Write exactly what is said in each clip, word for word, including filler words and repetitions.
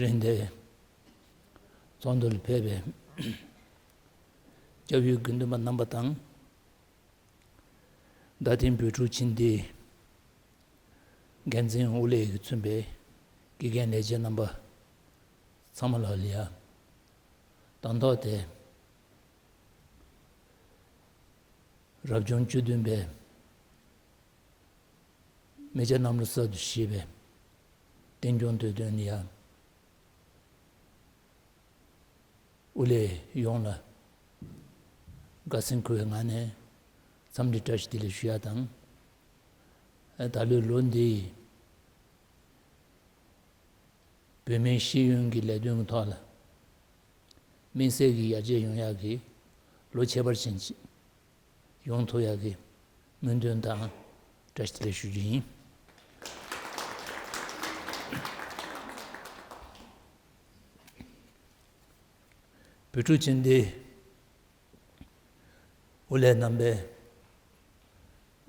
རིང་དེ་ཚོགས་འདུ་ལ་ཕེབས་པའི་སྐྱབས་ཡུལ་དགེ་འདུན་པ་རྣམ་པ་དང་། རྡ་སྟེང་བོད་ཕྲུག་ཆེན་སྡེའི་འགན་འཛིན་དབུ་ལས་ཀྱིས་མཚོན་པའི་དགེ་རྒན་ལས་བྱེད་རྣམ་པ་ཚང་མ་ལ་ལ་ཡ། དང་ཐོག་དེ་རབ་བྱུང་བཅུ་བདུན་པའི་མི་སྐྱ་གནམ་ལོ་གསར་དུ་བཞད་པའི་བསྟན་སྐྱོང་དུས་སྟོན་ལ་ཡ། དབུ་ལས་ཡོངས་ལ་དགའ་སེམས་འཁོལ་བའི་ངང་ནས་འཚམས་འདྲི་བཀྲ་ཤིས་བདེ་ལེགས་ཞུ་ཡ་དང་། ཨ། ད་ལོའི་ལོ་འདིའི་བོད་མིའི་ཤེས་ཡོན་གྱི་ལས་དོན་གྱི་ཐོག་ལ་དམིགས་བསལ་གྱི་ཡར་རྒྱས་ཡོང་ཡག་གི་ལོ་ཁྱད་པར་ཅན་ཅིག་ཡོང་ཐུབ་ཡག་གི་སྨོན་འདུན་དང་བཀྲ་ཤིས་བདེ་ལེགས་ཞུ་རྒྱུ་ཡིན། བོད་ཕྲུག་ཆེན་སྡེའི་དབུ་ལས་རྣམ་པས་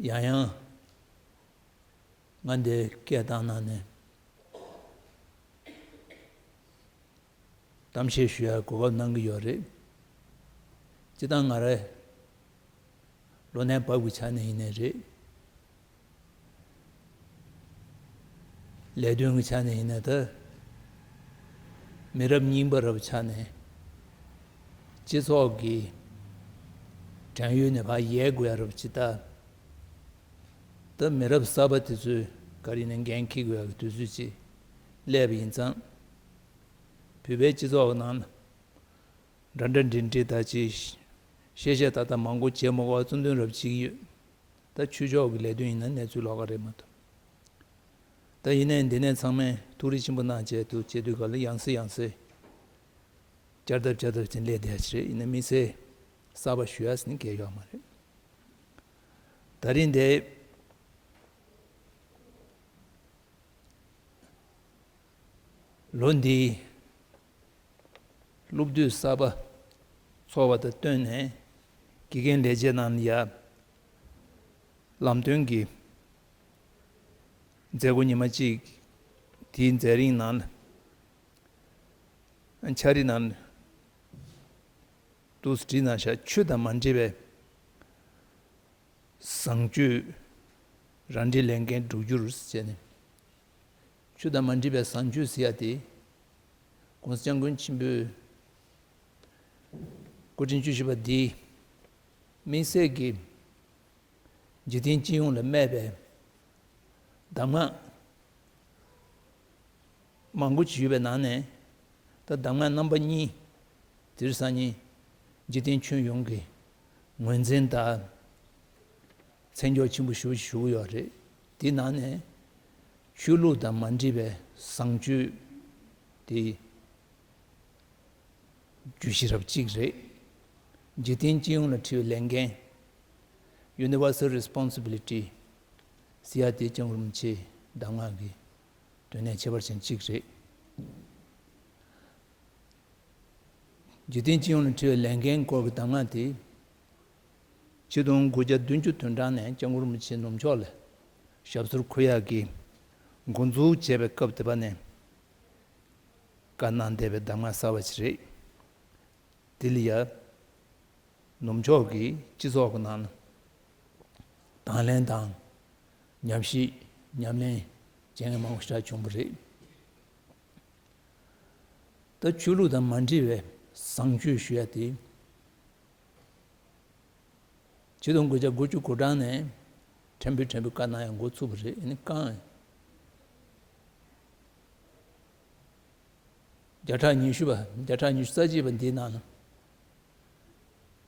ཡང་ཡང་ང་འདིར་སྐད་བཏང་གནང་ནས་གཏམ་བཤད་ཞུ་ཡག་གོ་སྐབས་གནང་གི་ཡོད་རེད། སྤྱིར་བཏང་ང་རང་ལོ་ན་བབས་ཀྱི་ཆ་ནས་ཡིན་ནའི་རེད། ལས་དོན་གྱི་ཆ་ནས་ཡིན་ནའི། ད་མི་རབས་རྙིང་པ་རབ་ཆགས་ནས་སྤྱི་ཚོགས་ཀྱི་དྲན་ཡུལ་ནས་ཕར་ཡལ་དགོས་ཡ་རབ་ཅིག་ད། ད་མི་རབས་གསར་པ་དེ་ཚོས་ག་རེ་ནས་འགན་འཁྱེར་དགོས་ཡ་གི་དུས་ཚོད་ཅིག་སླེབས་པ་ཡིན་ཙང་། བོད་པའི་སྤྱི་ཚོགས་ནང་འདྲ་འདྲ་འདྲེ་འདྲེ་ད་ཅིག་བཤད་བཤད་ད་ད་མང་པོ་བྱེད་མ་དགོས་པ་རྩོམ་འདུན་རབ་བྱེད་ཀྱི་ཡོད། ད་ཆོས་ཕྱོགས་ཀྱི་ལས་དོན་ཡིན་ན་གནས་ཚུལ་ལོགས་ཀ་རེད་མ་གཏོགས། ད་ཡིན་ནའི་འདི་ནས་ཚང་མས་ཐུགས་རེ་ཆེན་པོ་གནང་བྱས་འདུག་བྱས་དུས་ག་ལ་ཡང་སེ་ཡང་སེ་བསྐྱར་ལྡབ་བསྐྱར་ལྡབ་བྱས་ནས་སླེབས་བསྡད་ཡ་ཅིག་རེད། ཡིན་ན་དམིགས་བསལ་གསར་པ་ཞུ་ཡ་ཟེར་ནས་གང་ཡང་ཡོད་མ་རེད། ད་རིང་འདི་ལོ་འདིའི་སློབ་དུས་གསར་པ་ཚོགས་པ་དང་བསྟུན་ནས་དགེ་རྒན་ལས་བྱེད་རྣམས་ལ་ཡ་ལམ་སྟོན་གྱི་མཛད་སྒོ་ཉི་མ་གཅིག་དེའི་མཛད་རིམ་ནང་ལ་འཕྱ་རིམ་ནང་ལ་འདུག་སེ་བྲིས་གནང་ཤག་ཆོས་དང་མ་འདྲེས་པའི་བཟང་སྤྱོད་རང་འགྲེལ་ལས་འགན་སྒྲུབ་རྒྱུར་ཟེར་ནས། ཆོས་དང་མ་འདྲེས་པའི་བཟང་སྤྱོད་ཟེར་ཡ་དེ། ༸གོང་ས་༸སྐྱབས་མགོན་ཆེན་པོས་སྐུ་ཕྲེང་བཅུ་བཞི་པ་འདིས་དམིགས་བསལ་གྱིས་འཇིག་རྟེན་སྤྱི་ཡོངས་ལ་སྨྲས་པའི་གདམས་ངག་མང་པོ་ཅིག་ཡོད་པའི་ནང་ནས། ད་གདམས་ངག་རྣམ་པ་གཉིས་དེ་རིང་སང་ཉིན་འཇིག་རྟེན་ཁྱོན་ཡོངས་ཀྱི་ངོས་འཛིན་དང་མཚན་འཇོག་ཆེན་པོ་ཞེ་པོ་ཞུ་གི་ཡོད་རེད། དེའི་ནང་ནས་ཆོས་ལུགས་དང་མ་འདྲེས་པའི་བཟང་སྤྱོད་དེ་བརྗོད་གཞི་རབ་གཅིག་རེད། འཇིག་རྟེན་སྤྱི་ཡོངས་ལ་འཁྲི་བའི་ལས་འགན། Universal Responsibility ཟེར་ཡ་དེ་སྐྱབས་མགོན་རིན་པོ་ཆེའི་གདམས་ངག་གི་དོན་གནད་ཁྱད་པར་ཅན་གཅིག་རེད། འཇིག་རྟེན་སྤྱི་ཡོངས་ལ་འཁྲི་བའི་ལས་འགན་སྐོར་གྱི་གདམས་ངག་དེ། ཆིག་སྟོང་དགུ་བརྒྱ་བདུན་ཅུ་དོན་གྲངས་ནས་སྐྱབས་མགོན་རིན་པོ་ཆེ་ནུབ་ཕྱོགས་ལ་ཞབས་སོར་འཁོད་ཡག་གི་འགོ་འཛུགས་བྱས་པའི་སྐབས་དེ་པ་ནས་བཀའ་གནང་བསྡད་པའི་གདམས་ངག་གསར་པ་ཞིག་རེད། དེ་ལ་ཡ། ནུབ་ཕྱོགས་ཀྱི་སྤྱི་ཚོགས་ཀྱི་ནང་ལ་དང་ལེན་དང་ཉམས་ཞིབ་ཉམས་ལེན་བྱེད་མཁན་མང་པོ་ཞིག་བྱུང་བ་རེད། ད་ཆོས་ལུགས་དང་མ་འདྲེས་པའི་བཟང་སྤྱོད་ཞུ་ཡ་དེ། ཆིག་སྟོང་དགུ་བརྒྱ་དགུ་བཅུ་གོ་གྲངས་ནས་ཕྲན་བུ་ཕྲན་བུ་བཀའ་གནང་ཡ་འགོ་ཚུགས་པ་རེད། ཨ་ནི་རྐང་བརྒྱ་ཕྲག་ཉི་ཤུ་པ། བརྒྱ་ཕྲག་ཉི་ཤུ་རྩ་གཅིག་པ་འདིའི་ནང་ལ།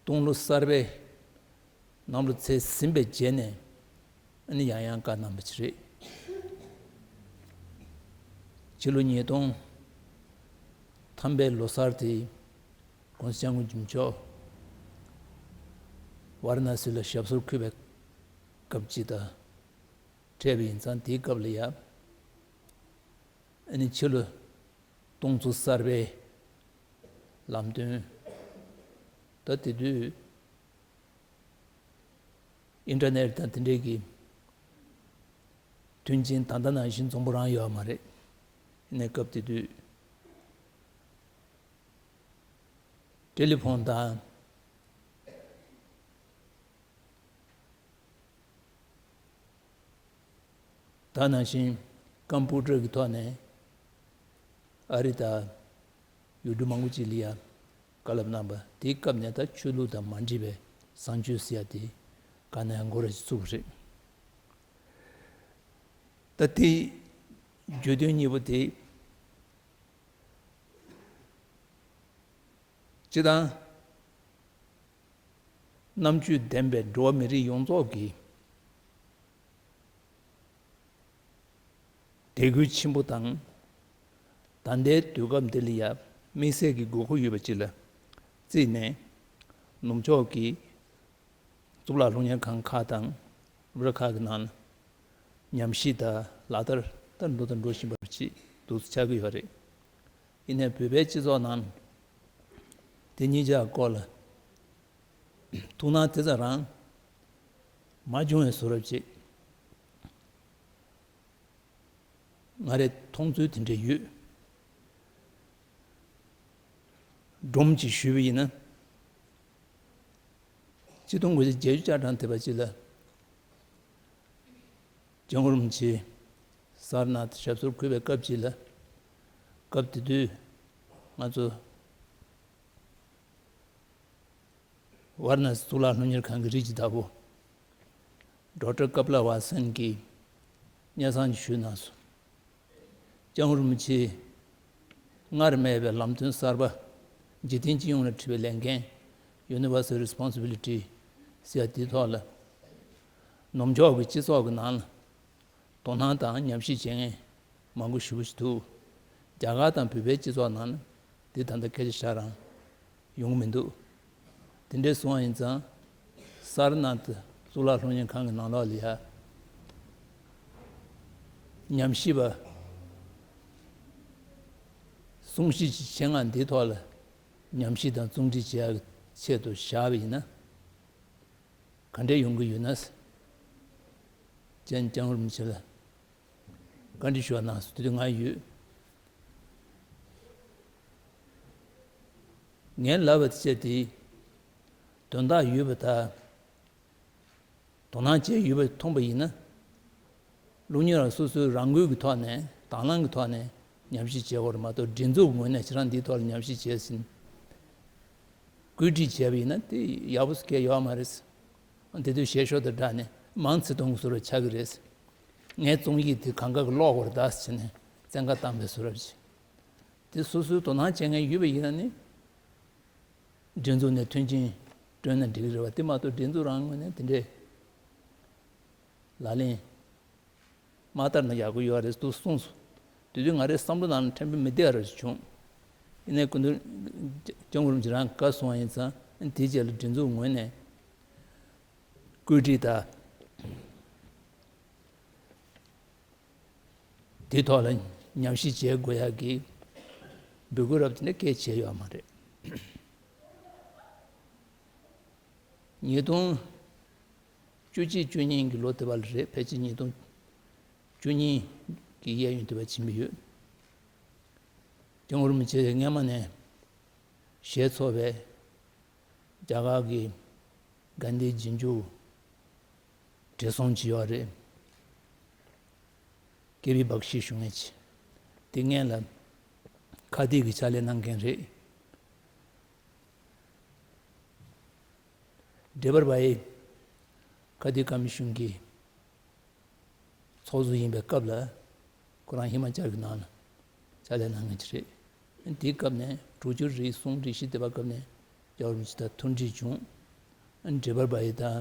སྟོང་ལོ་གསར་པའི་གནམ་ལོ་ཚེས་ཟིན་པའི་རྗེས་ནས་ཨ་ནི་ཡང་ཡང་བཀའ་གནང་བ་ཅིག་རེད། ཕྱི་ལོ་ཉིས་སྟོང་ཐམ་པའི་ལོ་གསར་དེ་༸གོང་ས་༸སྐྱབས་མགོན་ཆེན་པོ་མཆོག་ཝཱ་ར་ཎ་སི་ལ་ཞབས་སོར་འཁོད་པའི་སྐབས་ཅིག་དང་འཕྲད་པ་ཡིན་ཙང་། དེའི་སྐབས་ལ་ཡང་ཨ་ནི་ཕྱི་ལོ་སྟོང་ཚོ་གསར་པའི་ལམ་སྟོན། ད་དེ་དུས་ཨིན་ཊར་ནེཊ་དང་དེ་འདྲའི་གི་མཐུན་རྐྱེན་ད་ལྟ་ནང་བཞིན་འཛོམས་པོ་རང་ཡོད་མ་རེད། ཡིན་ནའི་སྐབས་དེ་དུས་ ཊེ་ལི་ཕོན་དང་། ད་ནང་བཞིན་ཀམ་པུ་ཊར་གྱི་ཐོག་ནས་ཨ་རི་དང་ཡུལ་གྲུ་མང་པོ་ཅིག་ལ་ཡ་བཀའ་སློབ་གནང་པ་དེའི་སྐབས་ནས། ད་ཆོས་ལུགས་དང་མ་འདྲེས་པའི་བཟང་སྤྱོད་ཟེར་ཡ་དེ་ག་ནས་ཡང་འགོ་ར་ཅིག་བཙུགས་པ་རེད། ད་དེ་བརྗོད་དོན་གཉིས་པོ་དེ། སྤྱིར་བཏང་རྣམ་དཔྱོད་ལྡན་པའི་འགྲོ་བ་མི་རིགས་ཡོངས་རྫོགས་ཀྱི་དད་གུས་ཆེན་པོ་དང་། ད་ལྟའི་དུས་སྐབས་འདི་ལ་ཡ་དམིགས་བསལ་གྱི་དགོས་མཁོ་ཡོད་པ་ཅིག་ལ་བརྩིས་ནས། ནུབ་ཕྱོགས་ཀྱི་གཙུག་ལག་སློབ་གཉེར་ཁང་ཁག་དང་སློབ་གྲྭ་ཁག་གི་ནང་ལ་ཉམས་ཞིབ་དང་ལག་བསྟར་ལྟར་འགྲོ་དང་འགྲོ་བཞིན་པ་ཅིག་ཏུ་ཆགས་ཀྱི་ཡོད་རེད། ཡིན་ནའི་བོད་པའི་སྤྱི་ཚོགས་ནང་དེ་གཉིས་ཆ་སྐོར་ལ་ཐུགས་སྣང་དེ་ཙམ་རང་མ་བྱུང་བའི་བཟོ་འདྲ་ཅིག་ང་རའི་མཐོང་ཚུལ་དེ་འདྲ་ཡོད། སྒྲོམ་གཅིག་ཞུས་པ་ཡིན་ན། ཆིག་སྟོང་དགུ་བརྒྱ་བརྒྱད་ཅུ་གྱ་གྲངས་དེ་བ་ཅིག་ལ་སྐྱབས་མགོན་རིན་པོ་ཆེ་སར་ནཱཐ་ཞབས་སོར་འཁོད་པའི་སྐབས་ཅིག་ལ། སྐབས་དེ་དུས་ང་ཚོ་ཝཱ་ར་ཎ་སི་གཙུག་ལག་སློབ་གཉེར་ཁང་གི་རིགས་ཀྱི་བདག་པོ་ཌོག་ཊར་ཀ་པ་ལ་ཝཱ་སན་གྱིས་སྙན་སེང་ཞུས་གནང་སོང་། སྐྱབས་མགོན་རིན་པོ་ཆེས་སྔར་མེད་པའི་ལམ་སྟོན་གསར་པ། འཇིག་རྟེན་སྤྱི་ཡོངས་ལ་འཁྲི་བའི་ལས་འགན། Universal Responsibility ཟེར་ཡ་དེའི་ཐོག་ལ་ནུབ་ཕྱོགས་ཀྱི་སྤྱི་ཚོགས་ཀྱི་ནང་ལ་དོ་སྣང་དང་ཉམས་ཞིབ་བྱེད་མཁན་མང་པོ་ཞེ་པོ་ཞིག་འདུག་རྒྱ་གར་དང་བོད་པའི་སྤྱི་ཚོགས་ནང་ལ་འདི་ད་ལྟ་སྐད་ཆ་བཤད་རང་ཡོང་གི་མི་འདུག་དེ་འདྲའི་སོང་བ་ཡིན་ཙང་། སར་ནཱཐ་གཙུག་ལག་སློབ་གཉེར་ཁང་གི་ནང་ལོགས་ལ་ཡ་ཉམས་ཞིབ་པ་གསུང་བཤད་ཅིག་བྱེད། ང་འདིའི་ཐོག་ལ་ཉམས་ཞིབ་དང་རྩོམ་སྒྲིག་བྱེད་ཡག་གི་ཆེད་དུ་བཞག་པ་ཡིན་ན། ག་འདྲས་ཡོང་གི་ཡོད་ན། ཅན་སྐྱབས་མགོན་རིན་པོ་ཆེ་ལ་བཀའ་འདྲི་ཞུ་བ་གནང་སོང་། དེ་དུས་ང་ཡོད། ངས་ལབ་པ་དེ་བྱས་ཏེ། དོན་དག་ཡོད་པ་དང་དོ་སྣང་བྱས་ཡོད་པ་མཐོང་པ་ཡིན་ན། སློབ་གཉེར་བ་སོ་སོའི་རང་འགུལ་གྱི་ཐོག་ནས། དང་བླངས་ཀྱི་ཐོག་ནས་ཉམས་ཞིབ་བྱེད་དགོས་རེད་མ་གཏོགས། སྒྲིག་འཛུགས་ངོས་ནས་ཁྱེད་རང་འདིའི་ཐོག་ལ་ཉམས་ཞིབ་བྱས་ཟིན། བཀོད་སྒྲིག་བྱས་པ་ཡིན་ན་དེ་ཡག་པོ་སྐད་ཡོད་མ་རེད། དེ་དུས་བཤད་ཤོག་དང་སྦྲགས་ནས་མང་ཚིག་གཏོང་གི་བཟོ་འདྲ་ཆགས་ཀྱི་རེད། ངའི་རྩོམ་ཡིག་དེ་གང་ག་གི་ཀློག་དགོས་རེད་ད་ཟེར་ནས་བཙན་བཀའ་བཏང་པའི་བཟོ་འདྲ་ཅིག་དེ་སོ་སོའི་དོ་སྣང་བྱེད་མཁན་ཡོད་པ་ཡིན་ན་ནི། སྒྲིག་འཛུགས་ནས་མཐུན་རྐྱེན་བསྐྲུན་ན་འགྲིག་གི་རེད་བ། དེ་མ་གཏོགས་སྒྲིག་འཛུགས་རང་ངོས་ནས་དེ་འདྲའི་ལག་ལེན་མ་བསྟར་ན་ཡག་པོ་ཡོད་རེད་འདུག་གསུངས་སོང་། དེ་དུས་ང་རའི་བསམ་བློ་ནང་ལ་ཕྲན་བུ་མི་བདེ་བ་རེ་བྱུང་། ཡིན་ནའི་སྐུ་མདུན་སྐྱབས་མགོན་རིན་པོ་ཆེ་རང་བཀའ་གསུང་བ་ཡིན་ཙང་། དེའི་རྗེས་ལ་སྒྲིག་འཛུགས་ངོས་ནས་བཀོད་སྒྲིག་དང་། དེའི་ཐོག་ལ་ཉམས་ཞིབ་བྱེད་དགོས་ཡག་གི་འབོད་སྐུལ་རབ་དེ་འདྲ་སྐད་བྱས་ཡོད་མ་རེད། ཉིས་སྟོང་བཅུ་གཅིག་བཅུ་གཉིས་ཀྱི་ལོ་དེ་བ་ལ་རེད། ཕལ་ཆེར་ཉིས་སྟོང་བཅུ་གཉིས་ཀྱི་གཡས་གཡོན་དེ་བ་ཕྱིན་པ་ཡོད། སྐྱབས་མགོན་རིན་པོ་ཆེ་སྔས་མ་ནས་ཞལ་འཚོ་བའི་རྒྱ་གར་གྱི་གྷན་དྷིའི་རྗེས་འཇུག་བགྲེས་སོང་ཅིག་ཡོད་རེད། ཀེ་བི་བྷག་ཤི་ཞུ་མཁན་ཅིག་དེ་སྔོན་ལ་ཁ་ཏིག་གི་ཕྱག་ལས་གནང་མཁན་རེད། ཌེ་བར་བྷ་ཡི་ཁ་ཏིག་ཀོ་མི་ཤོན་གྱི་ཚོགས་གཙོ་ཡིན་པའི་སྐབས་ལ། ཁོ་རང་ཧི་མ་ཅལ་གྱི་ནང་ལ་ཕྱག་ལས་གནང་མཁན་ཅིག་རེད། དེའི་སྐབས་ནས་དྲུག་ཅུ་རེ་གསུམ་རེ་བཞི་དེ་བ་སྐབས་ནས་སྐྱབས་མགོན་རིན་པོ་ཆེ་དང་ཐུག་འཕྲད་བྱུང་། ཌེ་བར་བྷ་ཡི་དང་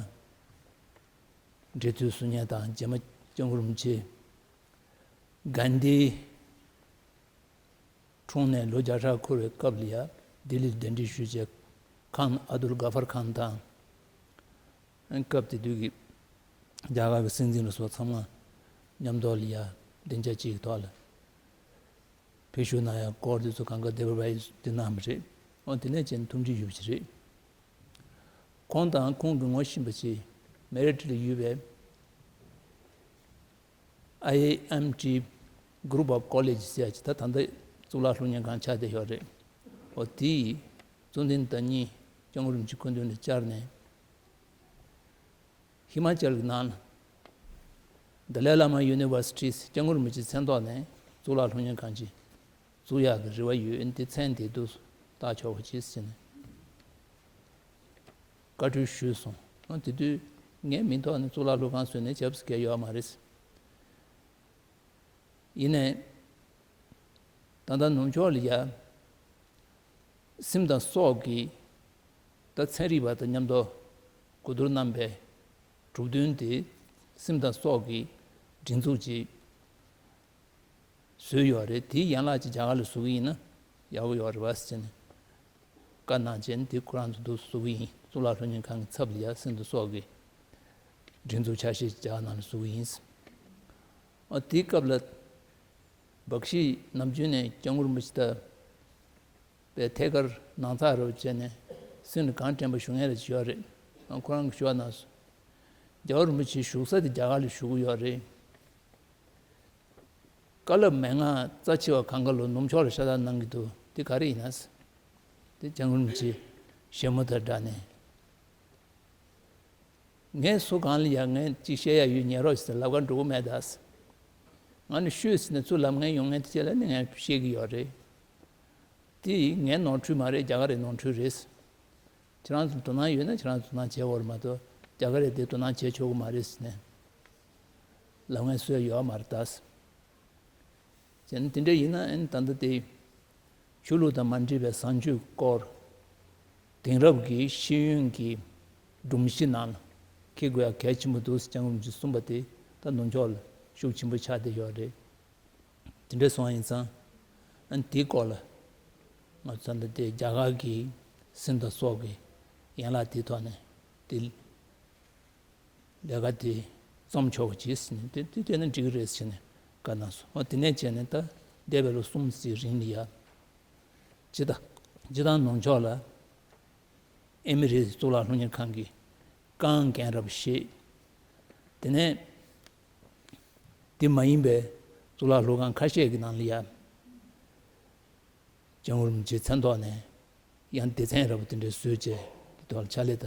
འབྲེལ་མཐུད་བཟོ་མཁན་དང་། རྗེས་མ་སྐྱབས་མགོན་རིན་པོ་ཆེ་གྷན་དྷི་འཁྲུངས་ནས་ལོ་བརྒྱ་ཕྲག་འཁོར་བའི་སྐབས་ལ་ཡ་ལྡི་ལིར་གདན་འདྲེན་ཞུས་བྱས། ཁཱན་ཨབ་དུལ་གྷ་ཧྥར་ཁཱན་དང་། སྐབས་དེ་དུས་ཀྱི་རྒྱ་གར་གྱི་སྲིད་འཛིན་ལ་སོགས་ཚང་མ་མཉམ་དུ་ལ་ཡ་སྡིངས་ཆ་གཅིག་གི་ཐོག་ལ་ཕེབས་བཞུགས་གནང་ཡ་སྐོར་དེ་ཚོ་གང་ག་ཌེ་བར་བྷ་ཡིས་དེ་གནང་བ་རེད། འོ་དེ་ནས་བྱས་ནས་ཐུག་འཕྲད་ཡོད་པ་ཅིག་རེད། ཁོང་དང་ཁོང་གི་ངོ་ཤེས་པ་ཅིག་མེ་རི་ཊི་ལ་ཡོད་པའི་ཨའི་ཨེམ་ཊི་Group of College ཟེར་ཡ་ཅིག་ད་ད་ལྟ་གཙུག་ལག་སློབ་གཉེར་ཁང་ཆགས་བསྡད་ཡོད་རེད། འོ་དེའི་ ཙུན་དན་དང་གཉིས་སྐྱབས་མགོན་རིན་པོ་ཆེ་སྐུ་མདུན་ལ་བཅར་ནས། ཧི་མ་ཅལ་གྱི་ནང་ལ་དཱ་ལའི་བླ་མ་ཡུ་ནི་ཝར་སི་ཊི་སྐྱབས་མགོན་རིན་པོ་ཆེའི་མཚན་ཐོག་ནས་གཙུག་ལག་སློབ་གཉེར་ཁང་ཅིག་འཛུགས་ཡག་གི་རེ་བ་ཡོད། འདི་མཚན་དེ་འདུག་བཏགས་ཆོག་པ་ཅིག་ཟེར་ནས་བཀའ་འཁྲོལ་ཞུས་སོང་། ཨ་དེ་དུས་ངའི་མིང་ཐོག་ནས་གཙུག་ལག་སློབ་ཁང་བཟོས་ནས་བྱབས་སུ་བཀལ་ཡོད་མ་རེད། ཡིན་ནའི། ད་ལྟ་ནུབ་ཕྱོགས་ལ་ཡ། སེམས་དང་སྲོག་གི། ད་ཚན་རིག་པ་དང་མཉམ་དུ་གོ་བསྡུར་གནང་པའི་གྲུབ་དོན་དེ། སེམས་དང་སྲོག་གི་སྒྲིག་འཛུགས་ཅིག་བཟོས་ཡོད་རེད། དེའི་ཡན་ལག་ཅིག་རྒྱ་གར་ལ་བཟོ་གི་ཡིན་ན་ཡག་པོ་ཡོད་རེད་པ་ཟེར་ནས་བཀའ་གནང་བྱས་ནས། དེ་ཁོ་རང་ཚོ་འདུག་བཟོ་གི་ཡིན། གཙུག་ལག་སློབ་གཉེར་ཁང་གི་ཚབ་ལ་ཡ་སེམས་དང་སྲོག་གི་སྒྲིག་འཛུགས་ཆ་ཤས་ཅིག་རྒྱ་གར་ནང་ལ་བཟོ་གི་ཡིན། ཨ་དེའི་སྐབས་ལ་སྦག་ཤི་ནམ་རྒྱུན་ནས་སྐྱབས་མགོན་རིན་པོ་ཆེ་ད་པའི་ཐད་ཀར་ནང་ཚགས་རོགས་བྱས་ནས་སེམས་ལ་གང་དྲན་པ་ཞུ་མཁན་རེ་ཞིག་ཡོད་རེད། ཨ་ཁོ་རང་གིས་ཞུ་བ་ན། རྒྱལ་བ་རིན་པོ་ཆེ་བཞུགས་ས་དེ་རྒྱ་གར་ལ་བཞུགས་ཀྱི་ཡོད་རེད། བཀའ་སློབ་མན་ངག་རྩ་ཆེ་བ་གང་ག་ལོ་ནུབ་ཕྱོགས་ལ་ཤ་སྟག་གནང་གི་འདུག་དེ་ག་རེ་ཡིན་ན། དེ་སྐྱབས་མགོན་རིན་པོ་ཆེ་བཞད་མོ་དང་སྦྲགས་ནས། ངས་སུ་གང་ལ་ཡང་ངས་ཅིག་བཤད་ཡ་ཡོད་ཉན་རོགས་ཟེར་ལབ་ག་འགྲོ་གི་མེད་ད། ང་ནི་ཤོད་ཟེར་ནས་ཚུར་ལབ་མཁན་ཡོང་མཁན་དེ་ཆེད་ལ་ནི་ངས་བཤད་ཀྱི་ཡོད་རེད། དེ་ངའི་ནོར་འཁྲུལ་མ་རེད། རྒྱ་གར་རའི་ནོར་འཁྲུལ་རེད། ཁྱེད་རང་ཚོ་དོ་སྣང་ཡོད་ན་ཁྱེད་རང་ཚོ་དོ་སྣང་བྱེད་དགོས་རེད་མ་གཏོགས་རྒྱ་གར་རའི་དེ་དོ་སྣང་བྱེད་ཆོག་གི་མ་རེད་ཟེར་ནས་ལབ་མཁན་སུ་ཡང་ཡོད་མ་རེད་ད། བྱས་ན་དེ་འདྲ་ཡིན་ན་ཨ་ནི་ད་ལྟ་དེ་ཆོས་ལུགས་དང་མ་འདྲེས་པའི་བཟང་སྤྱོད་སྐོར་དེང་རབས་ཀྱི་ཤེས་ཡོན་གྱི་སྒྲོམ་གཞི་ནང་འཁེལ་དགོས་ཡ་གལ་ཆེན་པོ་འདུག་ཟེར་སྐྱབས་མགོན་རིན་པོ་ཆེས་གསུངས་པ་དེ་ད་ནུབ་ཕྱོགས་ལ་ཤུགས་ཆེན་པོ་ཆགས་བསྡད་ཡོད་རེད། དེ་འདྲ་སོང་བ་ཡིན་ཙང་ཨ་ནི་དེའི་སྐོར་ལ་ང་ཚོ་ད་ལྟ་དེ་རྒྱ་གར་གྱི་སེམས་དང་སྲོག་གི་ཡན་ལག་དེའི་ཐོག་ནས་དེ། ལས་ཀ་དེ་རྩོམ་ཆོག་ཅིག་ཟེར་ནས་དེ་དེ་བལྟས་ན་འགྲིག་གི་རེད་ཟེར་ནས་བཀའ་གནང་སོང་། འོ་དེ་ནས་བྱས་ནས་ད་འདས་པའི་ལོ་གསུམ་ཙམ་རིང་ལ་ཡ། སྤྱིར་བཏང་སྤྱིར་བཏང་ནུབ་ཕྱོགས་ལ་ཨེ་མི་རི་གཙུག་ལག་སློབ་གཉེར་ཁང་གི་རྐང་འགན་རབ་བཞེས། དེ་ནས་དེ་མ་ཡིན་པའི་གཙུག་ལག་སློབ་ཁང་ཁ་ཤས་ཀྱི་ནང་ལ་ཡ། སྐྱབས་མགོན་རིན་པོ་ཆེའི་མཚན་ཐོག་ནས་ཡང་སྡེ་ཚན་རབ་དེ་འདྲ་བཟོས་བྱས་དེ་ཐོག་ལ་ཕྱག་ལས་ད་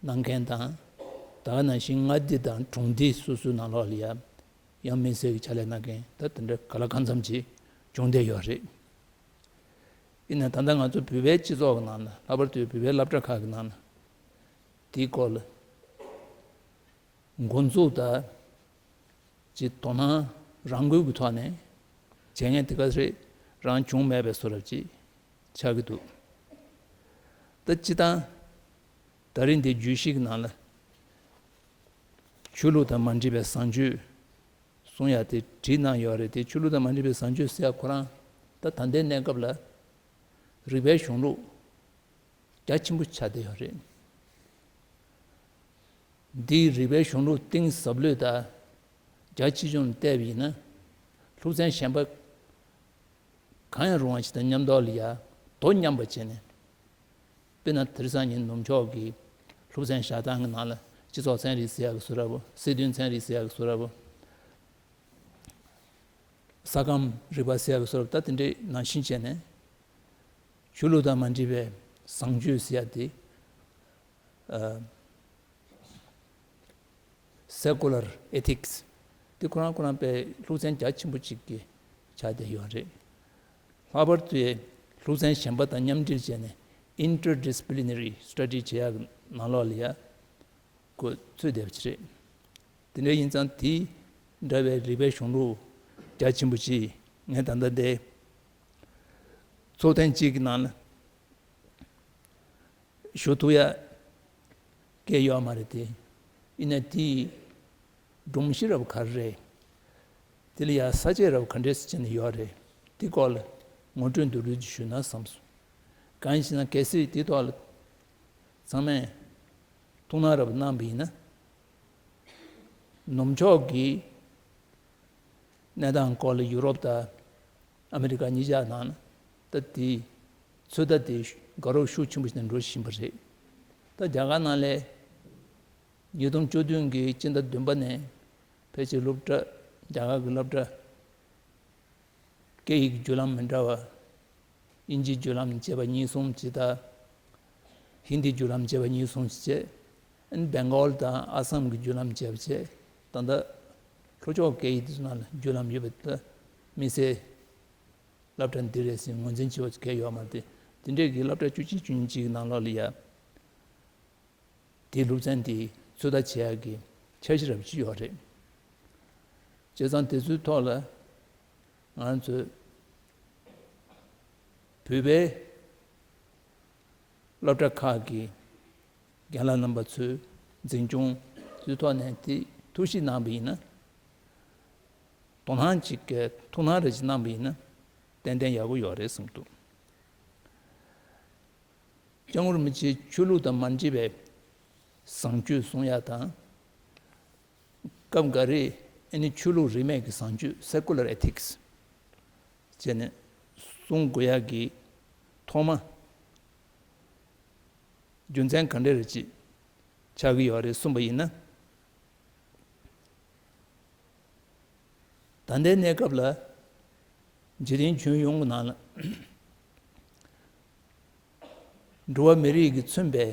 གནང་མཁན་དང་། ད་ག་ནང་བཞིན་མངའ་སྡེ་དང་གྲོང་སྡེ་སོ་སོའི་ནང་ལོགས་ལ་ཡང་ཡང་དམིགས་བསལ་གྱི་ཕྱག་ལས་གནང་མཁན་ད་དེ་འདྲ་ག་ལ་གང་འཚམ་ཅིག་བྱུང་བསྡད་ཡོད་རེད། ཡིན་ནའང་ད་ལྟ་ང་ཚོ་བོད་པའི་སྤྱི་ཚོགས་ཀྱི་ནང་ལ་ལྷག་པར་དུ་བོད་པའི་སློབ་གྲྭ་ཁག་གི་ནང་ལ་དེའི་སྐོར་ལ། འགོ་འཛུགས་དང་། ཅིག་དོ་སྣང་རང་འགུལ་གྱི་ཐོག་ནས་བྱེད་མཁན་དེ་ག་རེ་རང་བྱུང་མེད་པའི་བཟོ་འདྲ་ཅིག་ཆགས་ཀྱི་འདུག་ད་སྤྱིར་བཏང་ད་རིང་འདི་བརྗོད་གཞི་གི་ནང་ལ་ཆོས་ལུགས་དང་མ་འདྲེས་པའི་བཟང་སྤྱོད་གསུང་ཡ་དེ་བྲིས་གནང་ཡོད་རེད་དེ། ཆོས་ལུགས་དང་མ་འདྲེས་པའི་བཟང་སྤྱོད་ཟེར་ཡ་ཁོ་རང་ད་ད་ལྟའི་གནས་སྐབས་ལ་རིག་པའི་གཞུང་ལུགས་རྒྱ་ཆེན་པོ་ཆགས་བསྡད་ཡོད་རེད། འདིའི་རིག་པའི་གཞུང་ལུགས་གཏིང་ཟབ་ལོས་དང་རྒྱ་ཆེ་ཆུང་ལ་བལྟས་པ་ཡིན་ན། ལུང་ཚན་གཞན་པ་གང་ཡང་རུང་བ་ཞིག་དང་མཉམ་དུ་ལ་ཡ་དོ་མཉམ་པ་བྱས་ནས། དཔེར་ན་དེང་སང་ཉིན་ནུབ་ཕྱོགས་ཀྱི་ལུང་ཚན་བཞག་སྟངས་ཀྱི་ནང་ལ་སྤྱི་ཚོགས་ཚན་རིག་ཟེར་ཡག་གི་བཟོ་འདྲ་པོ། སྲིད་དོན་ཚན་རིག་ཟེར་ཡག་གི་བཟོ་འདྲ་པོ། ས་ཁམས་རིག་པ་ཟེར་ཡག་གི་བཟོ་འདྲ་པོ། ད་དེ་འདྲའི་ནང་བཞིན་བྱས་ནས་ཆོས་ལུགས་དང་མ་འདྲེས་པའི་བཟང་སྤྱོད་ཟེར་ཡག་དེ། ཨ། Secular ethics དེ་ཁོ་རང་ཁོ་རང་དཔེ་ལུང་ཚན་རྒྱ་ཆེན་པོ་གཅིག་གི་ཆགས་བསྡད་ཡོད་རེད། ལྷག་པར་དུ་ལུང་ཚན་གཞན་པ་དང་མཉམ་འབྲེལ་བྱས་ནས་interdisciplinary study བྱེད་ཡག་གི་ནང་ལོགས་ལ་ཡ་ཁོ་ཚུད་བསྡད་པ་ཅིག་རེད། དེ་འདྲ་ཡིན་ཙང་དེ་འདྲ་བའི་རིག་པའི་གཞུང་ལུགས་རྒྱ་ཆེན་པོ་ཅིག་ངས་ད་ལྟ་འདི་ཚོགས་ཐེངས་གཅིག་གི་ནང་ལ་ཞུ་ཐུབ་ཡ་སྐད་ཡོད་མ་རེད་དེ། ཡིན་ན་དེའི་སྒྲོམ་གཞི་རབ་ག་རེ་རེད། དེ་ལ་ཡ་ས་བཅད་རབ་ག་འདྲས་སེ་བྱས་ནས་ཡོད་རེད། དེ་སྐོར་ལ་ངོ་སྤྲོད་མདོར་བསྡུས་ཅིག་ཞུས་ན་བསམ་སོང་། གང་ཡིན་ཟེར་ན་གལ་སྲིད་དེའི་ཐོག་ལ་ཚང་མས་ཐུགས་སྣང་རབ་གནང་བ་ཡིན་ན། ནུབ་ཕྱོགས་ཀྱི་གནས་སྟངས་སྐོར་ལ་ཡུ་རོབ་དང་ཨ་མེ་རི་ཀ་གཉིས་ཆ་ནང་ད་དེའི་ཚོད་ལྟ་དེ་དགའ་རབ་ཤུགས་ཆེན་པོ་ཞིག་ནས་འགྲོ་བཞིན་པ་རེད། ད་རྒྱ་གར་ནང་ལ་ཉིས་སྟོང་བཅུ་བདུན་གྱི་སྤྱི་ཟླ་བདུན་པ་ནས་ཕལ་ཆེར་སློབ་གྲྭ་རྒྱ་གར་གྱི་སློབ་གྲྭ་སྐད་ཡིག་བརྒྱུད་ལམ་མི་འདྲ་བ་ དབྱིན་ཇིའི་བརྒྱུད་ལམ་བྱས་པ་གཉིས་གསུམ་ཅིག་དང་། ཧིན་དིའི་བརྒྱུད་ལམ་བྱས་པ་གཉིས་གསུམ་ཅིག་བྱས། ཨ་ནི་སྦེང་གོལ་དང་ཨ་སམ་གྱི་བརྒྱུད་ལམ་བྱས་པ་བྱས། ད་ལྟ་ལྷོ་ཕྱོགས་སྐད་ཡིག་དེ་ཚོ་ནང་ལ་བརྒྱུད་ལམ་ཡོད་པ་དེ་དམིགས་བསལ་སློབ་གྲྭ་འདི་རེད་ཟེར་ངོས་འཛིན་བྱེད་པ་གལ་ཡོད་མ་རེད་དེ། དེ་འདྲས་ཀྱི་སློབ་གྲྭ་བཅུ་གཅིག་བཅུ་གཉིས་ཅིག་གི་ནང་ལོགས་ལ་ཡ། དེའི་སློབ་ཚན་དེ་ཚོད་ལྟ་བྱེད་ཡག་གི་འཆར་གཞི་རབ་ཅིག་ཡོད་རེད། བྱས་ཙང་དེ་ཚོའི་ཐོག་ལ་ང་ཚོས་བོད་པའི་སློབ་གྲྭ་ཁག་གི་རྒན་ལགས་རྣམ་པ་ཚོས་འཛིན་སྐྱོང་ཚོའི་ཐོག་ནས་དེ་ཐུགས་ཞིབ་གནང་བ་ཡིན་ན། དོ་སྣང་ཅིག་གི་ཐུགས་སྣང་རེ་ཅིག་གནང་བ་ཡིན་ན་ཏན་ཏན་ཡག་པོ་ཡོད་རེད་བསམ་འདུག་སྐྱབས་མགོན་རིན་པོ་ཆེའི་ཆོས་ལུགས་དང་མ་འདྲེས་པའི་བཟང་སྤྱོད་སྲུང་ཡག་དང་། སྐབས་འགའ་རེ་ཨ་ནི་ཆོས་ལུགས་རིས་མེད་ཀྱི་བཟང་སྤྱོད་Secular Ethics་བྱས་ནས་སྲུང་དགོས་ཡག་གི་ཐོག་མ་རྒྱུ་མཚན་ག་འདྲ་རེ་ཅིག་ཆགས་ཀྱི་ཡོད་རེད་གསུངས་པ་ཡིན་ན། ད་ལྟའི་གནས་སྐབས་ལ་འཇིག་རྟེན་ཁྱོན་ཡོངས་ཀྱི་ནང་ལ་འགྲོ་བ་མི་རིགས་ཀྱིས་མཚོན་པའི་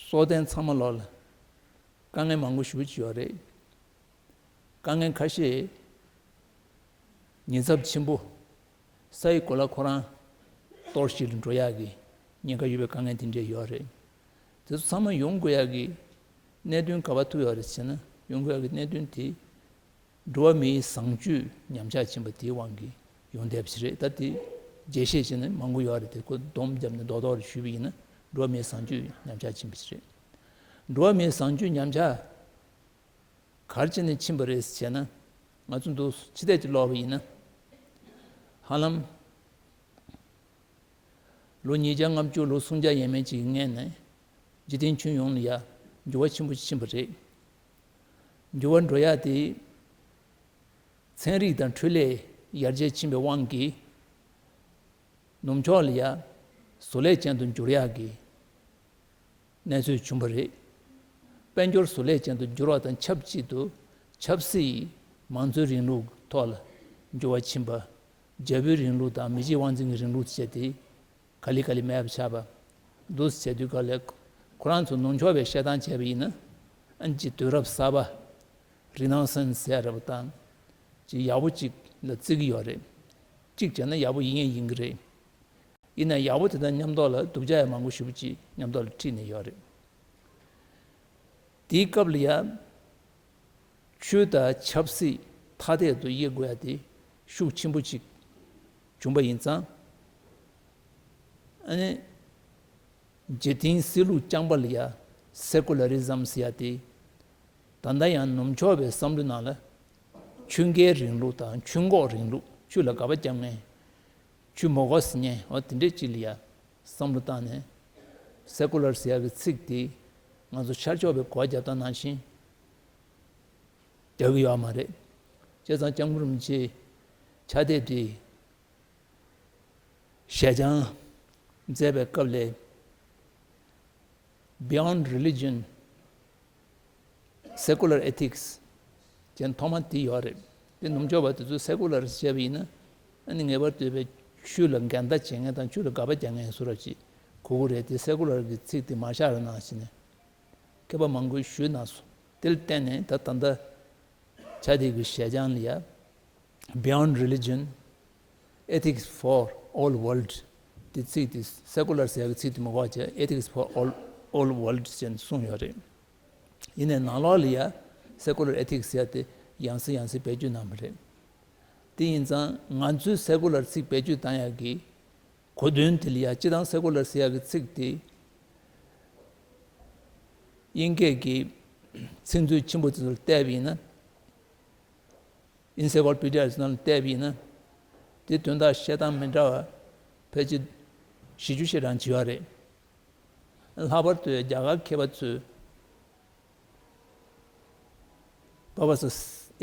སྲོག་ལྡན་ཚང་མ་ལོག་ལ་དཀའ་ངལ་མང་པོ་ཞེ་པོ་ཅིག་ཡོད་རེད། དཀའ་ངལ་ཁ་ཤས་ཉེན་ཚབས་ཆེན་པོ། ས་ཡི་གོ་ལ་ཁོ་རང་གཏོར་བཤིག་ལ་འགྲོ་ཡག་གི་ཉེན་ཁ་ཡོད་པའི་དཀའ་ངལ་དེ་འདྲས་ཡོད་རེད། དེ་ཚོ་ཚང་མ་ཡོང་དགོས་ཡག་གི་གནད་དོན་ག་པར་ཐུག་ཡོད་རེད་ཟེར་ན། ཡོང་དགོས་ཡག་གི་གནད་དོན་དེ་འགྲོ་བ་མིའི་བཟང་སྤྱོད་ཉམས་ཆག་ཕྱིན་པ་དེའི་དབང་གིས་ཡོང་བསྡད་པ་ཞིག་རེད། ད་དེ་རྒྱས་བཤད་བྱས་ན་མང་པོ་ཡོད་རེད། དེ་ཁོ་སྡོམ་བརྒྱབ་ནས་རྡོག་རྡོག་རེ་ཞུས་པ་ཡིན་ན། འགྲོ་བ་མིའི་བཟང་སྤྱོད་ཉམས་ཆག་ཕྱིན་པ་ཞིག་རེད། འགྲོ་བ་མིའི་བཟང་སྤྱོད་ཉམས་ཆག་ག་རེ་བྱས་ནས་ཕྱིན་པ་རེད་ཟེར་ན། ང་ཚོ་འདུག་ཕྱི་བལྟས་ཀྱིས་ཀློག་པ་ཡིན་ན། ཧ་ལམ་ལོ་ཉིས་བརྒྱ་ལྔ་བཅུ་ལོ་སུམ་བརྒྱ་ཡས་མས་ཅིག་གི་སྔོན་ནས་འཇིག་རྟེན་ཁྱོན་ཡོངས་ལ་ཡ་འགྱུར་བ་ཆེན་པོ་ཕྱིན་པ་རེད། འགྱུར་བ་འགྲོ་ཡ་དེ་ཚན་རིག་དང་འཕྲུལ་ལས་ཡར་རྒྱས་ཕྱིན་པའི་དབང་གིས། ནུབ་ཕྱོགས་ལ་ཡ་བཟོ་ལས་ཅན་དུ་འགྱུར་ཡག་གི་གནས་ཚུལ་བྱུང་བ་རེད། དཔལ་འབྱོར་བཟོ་ལས་ཅན་དུ་འགྱུར་བ་དང་ཆབས་ཅིག་ཏུ་ཆབ་སྲིད་མང་གཙོའི་རིང་ལུགས་ཐོག་ལ་འགྱུར་བ་ཕྱིན་པ། རྒྱལ་པོའི་རིང་ལུགས་དང་མི་གཅིག་དབང་འཛིན་གྱི་རིང་ལུགས་བྱས་ཏེ། ག་ལེ་ག་ལེ་མེད་པ་ཆགས་པ། འདུག་སེ་བྱས་དུས་ག་ལེ་ཁོ་རང་ཚོ་ནུབ་ཕྱོགས་པའི་བཤད་སྟངས་བྱས་པ་ཡིན་ན། ཨ་ནི་དུས་རབས་གསར་པ། Renaissance་ཟེར་ཡ་རེད་པ་དང་། ཅིག་ཡག་པོ་ཅིག་ལ་བརྩི་གི་ཡོད་རེད། གཅིག་བྱས་ན་ཡག་པོ་ཡིན་ཡང་ཡིན་གི་རེད། ཡིན་ན་ཡག་པོ་དེ་དང་མཉམ་དུ་ལ་སྡུག་ཅག་ཡང་མང་པོ་ཞེ་པོ་ཅིག་མཉམ་དུ་ལ་འཁྲིད་ནས་ཡོད་རེད། དེའི་སྐབས་ལ་ཡང་ཆོས་དང་ཆབ་སྲིད་ཐ་དད་དུ་དབྱེ་དགོས་ཡ་དེ་ཤུགས་ཆེན་པོ་ཅིག་བྱུང་པ་ཡིན་ཙང་། ཨ་ནི་འཇིག་རྟེན་སྲིད་ལུགས་རྐྱང་པ་ལ་ཡ་Secularism་ཟེར་ཡ་དེ། ད་ལྟ་ཡང་ནུབ་ཕྱོགས་པའི་བསམ་བློའི་ནང་ལ་ཆོས་འགལ་རིང་ལུགས་དང་ཆོས་འགོག་རིང་ལུགས། ཆོས་ལ་དགག་པ་རྒྱག་མཁན། ཆོས་མི་དགོས་ཟེར་མཁན། འོ་དེ་འདྲས་ཅིག་ལ་ཡ་བསམ་བློ་བཏང་ནས། Secular་ཟེར་ཡ་གི་ཚིག་དེ་ང་ཚོ་ཤར་ཕྱོགས་པའི་གོ་བ་རྒྱབ་སྟངས་ནང་བཞིན་རྒྱག་གི་ཡོད་མ་རེད། བྱས་ཙང་སྐྱབས་མགོན་རིན་པོ་ཆེའི་ཕྱག་དེབ་དེ་ཞལ་བྱང་མཛད་པའི་སྐབས་ལ། Beyond Religion, Secular Ethics་ཅན་ཐོག་མ་དེ་ཡོད་རེད། དེ་ནུབ་ཕྱོགས་པ་དེ་ཚོས་Secular་བྱས་པ་ཡིན་ན། ཨ་ནི་ངེས་པར་དུ་བའི་ཆོས་ལ་འགལ་ཟླ་བྱེད་མཁན་དང་ཆོས་ལ་དགག་པ་རྒྱག་མཁན་སུ་ར་ཅིག་གོ་གི་རེད། དེ་Secular་གི་ཚིག་དེ་མ་བཞག་རོགས་གནང་ཟེར་ནས་མཁས་པ་མང་པོས་ཞུས་གནང་སོང་། དེ་ལ་བརྟེན་ནས་ད་ད་ལྟ་ཕྱག་དེབ་ཀྱི་ཞལ་བྱང་ལ་ཡ། Beyond Religion, Ethics for All World དེ་ཚིག་དེ་Secular་ཟེར་བའི་ཚིག་དེ་མ་གོ་བྱས་Ethics for All, All World་ཅན་གསུངས་ཡོད་རེད། ཡིན་ནའི་ནང་ལོགས་ལ་ཡ་Secular Ethics་ཟེར་དེ་ཡང་སེ་ཡང་སེ་བེད་སྤྱོད་གནང་བ་རེད། དེ་ཡིན་ཙང་ང་ཚོས་Secular་ཚིག་བེད་སྤྱོད་བཏང་ཡག་གི་གོ་དོན་དེ་ལ་ཡ་སྤྱིར་བཏང་Secular་ཟེར་ཡག་གི་ཚིག་དེ་དབྱིན་སྐད་ཀྱི་ཚིག་མཛོད་ཆེན་པོ་དེ་ཚོར་བལྟས་པ་ཡིན་ན། Encyclopedia་ནང་བལྟས་པ་ཡིན་ན། དེ་དོན་དག་བཤད་སྟངས་མི་འདྲ་བ་ཕལ་ཆེར་བཞི་བཅུ་ཞེ་གྲངས་ཅིག་ཡོད་རེད། ལྷག་པར་དུ་རྒྱ་གར་མཁས་པ་ཚོས་Professor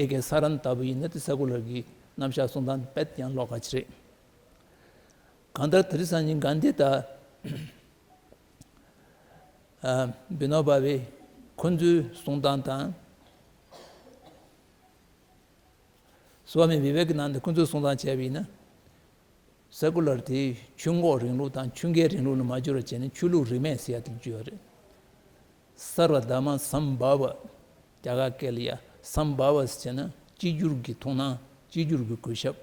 A K Saran་ལྟ་བུ་ཡིན་ན་དེ་Secular་གི་རྣམ་གཞག་གསུང་སྟངས་དཔེ་ཡང་ཀློག་ག་ཅིག་རེད། གང་ལྟར་དེ་རིང་སང་ཉིན་གྷན་དྷི་དང་། ཨ། བི་ནོ་བྷ་ཝེ་ཁོང་ཚོའི་གསུང་སྟངས་དང་། སྭ་མི་བི་ཝེ་ཀ་ནན་དྷ་ཁོང་ཚོའི་གསུང་སྟངས་བྱས་པ་ཡིན་ན། སེ་ཀུ་ལར་དེ་ཆོས་འགོག་རིང་ལུགས་དང་ཆོས་འགལ་རིང་ལུགས་ལ་མ་བསྒྱུར་བ་བྱས་ནས་ཆོས་ལུགས་རིས་མེད་ཟེར་ཡ་དེ་བསྒྱུར་བ་རེད། སརྦ་དྷརྨ་སམ་བྷ་ཝ། རྒྱ་གར་སྐད་ལ་ཡ་སམ་བྷ་ཝ་ཟེར་ན་གཅིག་གྱུར་གྱི་མཐོང་སྣང་གཅིག་གྱུར་གྱི་གུས་ཞབས།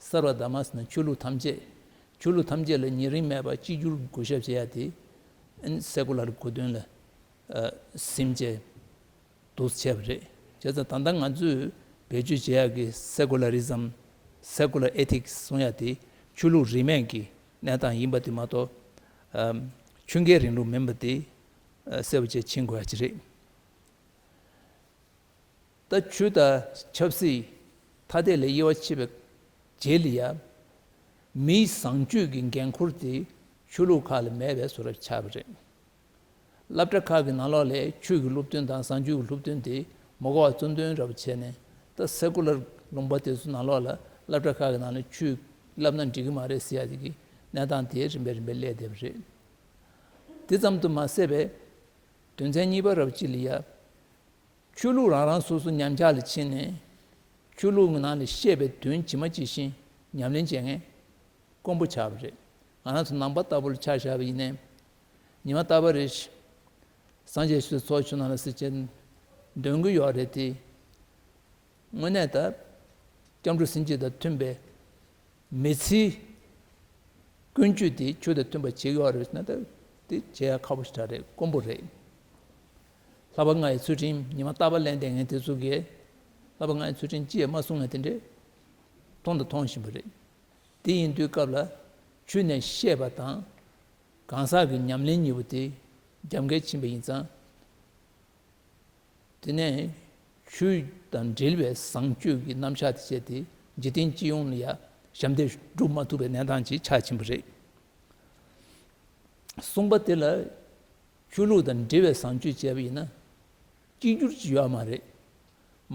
སརྦ་དྷརྨ་ཟེར་ན་ཆོས་ལུགས་ཐམས་ཅད། ཆོས་ལུགས་ཐམས་ཅད་ལ་ཉེ་རིང་མེད་པར་གཅིག་གྱུར་གྱི་གུས་ཞབས་བྱེད་ཡ་དེ་ཨ་ནི་སེ་ཀུ་ལར་གོ་དོན་ལ་ཨ་སིམ་བྱས་འདུག་བྱས་པ་རེད། བྱས་ཙང་ད་ལྟ་ང་ཚོས་བེད་སྤྱོད་བྱེད་ཡག་གི་སེ་ཀུ་ལ་རི་ཛམ། སེ་ཀུ་ལར་ཨེ་ཐིག་སི་གསུང་ཡག་དེ་ཆོས་ལུགས་རིས་མེད་ཀྱི་གནས་སྟངས་ཡིན་པ་དེ་མ་གཏོགས། ཨམ། ཆོས་འགལ་རིང་ལུགས་མིན་པ་དེ་ཨ་གསལ་པོ་བྱས་མཁྱེན་དགོས་ཡག་ཅིག་རེད། ད་ཆོས་དང་ཆབ་སྲིད་ཐ་དད་ལས་དབྱེ་བ་ཕྱེ་བའི་རྗེས་ལ་ཡ། མིའི་བཟང་སྤྱོད་ཀྱི་འགན་འཁུར་དེ་ཆོས་ལུགས་ཁག་ལ་མེད་པའི་བཟོ་འདྲ་ཆགས་པ་རེད། སློབ་གྲྭ་ཁག་གི་ནང་ལོགས་ལ་ཆོས་ཀྱི་སློབ་སྟོན་དང་བཟང་སྤྱོད་ཀྱི་སློབ་སྟོན་དེ་མ་གོ་བ་རྩོམ་སྟོན་འདྲ་པོ་བྱས་ནས། ད་སེ་ཀུ་ལར་ལུང་པ་དེ་ཚོ་ནང་ལོགས་ལ་སློབ་གྲྭ་ཁག་གི་ནང་ལ་ཆོས་བསླབ་ན་འགྲིག་གི་མ་རེད་ཟེར་ཡ་དེ་གི་གནས་སྟངས་དེ་རིམ་པས་རིམ་པས་སླེབས་བསྡད་པ་རེད། དེ་ཙམ་དུ་མ་ཟད་པའི་དོན་ཚན་གཉིས་པ་འདྲ་པོ་ཅིག་ལ་ཡ། ཆོས་ལུགས་རང་རང་སོ་སོ་ཉམས་ཆག་ལ་ཕྱིན་ནས། ཆོས་ལུགས་ཀྱི་ནང་ལ་བཤད་པའི་དོན་ཇི་མ་ཇི་བཞིན་ཉམས་ལེན་བྱེད་མཁན་དཀོན་པོ་ཆགས་པ་རེད། ང་རང་ཚོ་ནང་པ་ལྟ་བུ་ལ་ཆ་བཞག་པ་ཡིན་ནའི། ཉི་མ་རྟག་པར་རེ་བཞིན་སངས་རྒྱས་ཆོས་ཚོགས་ཆུང་ནང་ལ་ཟེར་བྱས་འདོན་གྱི་ཡོད་རེད་དེ། དངོས་གནས་ད་སྐྱབས་འགྲོ་སེམས་བསྐྱེད་དང་མཐུན་པའི་མི་ཚེའི་ཀུན་སྤྱོད་དེ་ཆོས་དང་མཐུན་པ་བྱེད་ཀྱི་ཡོད་རེད་ཟེར་ན། ད་དེ་བྱེད་ཡ་ཁག་པོ་ཞེ་དྲག་རེད། དཀོན་པོ་རེད། ལྷག་པ་ལྔ་ཡི་ཚུལ་ཁྲིམས་ཉི་མ་རྟག་པར་ལེན་བསྡད་མཁན་དེ་ཚོ་གིས་ལྷག་པ་ལྔ་ཡི་ཚུལ་ཁྲིམས་ཅི་ཡང་མ་སྲུང་མཁན་དེ་འདྲས་མཐོང་དང་མཐོང་བཞིན་པ་རེད། དེ་ཡིན་དུས་སྐབས་ལ་ཆོས་ནས་བཤད་པ་དང་གང་ཟག་གི་ཉམས་ལེན་གཉིས་པོ་དེ་རྒྱབ་འགལ་ཕྱིན་པ་ཡིན་ཙང་། དེ་ནས་ཆོས་དང་འབྲེལ་བའི་བཟང་སྤྱོད་ཀྱི་རྣམ་གཞག་དེ་བྱས་ཏེ་འཇིག་རྟེན་སྤྱི་ཡོངས་ལ་ཡང་ཞབས་འདེགས་སྒྲུབ་མ་ཐུབ་པའི་གནས་སྟངས་ཅིག་ཆགས་ཕྱིན་པ་རེད། གསུམ་པ་དེ་ལ་ཆོས་ལུགས་དང་འབྲེལ་བའི་བཟང་སྤྱོད་བྱས་པ་ཡིན་ན་གཅིག་གྱུར་ཅིག་ཡོད་མ་རེད།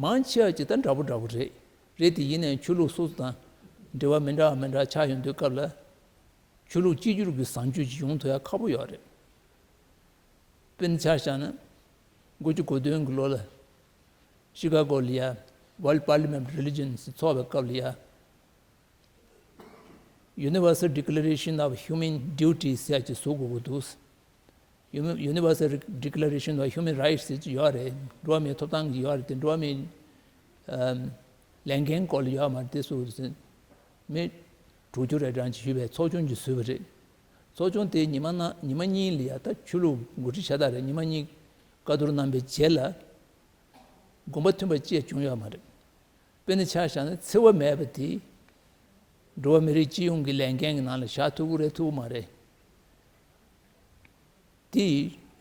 མང་ཆེ་བ་ཅིག་ད་འདྲ་པོ་འདྲ་པོ་རེད། རེད་དེ་ཡིན་ནའི་ཆོས་ལུགས་སོ་སོ་དང་འབྲེལ་བ་མི་འདྲ་བ་མི་འདྲ་ཆགས་ཡོང་དུས་སྐབས་ལ། ཆོས་ལུགས་གཅིག་གྱུར་གྱི་བཟང་སྤྱོད་ཅིག་ཡོང་ཐུབ་ཡ་ཁག་པོ་ཡོད་རེད། དཔེར་ན་ཆ་བཞག་ན། དགུ་བཅུ་གོ་བདུན་གྱི་ལོ་ལ་ཤི་ཀ་གོ་ལ་ཡ་World Parliament of Religions ཚོགས་པའི་སྐབས་ལ་ཡ། Universal Declaration of Human Duty ཟེར་ཡ་ཅིག་བཟོ་དགོས་ཀྱི་འདུག Uni- Universal Declaration of Human Rights ཟེར་གྱི་ཡོད་རེད། འགྲོ་བ་མིའི་ཐོབ་ཐང་གི་ཡོད་རེད་དེ། འགྲོ་བ་མིའི་ཨམ་ལས་འགན་སྐོར་ལ་ཡོད་མ་རེད། དེ་སུ་མི་དྲུག་ཅུ་རེ་གྲངས་ཅིག་ཞུས་པའི་ཚོགས་ཆུང་ཅིག་བཟོས་པ་རེད། ཚོགས་ཆུང་དེ་ཉི་མ་ན་ཉི་མ་གཉིས་ལ་ཡ་ད་ཆོས་ལུགས་འགོ་ཁྲིད་ཤ་སྟག་རེད། ཉི་མ་གཉིས་བཀའ་བསྡུར་གནང་པའི་རྗེས་ལ་དགོངས་པ་མཐུན་པ་ཅིག་བྱུང་ཡོད་མ་རེད། དཔེར་ན་ཆ་བཞག་ན་འཚེ་བ་མེད་པ་དེ་འགྲོ་བ་མི་རིགས་སྤྱི་ཡོངས་ཀྱི་ལས་འགན་གྱི་ནང་ལ་བཞག་ཐུབ་ཀྱི་རེད་ཐུབ་ཀྱི་མ་རེད། དེ་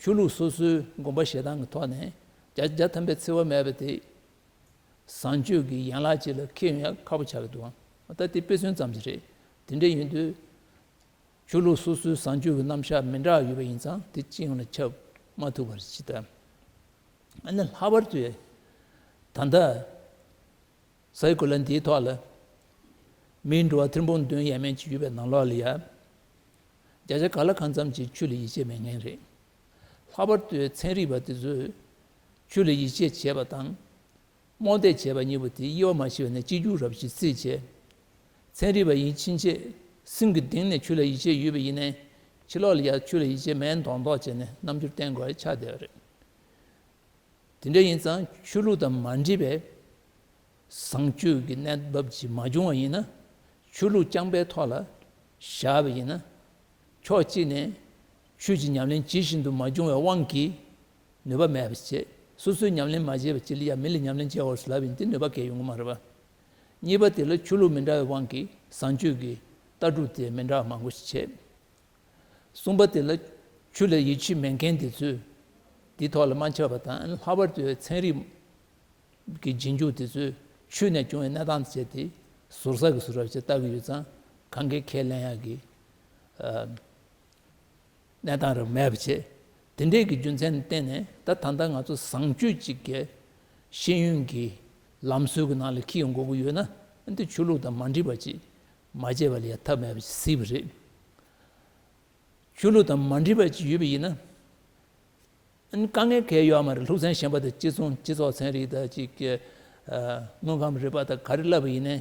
ཆོས་ལུགས་སོ་སོའི་དགོངས་པ་བཞེས་སྟངས་ཀྱི་ཐོག་ནས་བརྒྱ་ཆ་བརྒྱ་ཐམ་པའི་འཚེ་བ་མེད་པ་དེ་བཟང་སྤྱོད་ཀྱི་ཡན་ལག་ཅིག་ལ་འཁེལ་ཡོང་ཡ་ཁག་པོ་ཆགས་ཀྱི་འདུག་ད་དེ་དཔེ་མཚོན་ཙམ་ཞིག་རེད། དེ་འདྲ་ཡིན་དུས། ཆོས་ལུགས་སོ་སོའི་བཟང་སྤྱོད་ཀྱི་རྣམ་གཞག་མི་འདྲ་བ་ཡོད་པ་ཡིན་ཙང་དེ་སྤྱི་ཡོངས་ལ་ཁྱབ་མ་ཐུབ་པར་ཅིག་ད། ཨ་ནི་ལྷག་པར་དུ་ད་ལྟ་སའི་གོ་ལ་འདིའི་ཐོག་ལ་མིའི་འགྲོ་བ་ཐེར་འབུམ་བདུན་ཡས་མས་ཅིག་ཡོད་པའི་ནང་ལོགས་ལ་ཡ། བརྒྱ་ཆ་ག་ལ་གང་འཚམ་ཅིག་ཆོས་ལ་ཡིད་ཆེས་མེད་མཁན་རེད། ལྷག་པར་དུ་ཚན་རིག་པ་དེ་ཚོས་ཆོས་ལ་ཡིད་ཆེས་བྱེད་པ་དང་། རྨོངས་དད་བྱས་པ་གཉིས་པོ་དེ་དབྱེ་བ་མ་ཕྱེ་བ་ནས་གཅིག་གྱུར་རབ་ཅིག་བརྩིས་བྱས། ཚན་རིག་པ་ཡིན་ཕྱིན་ཆད་སེམས་ཀྱི་གཏིང་ནས་ཆོས་ལ་ཡིད་ཆེས་ཡོད་པ་ཡིན་ནའི་ཕྱི་ལོགས་ལ་ཡ་ཆོས་ལ་ཡིད་ཆེས་མེད་མདོག་མདོག་བྱས་ནས་རྣམ་འགྱུར་བསྟན་དགོས་ཡ་ཆགས་བསྡད་པ་རེད། དེ་འདྲ་ཡིན་ཙང་ཆོས་ལུགས་དང་མ་འདྲེས་པའི་བཟང་སྤྱོད་ཀྱི་གནས་བབ་ཅིག་མ་བྱུང་བ་ཡིན་ན། ཆོས་ལུགས་རྐྱང་པའི་ཐོག་ལ་བཞག་པ་ཡིན་ན། ཕྱོགས་གཅིག་ནས་ཆོས་ཀྱི་ཉམས་ལེན་ཇི་བཞིན་དུ་མ་བྱུང་བའི་དབང་གིས་ནུས་པ་མེད་པ་བྱས། སོ་སོས་ཉམས་ལེན་མ་བྱས་པ་ཅིག་ལ་ཡང་མི་ལ་ཉམས་ལེན་བྱས་འོར་ལབ་ཡིན་དེ་ནུས་པ་གང་ཡང་ཡོང་གི་མ་རེད་པ། གཉིས་པ་དེ་ལ་ཆོས་ལུགས་མི་འདྲ་བའི་དབང་གིས་བཟང་སྤྱོད་ཀྱི་ལྟ་གྲུབ་དེ་མི་འདྲ་བ་མང་པོ་ཞིག་བྱས། གསུམ་པ་དེ་ལ་ཆོས་ལ་ཡིད་ཆེས་མེད་མཁན་དེ་ཚོས་དེའི་ཐོག་ལ་མ་འཆམ་པ་དང་། ལྷག་པར་དུ་ཚན་རིག་གི་རྗེས་འཇུག་དེ་ཚོས་ཆོས་ནས་བྱུང་བའི་གནས་སྟངས་བྱས་ཏེ་ཟུར་ཟ་གི་ཟུར་ཟ་བྱས་ལྟ་གི་ཡོད་ཙང་། གང་གའི་ཁས་ལེན་ཡག་གི་ཨ་གནས་སྟངས་རང་མེད་པ་བྱས། དེ་འདྲས་ཀྱི་རྒྱུ་མཚན་བརྟེན་ནས་ད་ད་ལྟ་ང་ཚོ་བཟང་སྤྱོད་ཅིག་གི་ཤེས་ཡོན་གྱི་ལམ་སྲོལ་གྱི་ནང་ལ་འཁྱེར་ཡོང་དགོས་ཀྱི་ཡོད་ན། འདི་ཆོས་ལུགས་དང་མ་འདྲེས་པ་ཅིག་མ་བྱས་པ་ལ་ཡང་ཐབས་མེད་པ་ཞིག་སྲིད་པ་རེད། ཆོས་ལུགས་དང་མ་འདྲེས་པ་ཅིག་ཡོད་པ་ཡིན་ན། ཨ་ནི་དཀའ་ངལ་གང་ཡང་ཡོད་མ་རེད། སློབ་ཚན་གཞན་པ་དང་སྤྱི་ཚོགས་སྤྱི་ཚོགས་ཚན་རིག་དང་ཅིག་གི་ཨ་དངོས་ཁམས་རིག་པ་དང་ག་རེ་བསླབ་པ་ཡིན་ནའི།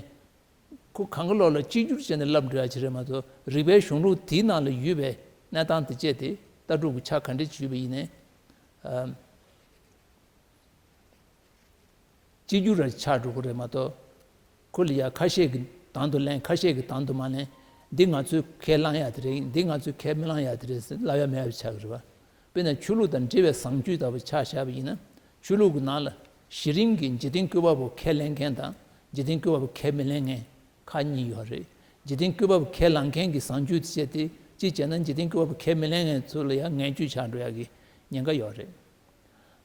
ཁོ་གང་གི་ལོག་ལ་གཅིག་གྱུར་བྱས་ནས་ལབ་འགྲོ་ཡ་ཅིག་རེད་མ་གཏོགས། རིག་པའི་གཞུང་ལུགས་དེའི་ནང་ལ་ཡོད་པའི་གནས་སྟངས་དེ་བཅས་དེ་ལྟ་གྲུབ་ཀྱི་ཆ་ག་འདྲ་ཅིག་ཡོད་པ་ཡིན་ནའི། ཨ། གཅིག་གྱུར་ར་ཆགས་འགྲོ་གི་རེད་མ་གཏོགས། ཁོ་ལ་ཡ་ཁ་ཤས་ཀྱིས་དང་དུ་ལེན། ཁ་ཤས་ཀྱིས་དང་དུ་མ་ལེན། འདི་ང་ཚོས་ཁས་བླང་ཡ་དེ་རེད། འདི་ང་ཚོས་ཁས་མི་བླང་ཡ་དེ་རེད་ཟེར་ལབ་ཡ་མེད་པ་ཆགས་ཀྱི་རེད་པ། དཔེར་ན་ཆོས་ལུགས་དང་འབྲེལ་བའི་བཟང་སྤྱོད་ལྟ་བུ་ཆ་བཞག་པ་ཡིན་ན། ཆོས་ལུགས་ཀྱི་ནང་ལ་གཞི་རིམ་གྱི་འཇིག་རྟེན་བཀོད་པ་པོ་ཁས་ལེན་མཁན་དང་འཇིག་རྟེན་བཀོད་པ་པོ་ཁས་མི་ལེན་མཁན་ཁག་གཉིས་ཡོད་རེད། འཇིག་རྟེན་བཀོད་པ་པོ་ཁས་བླངས་མཁན་གྱི་བཟང་སྤྱོད་དེ་བྱས་ཏེ། གཅིག་བྱས་ན་འཇིག་རྟེན་བཀོད་པ་པོ་ཁས་མི་ལེན་མཁན་ཚོ་ལ་ཡང་ངན་སྤྱོད་ཆགས་འགྲོ་ཡ་གི་ཉེན་ཁ་ཡོད་རེད།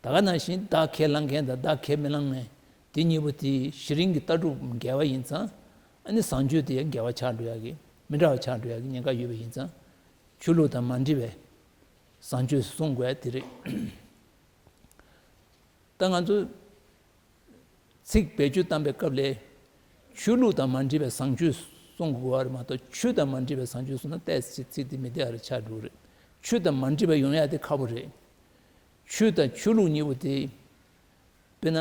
ད་ག་ནང་བཞིན་བདག་ཁས་བླངས་མཁན་དང་བདག་ཁས་མི་བླངས་མཁན་དེ་གཉིས་པོ་དེ་གཞི་རིམ་གྱི་ལྟ་གྲུབ་འགལ་བ་ཡིན་ཙང་། ཨ་ནི་བཟང་སྤྱོད་དེ་ཡང་འགལ་བ་ཆགས་འགྲོ་ཡ་གི། མི་འདྲ་བ་ཆགས་འགྲོ་ཡ་གི་ཉེན་ཁ་ཡོད་པ་ཡིན་ཙང་། ཆོས་ལུགས་དང་མ་འདྲེས་པའི་བཟང་སྤྱོད་གསུང་དགོས་ཡ་དེ་རེད། ད་ང་ཚོ་ཚིག་བེད་སྤྱོད་བཏང་པའི་སྐབས་ལ། ཆོས་ལུགས་དང་མ་འདྲེས་པའི་བཟང་སྤྱོད་གསུང་དགོས་པ་རེད་མ་གཏོགས། ཆོས་དང་མ་འདྲེས་པའི་བཟང་སྤྱོད་གསུངས་ན་ཏོག་ཙམ་ཚིག་དེ་མི་བདེ་བ་རེ་ཆགས་འགྲོ་གི་རེད། ཆོས་དང་མ་འདྲེས་པ་ཡོང་ཡ་དེ་ཁག་པོ་རེད། ཆོས་དང་ཆོས་ལུགས་གཉིས་པོ་དེ། དཔེར་ན།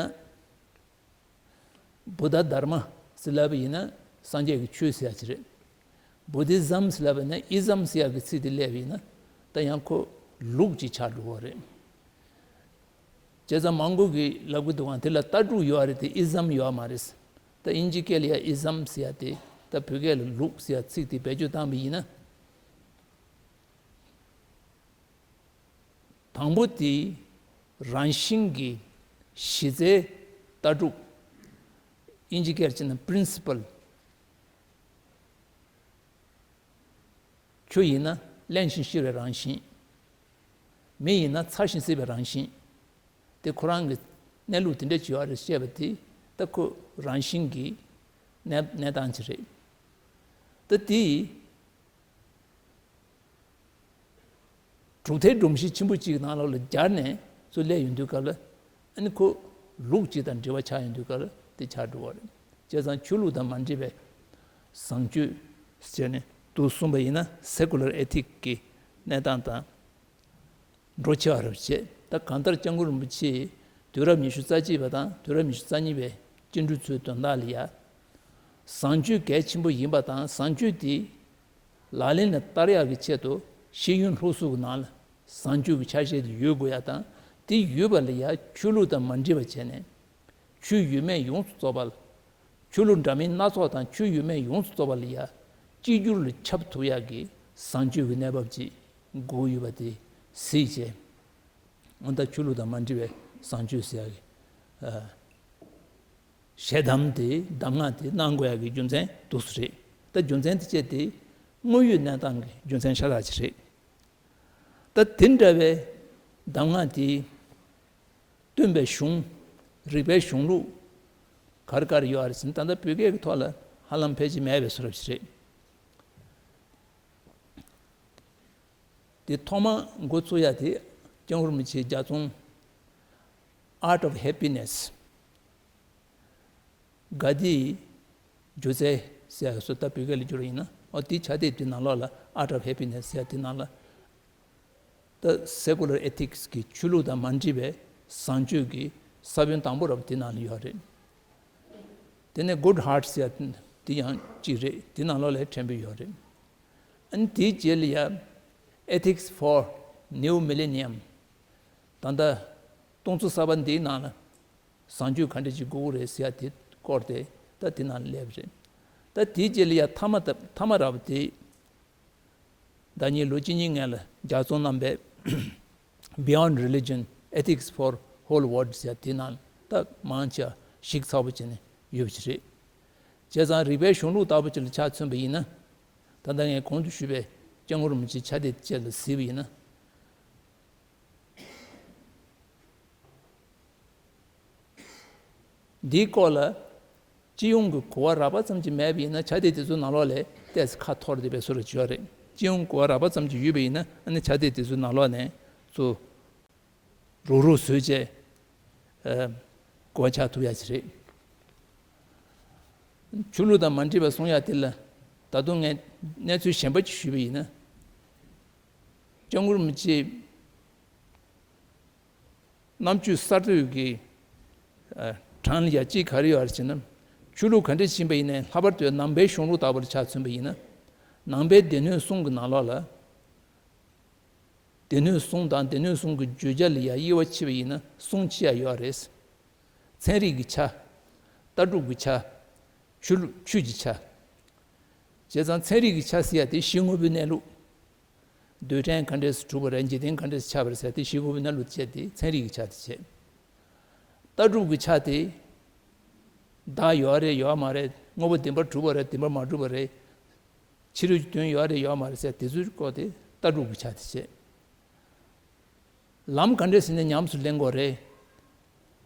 བུདྡྷ་དྷརྨ་ཟེར་ལབ་པ་ཡིན་ན་སངས་རྒྱས་ཀྱི་ཆོས་ཟེར་ཡ་ཅིག་རེད། བུ་དྷི་ཛམ་ཟེར་ལབ་པ་ཡིན་ན་ཨི་ཛམ་ཟེར་ཡ་གི་ཚིག་དེ་སླེབས་པ་ཡིན་ན། ད་ཡང་ཁོ་ལུགས་ཅིག་ཆགས་འགྲོ་གི་རེད། བྱས་ཙང་མང་པོ་གིས་ལབ་ཀྱི་འདུག་ག་དེ་ལ་ལྟ་གྲུབ་ཡོད་རེད་དེ། ཨི་ཛམ་ཡོད་མ་རེད། ད་དབྱིན་ཇི་སྐད་ལ་ཡ་ཨི་ཛམ་ཟེར་ཡ་དེ། ད་བོད་སྐད་ལ་ལུགས་ཟེར་ཡ་ཚིག་དེ་བེད་སྤྱོད་བཏང་པ་ཡིན་ན། དང་པོ་དེ་རང་བཞིན་གྱི་གཞི་རྩའི་ལྟ་གྲུབ། དབྱིན་ཇི་སྐད་བྱས་ན་པི་རིན་སི་པལ། ཆུ་ཡིན་ན་བརླན་ཞིང་གཤེར་བའི་རང་བཞིན། མེ་ཡིན་ན་ཚ་ཞིང་བསིལ་བའི་རང་བཞིན། དེ་ཁོ་རང་གི་གནས་ལུགས་དེ་འདྲ་ཅིག་ཡོད་རེད་ཅེས་པ་དེ། ད་ཁོ་རང་བཞིན་གྱི་གནས་གནས་སྟངས་ཅིག་རེད། ད་དེ་གྲུབ་མཐའི་སྒྲོམ་གཞི་ཆེན་པོ་གཅིག་གི་ནང་ལོགས་ལ་སྦྱར་ནས་ཚུར་སླེབས་ཡོང་དུས་སྐབས་ལ། ཨ་ནི་ཁོ་ལུགས་གཅིག་དང་འབྲེལ་བ་ཆགས་ཡོང་དུས་སྐབས་ལ་དེ་ཆགས་འགྲོ་བ་རེད། བྱས་ཙང་ཆོས་ལུགས་དང་མ་འདྲེས་པའི་བཟང་སྤྱོད་ཟེར་ནས་འདུག་གསུངས་པ་ཡིན་ན། སེ་ཀུ་ལར་ཨེ་ཐིག་གི་གནས་སྟངས་དང་འགྲོ་ཆེ་བ་རེད་བྱས། ད་གང་ལྟར་སྐྱབས་མགོན་རིན་པོ་ཆེས་དུས་རབས་ཉི་ཤུ་རྩ་གཅིག་པ་དང་དུས་རབས་ཉི་ཤུ་རྩ་གཉིས་པའི་སྐྱེ་འགྲོ་ཚོའི་དོན་དག་ལ་ཡ། བཟང་སྤྱོད་གལ་ཆེན་པོ་ཡིན་པ་དང་། བཟང་སྤྱོད་དེ་ལག་ལེན་ལ་བསྟར་ཡག་གི་ཆེད་དུ་ཤེས་ཡོན་སློབ་གསོ་གི་ནང་ལ་བཟང་སྤྱོད་ཀྱི་ཆ་ཤས་དེ་ཡོད་དགོས་ཡ་དང་། དེ་ཡོད་པ་ལ་ཡ་ཆོས་ལུགས་དང་མ་འདྲེས་པ་བྱས་ནས། ཆོས་ཡོད་མེད་ཡོངས་སུ་རྫོགས་པ་ལ། ཆོས་ལུགས་འདྲ་མིན་སྣ་ཚོགས་དང་ཆོས་ཡོད་མེད་ཡོངས་སུ་རྫོགས་པ་ལ་ཡ་གཅིག་གྱུར་ལ་ཁྱབ་ཐུབ་ཡག་གི་བཟང་སྤྱོད་ཀྱི་གནས་བབ་ཅིག་དགོས་ཡོད་པ་དེ་གཟིགས་བྱས། ཨ། ད་ཆོས་ལུགས་དང་མ་འདྲེས་པའི་བཟང་སྤྱོད་ཟེར་ཡག་གི། ཨ། ཞལ་གདམས་དེ། གདམས་ངག་དེ་གནང་དགོས་ཡག་གི་རྒྱུ་མཚན་འདུག་སེ་རེད། ད་རྒྱུ་མཚན་དེ་བཅས་དེ་དངོས་ཡོད་གནས་སྟངས་ཀྱི་རྒྱུ་མཚན་ཤ་སྟག་ཅིག་རེད། ད་དེ་འདྲ་བའི་གདམས་ངག་དེ་སྟོན་པའི་གཞུང་། རིག་པའི་གཞུང་ལུགས་ག་རེ་ག་རེ་ཡོད་རེད་ཟེར་ན། ད་ལྟ་བོད་སྐད་ཀྱི་ཐོག་ལ་ཧ་ལམ་ཕལ་ཆེར་མེད་པའི་བཟོ་འདྲ་ཅིག་རེད། དེ་ཐོག་མ་འགོ་ཚུགས་ཡ་དེ་སྐྱབས་མགོན་རིན་པོ་ཆེའི་ལྗགས་རྩོམ་Art of Happiness། དགའ་བདེའི་སྒྱུ་རྩལ་ཟེར་ཡ་སུ་ད་བོད་སྐད་ལ་བསྒྱུར་བ་ཡིན་ན། ཨོ། དེའི་ཕྱག་དེབ་དེ་ནང་ལོགས་ལ། Art of Happiness ཟེར་ཡ་དེ་ནང་ལ། ད་Secular Ethics གི་ཆོས་ལུགས་དང་མ་འདྲེས་པའི་བཟང་སྤྱོད་ཀྱི་ས་བོན་དང་པོ་རབ་དེ་ནང་ལ་ཡོད་རེད། དེ་ནས་Good Heart ཟེར་ཡ་དེ་ཡང་གཅིག་རེད། དེ་ནང་ལོགས་ལ་ཕྲན་བུ་ཡོད་རེད། ཨ་ནི་དེའི་རྗེས་ལ་ཡ་Ethics for New Millennium། ད་ལྟ་སྟོང་ཚོ་གསར་པ་འདིའི་ནང་ལ་བཟང་སྤྱོད་ག་འདྲ་ཅིག་དགོས་ཀྱི་རེད་ཟེར་ཡ་དེ་སྐོར་དེ་ད་དེ་ནང་ལ་སླེབས་རེད། ད་དེའི་རྗེས་ལ་ཡ་མཐའ་མ་ད་མཐའ་མ་རབ་དེ། ཟླ་ཉིན་ལོ་གཅིག་གཉིས་སྔོན་ལ་ལྗགས་རྩོམ་གནང་པའི་Beyond Religion, Ethics for Whole World ཟེར་དེ་ནང་ད་མང་ཆེ་བ་ཞིབ་ཚགས་པོ་བྱས་ནས་ཡོད་པ་ཅིག་རེད། བྱས་ཙང་རིག་པའི་གཞུང་ལུགས་ལྟ་བུ་ཅིག་ལ་ཆ་མཚོན་པ་ཡིན་ན། ད་ལྟ་ངས་གོང་དུ་ཞུས་པའི་སྐྱབས་མགོན་རིན་པོ་ཆེའི་ཕྱག་དེབ་བཅས་ལ་གཟིགས་པ་ཡིན་ན། འདིའི་སྐོར་ལ་སྤྱི་ཡོངས་ཀྱི་གོ་བ་རགས་པ་ཙམ་ཅིག་མེད་པ་ཡིན་ན། ཕྱག་དེབ་དེ་ཚོའི་ནང་ལོགས་ལ་ཏོག་ཙམ་ཁ་འཐོར་བསྡད་པའི་བཟོ་འདྲ་ཅིག་ཡོད་རེད། སྤྱི་ཡོངས་གོ་བ་རགས་པ་ཙམ་ཅིག་ཡོད་པ་ཡིན་ན། ཨ་ནི་ཕྱག་དེབ་དེ་ཚོའི་ནང་ལོགས་ནས་ཚུར་རུག་རུག་བཟོས་བྱས། ཨ། གོ་བ་ཆགས་ཐུབ་ཡ་ཅིག་རེད། ཆོས་ལུགས་དང་མ་འདྲེས་པ་གསུང་ཡ་དེ་ལ་ད་དུང་ངས་གནས་ཚུལ་གཞན་པ་ཅིག་ཞུས་པ་ཡིན་ན། སྐྱབས་མགོན་རིན་པོ་ཆེ་རྣམ་དཔྱོད་གསར་གཏོད་ཀྱི། ཨ། གྲངས་ལ་ཡ་གཅིག་ག་རེ་ཡོད་རེད་ཟེར་ན། ཆོས་ལུགས་ག་འདྲས་ཕྱིན་པ་ཡིན་ནའི་ལྷག་པར་དུ་ནང་པའི་གཞུང་ལུགས་ལྟ་བུར་ཆ་མཚོན་པ་ཡིན་ན། ནང་པའི་སྡེ་སྣོད་གསུམ་གྱི་ནང་ལོགས་ལ། སྡེ་སྣོད་གསུམ་དང་སྡེ་སྣོད་གསུམ་གྱི་བརྗོད་བྱ་ལ་ཡང་དབྱེ་བ་ཕྱེ་བ་ཡིན་ན་གསུམ་ཕྱེ་ཡ་ཡོད་རེད། ཚན་རིག་གི་ཆ། ལྟ་གྲུབ་ཀྱི་ཆ། ཆོས་ལུགས་ཆོས་ཀྱི་ཆ། བྱས་ཙང་ཚན་རིག་གི་ཆ་ཟེར་ཡ་དེ་གཞི་དངོས་པོའི་གནས་ལུགས། རྡུལ་ཕྲན་ག་འདྲས་སུ་གྲུབ་པ་རེད། འཇིག་རྟེན་ག་འདྲས་སུ་ཆགས་པ་རེད་ཟེར་ཏེ་གཞི་དངོས་པོའི་གནས་ལུགས་བྱས་ཏེ་ཚན་རིག་གི་ཆ་དེ་བྱས། ལྟ་གྲུབ་ཀྱི་ཆ་དེ། བདག་ཡོད་རེད་ཡོད་མ་རེད། དངོས་པོ་བདེན་པར་གྲུབ་པ་རེད་བདེན་པར་མ་གྲུབ་པ་རེད། ཕྱི་རོལ་གྱི་དོན་ཡོད་རེད་ཡོད་མ་རེད་ཟེར་དེ་ཚོའི་སྐོར་དེ་ལྟ་གྲུབ་ཀྱི་ཆ་དེ་བྱས། ལམ་ག་འདྲས་བྱས་ནས་ཉམས་སུ་ལེན་དགོས་རེད།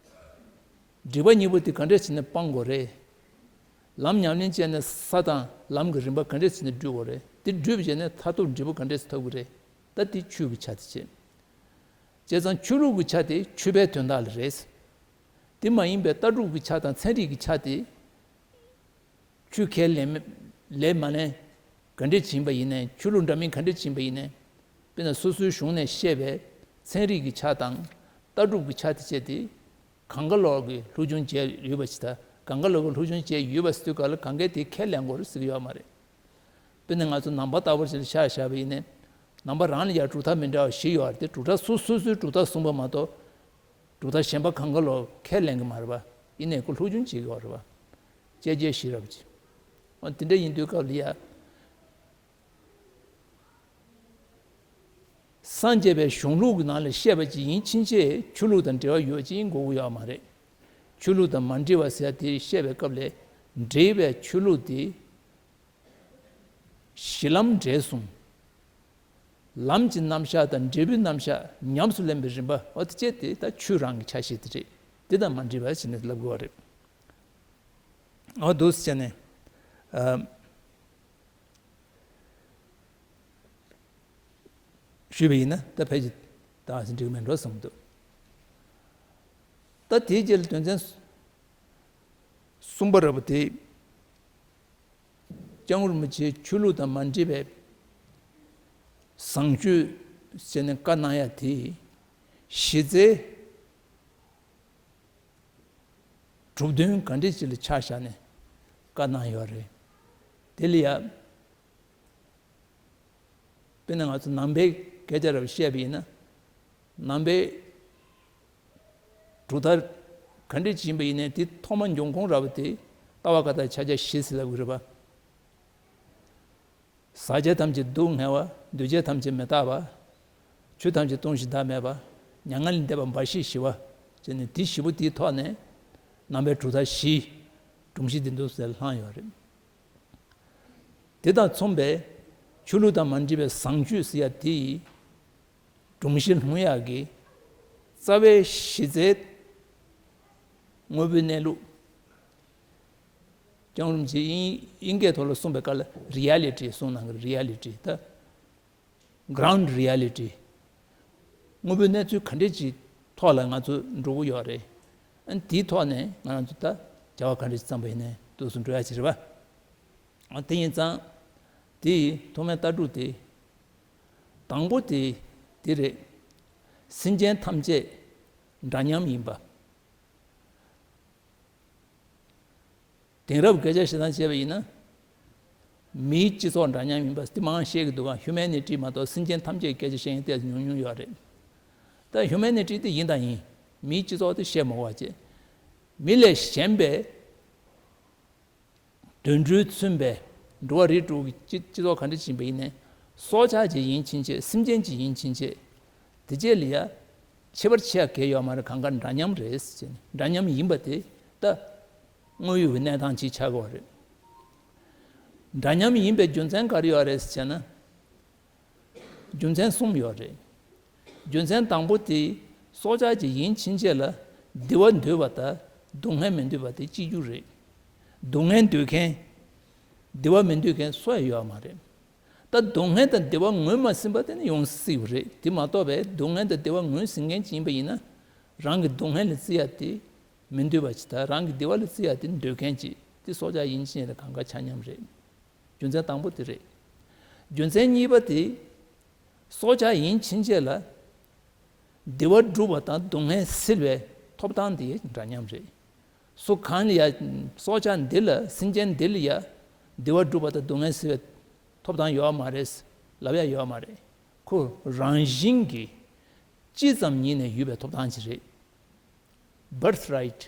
སྒྲིབ་པ་གཉིས་པོ་དེ་ག་འདྲས་བྱས་ནས་སྤང་དགོས་རེད། ལམ་ཉམས་ལེན་བྱས་ནས་ས་དང་ལམ་གྱི་རིམ་པ་ག་འདྲས་བྱས་ནས་བསྒྲུབ་དགོས་རེད། དེ་བསྒྲུབས་བྱས་ནས་མཐར་ཐུག་འབྲས་བུ་ག་འདྲས་སུ་ཐོབ་ཀྱི་རེད། ད་དེ་ཆོས་ཀྱི་ཆ་དེ་བྱས། བྱས་ཙང་ཆོས་ལུགས་ཀྱི་ཆ་དེ་ཆོས་པའི་དོན་དག་ལ་རེད། དེ་མ་ཡིན་པའི་ལྟ་གྲུབ་ཀྱི་ཆ་དང་ཚན་རིག་གི་ཆ་དེ། ཆོས་ཁས་ལེན་མེད་ལེན་མ་ལེན་ག་འདྲས་ཕྱིན་པ་ཡིན་ནའི་ཆོས་ལུགས་འདྲ་མིན་ག་འདྲས་ཕྱིན་པ་ཡིན་ནའི། དཔེར་ན་སོ་སོའི་གཞུང་ནས་བཤད་པའི་ཚན་རིག་གི་ཆ་དང་ལྟ་གྲུབ་ཀྱི་ཆ་དེ་བྱས་ཏེ། གང་ག་ལོག་གི་སློབ་སྦྱོང་བྱས་ཡོད་པ་ཞིག་དང་གང་ག་ལོག་གི་སློབ་སྦྱོང་བྱས་ཡོད་པ་ཟེར་དུས་ག་ལ་གང་གས་དེ་ཁས་ལེན་དགོས་རེད་ཟེར་གྱི་ཡོད་མ་རེད། དཔེར་ན་ང་ཚོ་ནང་པ་ལྟ་བུར་ཞིག་ཆ་བཞག་པ་ཡིན་ནའི། ནང་པ་རང་ལ་ཡང་གྲུབ་མཐའ་མི་འདྲ་བ་བཞི་ཡོད་རེད་དེ་གྲུབ་མཐའ་སོ་སོ་སོའི་གྲུབ་མཐའ་གསུངས་པ་མ་གཏོགས། གྲུབ་མཐའ་གཞན་པ་གང་ག་ལོག་ཁས་ལེན་གྱི་མ་རེད་པ། ཡིན་ནའི་ཁོ་སློབ་སྦྱོང་བྱེད་ཀྱི་ཡོད་རེད་པ། དཔྱད་བརྗོད་ཤེས་རབ་ཀྱི། འོ་དེ་འདྲ་ཡིན་དུས་སྐབས་ལ་ཡ། སངས་རྒྱས་པའི་གཞུང་ལུགས་ཀྱི་ནང་ལ་བཤད་པ་ཅིག་ཡིན་ཕྱིན་ཆད་ཆོས་ལུགས་དང་འབྲེལ་བ་ཡོད་ཅིག་ཡིན་དགོས་ཀྱི་ཡོད་མ་རེད། ཆོས་ལུགས་དང་མ་འབྲེལ་བ་ཟེར་དེ་བཤད་པའི་སྐབས་ལ་འབྲེལ་བའི་ཆོས་ལུགས་དེ། གཞི་ལམ་འབྲས་གསུམ། ལམ་གྱི་རྣམ་གཞག་དང་འབྲས་བུའི་རྣམ་གཞག་ཉམས་སུ་ལེན་པའི་རིམ་པ་འོ་དེ་བཅས་དེ་ད་ཆོས་རང་གི་ཆ་ཤས་དེ་རེད། དེ་དང་མ་འདྲེས་པ་བྱས་ནས་ལབ་དགོས་པ་རེད། འོ་འདུག་སེ་བྱས་ནས་ཨ། ཞུས་པ་ཡིན་ན་ད་ཕལ་ཆེར་ད་འགྲིག་མེད་འགྲོ་བསམ་གྱི་འདུག་ད་དེའི་རྗེས་ལ་དོན་ཚན་གསུམ་པ་ར་བ་དེ། སྐྱབས་མགོན་རིན་པོ་ཆེའི་ཆོས་ལུགས་དང་མ་འདྲེས་པའི་བཟང་སྤྱོད་ཟེར་ནས་བཀའ་གནང་ཡ་དེ་གཞི་རྩའི་གྲུབ་དོན་ག་འདྲ་ཅིག་ལ་ཆ་བཞག་ནས་བཀའ་གནང་ཡོད་རེད། དེ་ལ་ཡ། དཔེར་ན་ང་ཚོ་ནང་པའི་སྐད་ཆ་ར་བཤད་པ་ཡིན་ན། ནང་པའི་གྲུབ་མཐའ་ག་འདྲ་ཅིག་ཡིན་པ་ཡིན་ནའི་དེ་ཐོག་མ་འབྱུང་ཁུངས་ར་བ་དེ་ལྟ་བ་བཀའ་རྟགས་ཕྱག་རྒྱ་བཞི་ཟེར་ལབ་ཀྱི་རེད་པ། ཟག་བཅས་ཐམས་ཅད་སྡུག་བསྔལ་བ། འདུས་བྱས་ཐམས་ཅད་མི་རྟག་པ། ཆོས་ཐམས་ཅད་སྟོང་ཞིང་བདག་མེད་པ། མྱ་ངན་ལས་འདས་པ་འབའ་ཞིག་ཞི་བ། བྱས་ནས་དེ་བཞི་པོ་དེའི་ཐོག་ནས་ནང་པའི་གྲུབ་མཐའ་བཞི། སྒྲོམ་གཞི་འདི་འདུག་ཟེར་བསླངས་ཡོད་རེད། དེ་དང་མཚུངས་པའི་ཆོས་ལུགས་དང་མ་འདྲེས་པའི་བཟང་སྤྱོད་ཟེར་ཡ་དེ་ཡི་སྒྲོམ་གཞི་ལྷུང་ཡག་གི་རྩ་བའི་གཞི་རྩའི་དངོས་པོའི་གནས་ལུགས། སྐྱབས་མགོན་རིན་པོ་ཆེས་དབྱིན་དབྱིན་སྐད་ཐོག་ལ་གསུངས་པའི་སྐབས་ལ་རི་ཡ་ལི་ཊི་གསུངས་གནང་གི་རི་ཡ་ལི་ཊི་ད། གྷི་རའུན་ཌི་རི་ཡ་ལི་ཊི། དངོས་པོའི་གནས་ཚུལ་ག་འདྲས་ཅིག་ཐོག་ལ་ང་ཚོ་འགྲོ་གི་ཡོད་རེད། ཨ་ནི་དེའི་ཐོག་ནས་ང་རང་ཚོ་ད་བྱ་བ་ག་འདྲས་ཅིག་བརྩམས་པ་ཡིན་ནའི་འདུག་སེ་འགྲོ་ཡ་ཅིག་རེད་པ། ཨ་དེ་ཡིན་ཙང་། དེ་ཡི་ཐོག་མའི་ལྟ་གྲུབ་དེ། དང་པོ་དེ་དེ་རེད། སེམས་ཅན་ཐམས་ཅད་འདྲ་མཉམ་ཡིན་པ། དེང་རབས་སྐད་ཆ་བཤད་སྟངས་བྱས་པ་ཡིན་ན། མིའི་སྤྱི་ཚོགས་འདྲ་མཉམ་ཡིན་པ་དེ་མང་བཤད་ཀྱི་འདུག་ག་ཧིའུ་མེ་ནི་ཊི་མ་གཏོགས་སེམས་ཅན་ཐམས་ཅད་སྐད་ཆ་བཤད་མཁན་ཏོག་ཙམ་ཉུང་ཉུང་ཡོད་རེད། ད་ཧིའུ་མེ་ནི་ཊི་དེ་ཡིན་དང་ཡིན། མིའི་སྤྱི་ཚོགས་དེ་བཤད་མ་དགོས་པ་བྱས། མི་ལས་གཞན་པའི་དུད་འགྲོས་མཚོན་པའི་འགྲོ་བ་རིགས་དྲུག་གི་སྤྱི་སྤྱི་ཚོགས་ག་འདྲ་ཅིག་ཡིན་པ་ཡིན་ནའི། སྲོག་ཆགས་ཅིག་ཡིན་ཕྱིན་ཆད་སེམས་ཅན་ཅིག་ཡིན་ཕྱིན་ཆད། དེ་རྗེས་ལ་ཡ། ཁྱད་པར་ཕྱེ་ཡ་གང་ཡང་ཡོད་མ་རེད། གང་ག་འདྲ་མཉམ་རེད་ཟེར་ནས་འདྲ་མཉམ་ཡིན་པ་དེ་ད་དངོས་ཡོད་ཀྱི་གནས་སྟངས་ཅིག་ཆགས་ཀྱི་ཡོད་རེད། འདྲ་མཉམ་ཡིན་པའི་རྒྱུ་མཚན་ག་རེ་ཡོད་རེད་ཟེར་ན། རྒྱུ་མཚན་གསུམ་ཡོད་རེད། རྒྱུ་མཚན་དང་པོ་དེ་སྲོག་ཆགས་ཅིག་ཡིན་ཕྱིན་ཆད་ལ་བདེ་བ་འདོད་པ་དང་སྡུག་བསྔལ་མི་འདོད་པ་དེ་གཅིག་གྱུར་རེད། སྡུག་བསྔལ་འདོད་མཁན། བདེ་བ་མི་འདོད་མཁན་སུ་ཡང་ཡོད་མ་རེད། ད་སྡུག་བསྔལ་དང་བདེ་བ་ངོས་མ་ཟིན་པ་དེ་ནི་ཡོང་སྲིད་པ་རེད། དེ་མ་གཏོགས་པའི་སྡུག་བསྔལ་དང་བདེ་བ་ངོས་ཟིན་མཁན་ཅིག་ཡིན་པ་ཡིན་ན། རང་གི་སྡུག་བསྔལ་ལ་བརྩི་ཡ་དེ་མི་འདོད་པ་ཅིག་དང་རང་གི་བདེ་བ་ལ་བརྩི་ཡ་དེ་འདོད་མཁན་ཅིག་དེ་སྲོག་ཆགས་ཡིན་ཕྱིན་ལ་གང་ག་ཆ་མཉམ་རེད། རྒྱུ་མཚན་དང་པོ་དེ་རེད། རྒྱུ་མཚན་གཉིས་པ་དེ། སྲོག་ཆགས་ཡིན་ཕྱིན་ཆད་ལ། བདེ་བ་སྒྲུབ་པ་དང་སྡུག་བསྔལ་སེལ་བའི་ཐོབ་ཐང་དེ་འདྲ་མཉམ་རེད། སོ་གང་ལ་ཡ། སྲོག་ཆགས་འདི་ལ། སེམས་ཅན་འདི་ལ་ཡ། བདེ་བ་སྒྲུབ་པ་དང་སྡུག་བསྔལ་སེལ་བའི་ཐོབ་ཐང་ཡོད་མ་རེད། ལབ་ཡ་ཡོད་མ་རེད། ཁོ་རང་བཞིན་གྱིས་ཅི་ཙམ་ཉིད་ནས་ཡོད་པའི་ཐོབ་ཐང་ཅིག་རེད། Birthright།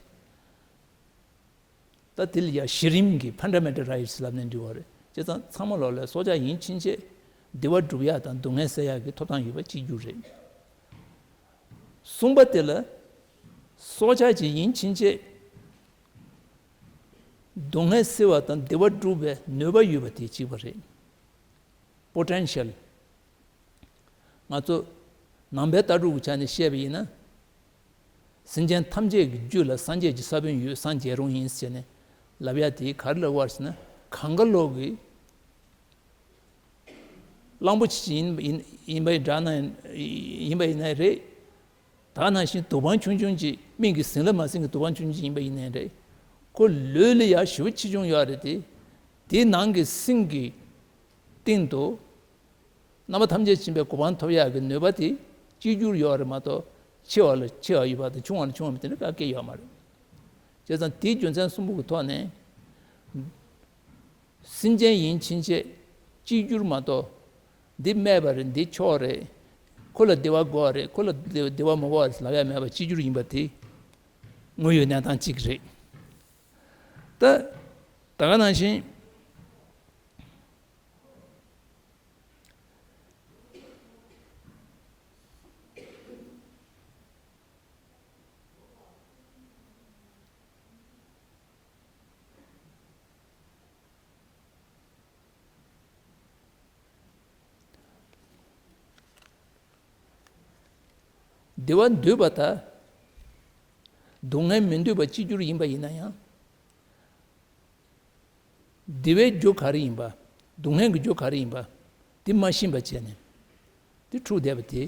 ད་དེ་ལ་ཡ་གཞི་རིམ་གྱི་Fundamental Rights་ལབ་ནས་འབྲི་བ་རེད། བྱས་ཙང་ཚང་མ་ལོག་ལ་སྲོག་ཆགས་ཡིན་ཕྱིན་ཆད་བདེ་བ་སྒྲུབ་ཡ་དང་སྡུག་བསྔལ་སེལ་ཡ་གི་ཐོབ་ཐང་ཡོད་པ་གཅིག་གྱུར་རེད། གསུམ་པ་དེ་ལ། སྲོག་ཆགས་ཅིག་ཡིན་ཕྱིན་ཆད་སྡུག་བསྔལ་སེལ་བ་དང་བདེ་བ་སྒྲུབ་པའི་ནུས་པ་ཡོད་པ་དེ་གཅིག་པ་རེད། Potential། ང་ཚོ་ནང་པའི་ལྟ་གྲུབ་ཀྱི་ཆ་ནས་བཤད་པ་ཡིན་ན། སེམས་ཅན་ཐམས་ཅད་ཀྱི་རྒྱུད་ལ་སངས་རྒྱས་ཀྱི་ས་བོན་ཡོད། སངས་རྒྱས་རུང་ཡིན་ཟེར་ནས་ལབ་ཡ་དེ་ག་རེ་ལབ་པ་རེད་ཟེར་ན། གང་ག་ལོག་གི་གླང་པོ་ཆེ་ཡིན་ཡིན་ཡིན་པ་འདྲ་ན་ཡིན་པ་ཡིན་ན་རེད། ད་ནང་བཞིན་དུ་བ་ཆུང་ཆུང་ཅིག་མིག་གིས་ཟིན་ལ་མ་ཟིན་གྱི་དུ་བ་ཆུང་ཆུང་ཅིག་ཡིན་པ་ཡིན་ནའི་རེད། ཁོ་ལུས་ལ་ཡ་ཞེ་པོ་ཆེ་ཆུང་ཡོད་རེད་དེ། དེའི་ནང་གི་སེམས་ཀྱི་སྟེང་དུ་རྣམ་པ་ཐམས་ཅད་མཁྱེན་པའི་གོ་འཕང་ཐོབ་ཡག་གི་ནུས་པ་དེ་གཅིག་གྱུར་ཡོད་རེད་མ་གཏོགས། ཆེ་བ་ལ་ཆེ་བ་ཡོད་པ་དང་ཆུང་བ་ལ་ཆུང་བ་མེད། དེ་འདྲ་ག་གེ་ཡོད་མ་རེད། བྱས་ཙང་དེའི་རྒྱུ་མཚན་གསུམ་པོ་གི་ཐོག་ནས། སེམས་ཅན་ཡིན་ཕྱིན་ཆད་གཅིག་གྱུར་མ་གཏོགས། འདི་སྨད་པ་རེད། འདི་མཆོག་རེད། ཁོ་ལ་བདེ་བ་དགོས་པ་རེད། ཁོ་ལ་བདེ་བདེ་བ་མ་དགོས་པ་རེད་ལབ་ཡ་མེད་པ་གཅིག་གྱུར་ཡིན་པ་དེ་དངོས་ཡོད་གནས་སྟངས་གཅིག་རེད། ད་ད་ག་ནང་བཞིན། བདེ་བ་འདོད་པ་དང་སྡུག་བསྔལ་མི་འདོད་པ་གཅིག་གྱུར་ཡིན་པ་ཡིན་ན་ཡང་། བདེ་བའི་རྒྱུ་ག་རེ་ཡིན་པ། སྡུག་བསྔལ་གྱི་རྒྱུ་ག་རེ་ཡིན་པ། དེ་མ་ཤེས་པ་བྱས་ནས། དེ་འཁྲུགས་བསྡད་པ་དེ་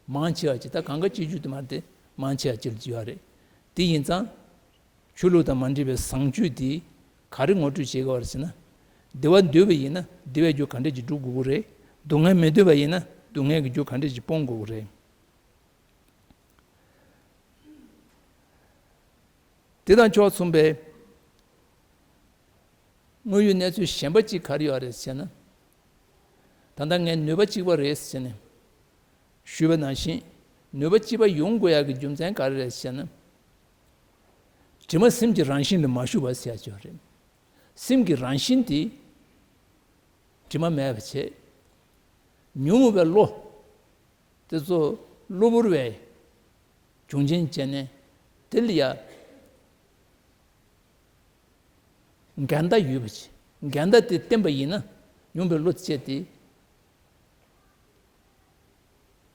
མང་ཆེ་བ་ཅིག་ད་གང་ག་གཅིག་གྱུར་དུ་མ་རེད་དེ། མང་ཆེ་བ་ཅིག་ལ་ཡོད་རེད། དེ་ཡིན་ཙང་། ཆོས་ལུགས་དང་མ་འདྲེས་པའི་བཟང་སྤྱོད་དེ་ག་རེ་ངོ་སྤྲོད་བྱེད་དགོས་པ་རེད་ཟེར་ན། བདེ་བ་འདོད་པ་ཡིན་ན་བདེ་བའི་རྒྱུ་ག་འདྲས་ཅིག་སྒྲུབ་དགོས་ཀྱི་རེད། སྡུག་བསྔལ་མི་འདོད་པ་ཡིན་ན་སྡུག་བསྔལ་གྱི་རྒྱུ་ག་འདྲས་ཅིག་སྤོང་དགོས་ཀྱི་རེད། དེ་དང་ཕྱོགས་མཚུངས་པའི་དངོས་ཡོད་གནས་ཚུལ་གཞན་པ་གཅིག་ག་རེ་ཡོད་རེད་ཟེར་ན། ད་ལྟ་ངས་ནུས་པ་གཅིག་པ་རེད་ཟེར་ནས་ཞུས་པ་ནང་བཞིན། ནུས་པ་གཅིག་པ་ཡོང་དགོས་ཡག་གི་རྒྱུ་མཚན་ག་རེ་རེད་ཟེར་ན། དྲི་མ་སེམས་ཀྱི་རང་བཞིན་ལ་མ་ཞུགས་པ་ཟེར་ཡག་ཅིག་ཡོད་རེད། སེམས་ཀྱི་རང་བཞིན་དེ་དྲི་མ་མེད་པ་བྱས། ཉོན་མོངས་པའི་བློ། དེ་ཚོ་གློ་བུར་བའི་བྱུང་རྐྱེན་བྱས་ནས་དེ་ལ་ཡ་འགལ་ཟླ་ཡོད་པ་ཅིག་འགལ་ཟླ་དེ་བསྟན་པ་ཡིན་ན་ཉོན་མོངས་པའི་བློ་དེ་བཅས་ཏེ་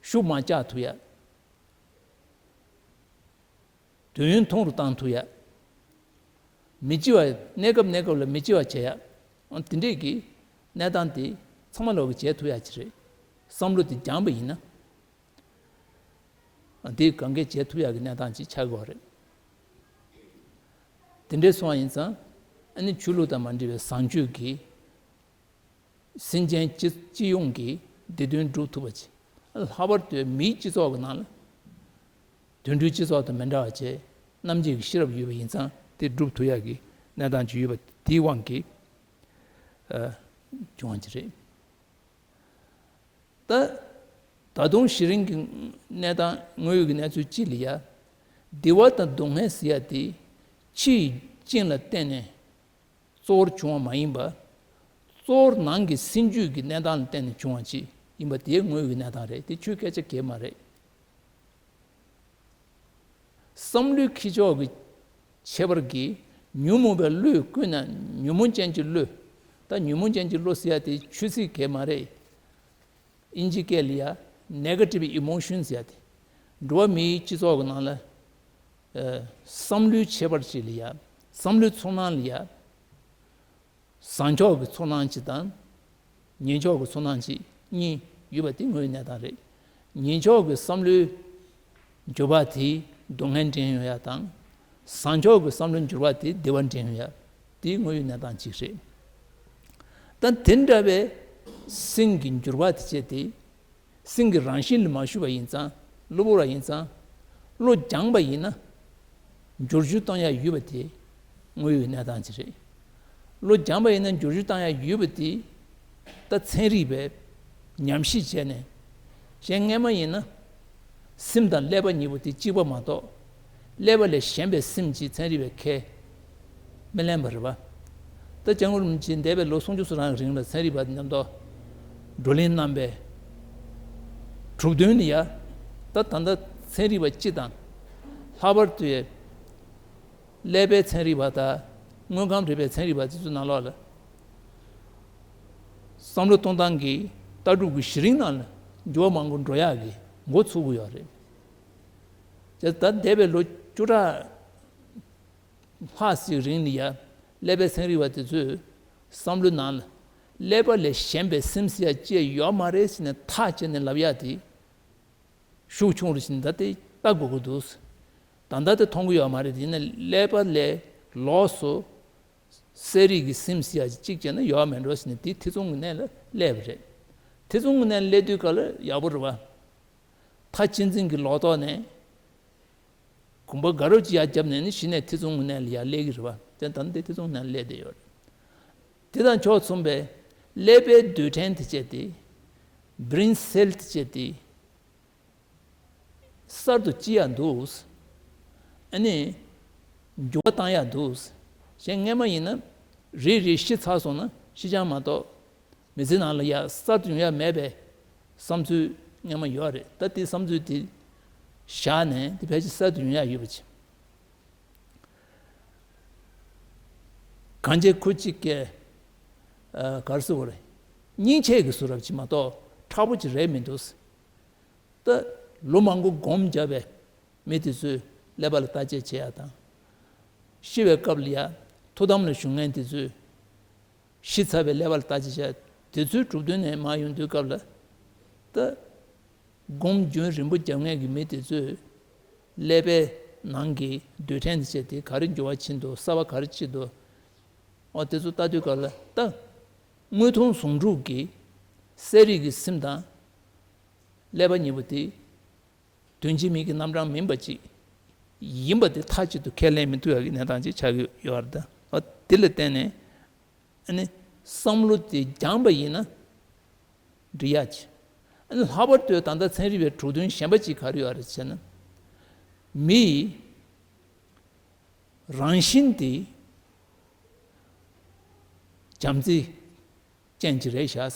ཤུགས་མང་བཅག་ཐུབ་ཡ། དུས་ཡུན་ཐུང་རུ་བཏང་ཐུབ་ཡ། མི་སྐྱིད་པ། གནས་སྐབས་གནས་སྐབས་ལ་མི་སྐྱིད་པ་བྱེད་ཡ། ཨ། དེ་འདྲས་ཀྱི་གནས་སྟངས་དེ་ཚང་མ་ལོག་གིས་བྱེད་ཐུབ་ཡ་ཅིག་རེད། བསམ་བློ་དེ་སྦྱངས་པ་ཡིན་ན། ཨ། དེ་གང་གས་བྱེད་ཐུབ་ཡ་གི་གནས་སྟངས་ཅིག་ཆགས་ཀྱི་ཡོད་རེད། དེ་འདྲས་སོང་བ་ཡིན་ཙང་། ཨ་ནི་ཆོས་ལུགས་དང་མ་འདྲེས་པའི་བཟང་སྤྱོད་ཀྱི། སེམས་ཅན་སྤྱི་སྤྱི་ཡོངས་ཀྱི་བདེ་དོན་སྒྲུབ་ཐུབ་པ་བྱེད། ལྷག་པར་དུ་མིའི་སྤྱི་ཚོགས་ཀྱི་ནང་ལ། དུད་འགྲོའི་སྤྱི་ཚོགས་དང་མི་འདྲ་བ་བྱས། རྣམ་འབྱེད་ཀྱི་ཤེས་རབ་ཡོད་པ་ཡིན་ཙང་དེ་སྒྲུབ་ཐུབ་ཡག་གི་གནས་སྟངས་ཅིག་ཡོད་པ་དེའི་དབང་གིས། ཨ། བྱུང་བ་ཅིག་རེད། ད། ད་དུང་གཞི་རིམ་གྱི་གནས་སྟངས་དངོས་ཡོད་ཀྱི་གནས་ཚུལ་སྤྱི་ལ་ཡ། བདེ་བ་དང་སྡུག་བསྔལ་ཟེར་ཡ་དེ་ཕྱི་ཡི་རྐྱེན་ལ་བརྟེན་ནས། གཙོ་བོར་བྱུང་བ་མ་ཡིན་པ། གཙོ་བོར་ནང་གི་སེམས་རྒྱུད་ཀྱི་གནས་སྟངས་ལ་བརྟེན་ནས་བྱུང་བ་ཅིག་ཡིན་པ་དེ་དངོས་ཡོད་ཀྱི་གནས་སྟངས་རེད། དེ་ཆོས་སྐད་ཆ་གང་ཡང་མ་རེད། བསམ་བློའི་ཁྱེར་ཕྱོགས་ཀྱི་ཁྱད་པར་གྱིས་ཉོན་མོངས་པའི་བློས་བཀོད་ན་ཉོན་མོངས་ཅན་གྱི་བློ། ད་ཉོན་མོངས་ཅན་གྱི་བློ་ཟེར་ཡ་དེ་ཆོས་ཚིག་གང་ཡང་མ་རེད། དབྱིན་ཇི་སྐད་ལ་ཡ་negative emotions ཟེར་ཡ་དེ། འགྲོ་བ་མིའི་སྤྱི་ཚོགས་ཀྱི་ནང་ལ། ཨ། བསམ་བློའི་ཁྱད་པར་ཅིག་ལ་ཡ། བསམ་བློའི་ཚོར་སྣང་ལ་ཡ། བཟང་ཕྱོགས་ཀྱི་ཚོར་སྣང་ཅིག་དང་། ངན་ཕྱོགས་ཀྱི་ཚོར་སྣང་ཅིག་གཉིས་ཡོད་པ་དེ་དངོས་ཡོད་གནས་སྟངས་རེད། ངན་ཕྱོགས་ཀྱི་བསམ་བློའི་འགྱུར་བ་དེས་སྡུག་བསྔལ་འདྲེན་ཡོང་ཡ་དང་། བཟང་ཕྱོགས་ཀྱི་བསམ་བློའི་འགྱུར་བ་དེས་བདེ་བ་འདྲེན་ཡོང་ཡ། དེ་དངོས་ཡོད་གནས་སྟངས་ཅིག་རེད། ད་དེ་འདྲ་བའི་སེམས་ཀྱི་འགྱུར་བ་དེ་བྱས་ཏེ། སེམས་ཀྱི་རང་བཞིན་ལ་མ་ཞུགས་པ་ཡིན་ཙང་། གློ་བུར་བ་ཡིན་ཙང་། བློ་སྦྱངས་པ་ཡིན་ན། འགྱུར་བཅོས་གཏོང་ཡ་ཡོད་པ་དེ་ དངོས་ཡོད་གནས་སྟངས་ཅིག་རེད། གློ་རྒྱག་པ་ཡིན་ན་འགྱུར་བཅོས་བཏང་ཡ་ཡོད་པ་དེ་ད་ཚན་རིག་པས་ཉམས་ཞིབ་བྱས་ནས། གཞན་སྔས་མ་ཡིན་ན་སེམས་དང་ཀླད་པ་གཉིས་པོ་དེ་གཅིག་པ་མ་གཏོགས། ཀླད་པ་ལས་གཞན་པའི་སེམས་ཀྱིས་ཚན་རིག་པས་ཁས་མི་ལེན་པ་རེད་པ། ད་སྐྱབས་མགོན་རིན་པོ་ཆེ་འདས་པའི་ལོ་སུམ་ཅུ་སོ་གྲངས་རིང་ལ་ཚན་རིག་པ་མཉམ་དུ་བགྲོ་གླེང་གནང་པའི་གྲུབ་དོན་ནི་ཡ། ད་ད་ལྟ་ཚན་རིག་པ་སྤྱི་དང་། ལྷག་པར་དུ་ཀླད་པའི་ཚན་རིག་པ་དང་། དངོས་ཁམས་རིག་པའི་ཚན་རིག་པ་དེ་ཚོའི་ནང་ལོགས་ལ། བསམ་བློ་གཏོང་སྟངས་ཀྱི་ལྟ་གྲུབ་ཀྱི་གཞི་རིམ་ནང་ལ་འགྱུར་བ་མང་པོ་འགྲོ་ཡག་གི་འགོ་ཚུགས་ཀྱི་ཡོད་རེད། བྱས་ཙང་ད་འདས་པའི་ལོ་བཅུ་ཕྲག་ལྷག་ཅིག་རིང་ལ་ཡ། ཀླད་པའི་ཚན་རིག་པ་དེ་ཚོས་བསམ་བློའི་ནང་ལ་ཀླད་པ་ལས་གཞན་པའི་སེམས་ཟེར་ཡ་ཅིག་ཡོད་མ་རེད་ཟེར་ནས་ཐག་བཅད་ནས་ལབ་ཡ་དེ་ཤུགས་ཆུང་རུ་ཕྱིན། ད་དེ་ལྟ་དགོས་ཀྱི་འདུག། ད་ལྟ་དེ་མཐོང་གི་ཡོད་མ་རེད། ཡིན་ན་ཀླད་པ་ལས་ལོགས་སུ་གསལ་རིག་གི་སེམས་ཟེར་ཡ་ཅིག་བྱས་ན་ཡོད་མེད་འགྲོ་ཟེར་ནས་དེ་ཐེ་ཚོམ་གྱི་གནས་ལ་སླེབས་པ་རེད། ཐེ་ཚོམ་གྱི་གནས་ལ་སླེབས་དུས་སྐབས་ལ་ཡག་པོ་རེད་པ། མཐའ་གཅིག་འཛིན་གྱི་ལོག་རྟོག་ནས། གོམ་པ་དགའ་རབ་ཅིག་ཡར་བརྒྱབ་ནས་ནི་གཞི་ནས་ཐེ་ཚོམ་གྱི་གནས་ལ་ཡར་སླེབས་ཀྱི་རེད་པ། དེ་ད་ནི་དེ་ཐེ་ཚོམ་གྱི་གནས་ལ་སླེབས་བསྡད་ཡོད་རེད། དེ་དང་ཕྱོགས་མཚུངས་པའི་ཀླད་པའི་རྡུལ་ཕྲན་དེ་བྱས་ཏེ། brain cell དེ་བྱས་ཏེ། གསར་དུ་སྐྱེ་ཡ་འདུག། ཨ་ནི། འགྱུར་བ་བཏང་ཡ་འདུག། གཞན་སྔས་མ་ཡིན་ན། རེ་རེ་ཤི་ཚར་སོང་ན་ཤི་ཆང་མ་གཏོགས། མི་ཚེ་ནང་ལ་ཡ་གསར་དུ་ཡོང་ཡ་མེད་པའི་བསམ་ཚུལ་སྔས་མ་ཡོད་རེད། ད་དེ་བསམ་ཚུལ་དེ་བཞག་ནས་དེ་ཕལ་ཆེར་གསར་དུ་ཡོང་ཡ་ཡོད་པ་ཅིག། གང་བྱས་ཁོ་གཅིག་གིས། ཨ། ག་རེ་ཟེར་དགོས་རེད། སྙིང་རྗེ་གི་བཟོ་འདྲ་ཅིག་མ་གཏོགས་མཁྲེགས་པོ་ཅིག་རེད་མི་འདུག། ད་ལོ་མང་པོ་སྒོམ་བརྒྱབ་པའི་མི་དེ་ཚོས་ཀླད་པ་ལ་བརྟག་དཔྱད་བྱེད་ཡ་དང་། ཤི་བའི་སྐབས་ལ་ཡ་ཐུགས་དམ་ལ་བཞུགས་མཁན་དེ་ཚོས་ཤི་ཚར་བའི་ཀླད་པ་ལ་བརྟག་དཔྱད་བྱས། དེ་ཚོའི་གྲུབ་དོན་ནས་མར་ཡོང་དུས་སྐབས་ལ། ད་སྒོམ་རྒྱུན་རིང་པོ་རྒྱབ་མཁན་གྱི་མི་དེ་ཚོས་ཀླད་པའི་ནང་གི་རྡུལ་ཕྲན་དེ་བྱས་ཏེ་ག་རེ་འགྱུར་བ་ཕྱིན་འདུག། གསར་པ་ག་རེ་སྐྱེས་འདུག། འོ་དེ་ཚོ་ལྟ་དུས་སྐབས་ལ་ད་དངོས་མཐོང་ཟུང་འཇུག་གིས་གསལ་རིག་གི་སེམས་དང་ཀླད་པ་གཉིས་པོ་དེ་དོན་གཅིག་མིང་གི་རྣམ་གྲངས་མིན་པ་ཅིག་ཡིན་པ་དེ་མཐའ་གཅིག་ཏུ་ཁས་ལེན་མི་ཐུབ་ཡག་གི་གནས་སྟངས་ཅིག་ཆགས་ཀྱི་ཡོད་རེད། ད་འོ་དེ་ལ་བརྟེན་ནས། ཨ་ནི་བསམ་བློ་དེ་སྦྱངས་པ་ཡིན་ན་འགྲིག་ཡ་ཅིག། ཨ་ནི་ལྷག་པར་དུ་ད་ལྟ་ཚན་རིག་པའི་གྲུབ་དོན་གཞན་པ་ཅིག་ག་རེ་ཡོད་རེད་ཟེར་ན། མི་ཡི་རང་བཞིན་དེ་བྱམས་བརྩེ་ཅན་ཅིག་རེད་ཤག།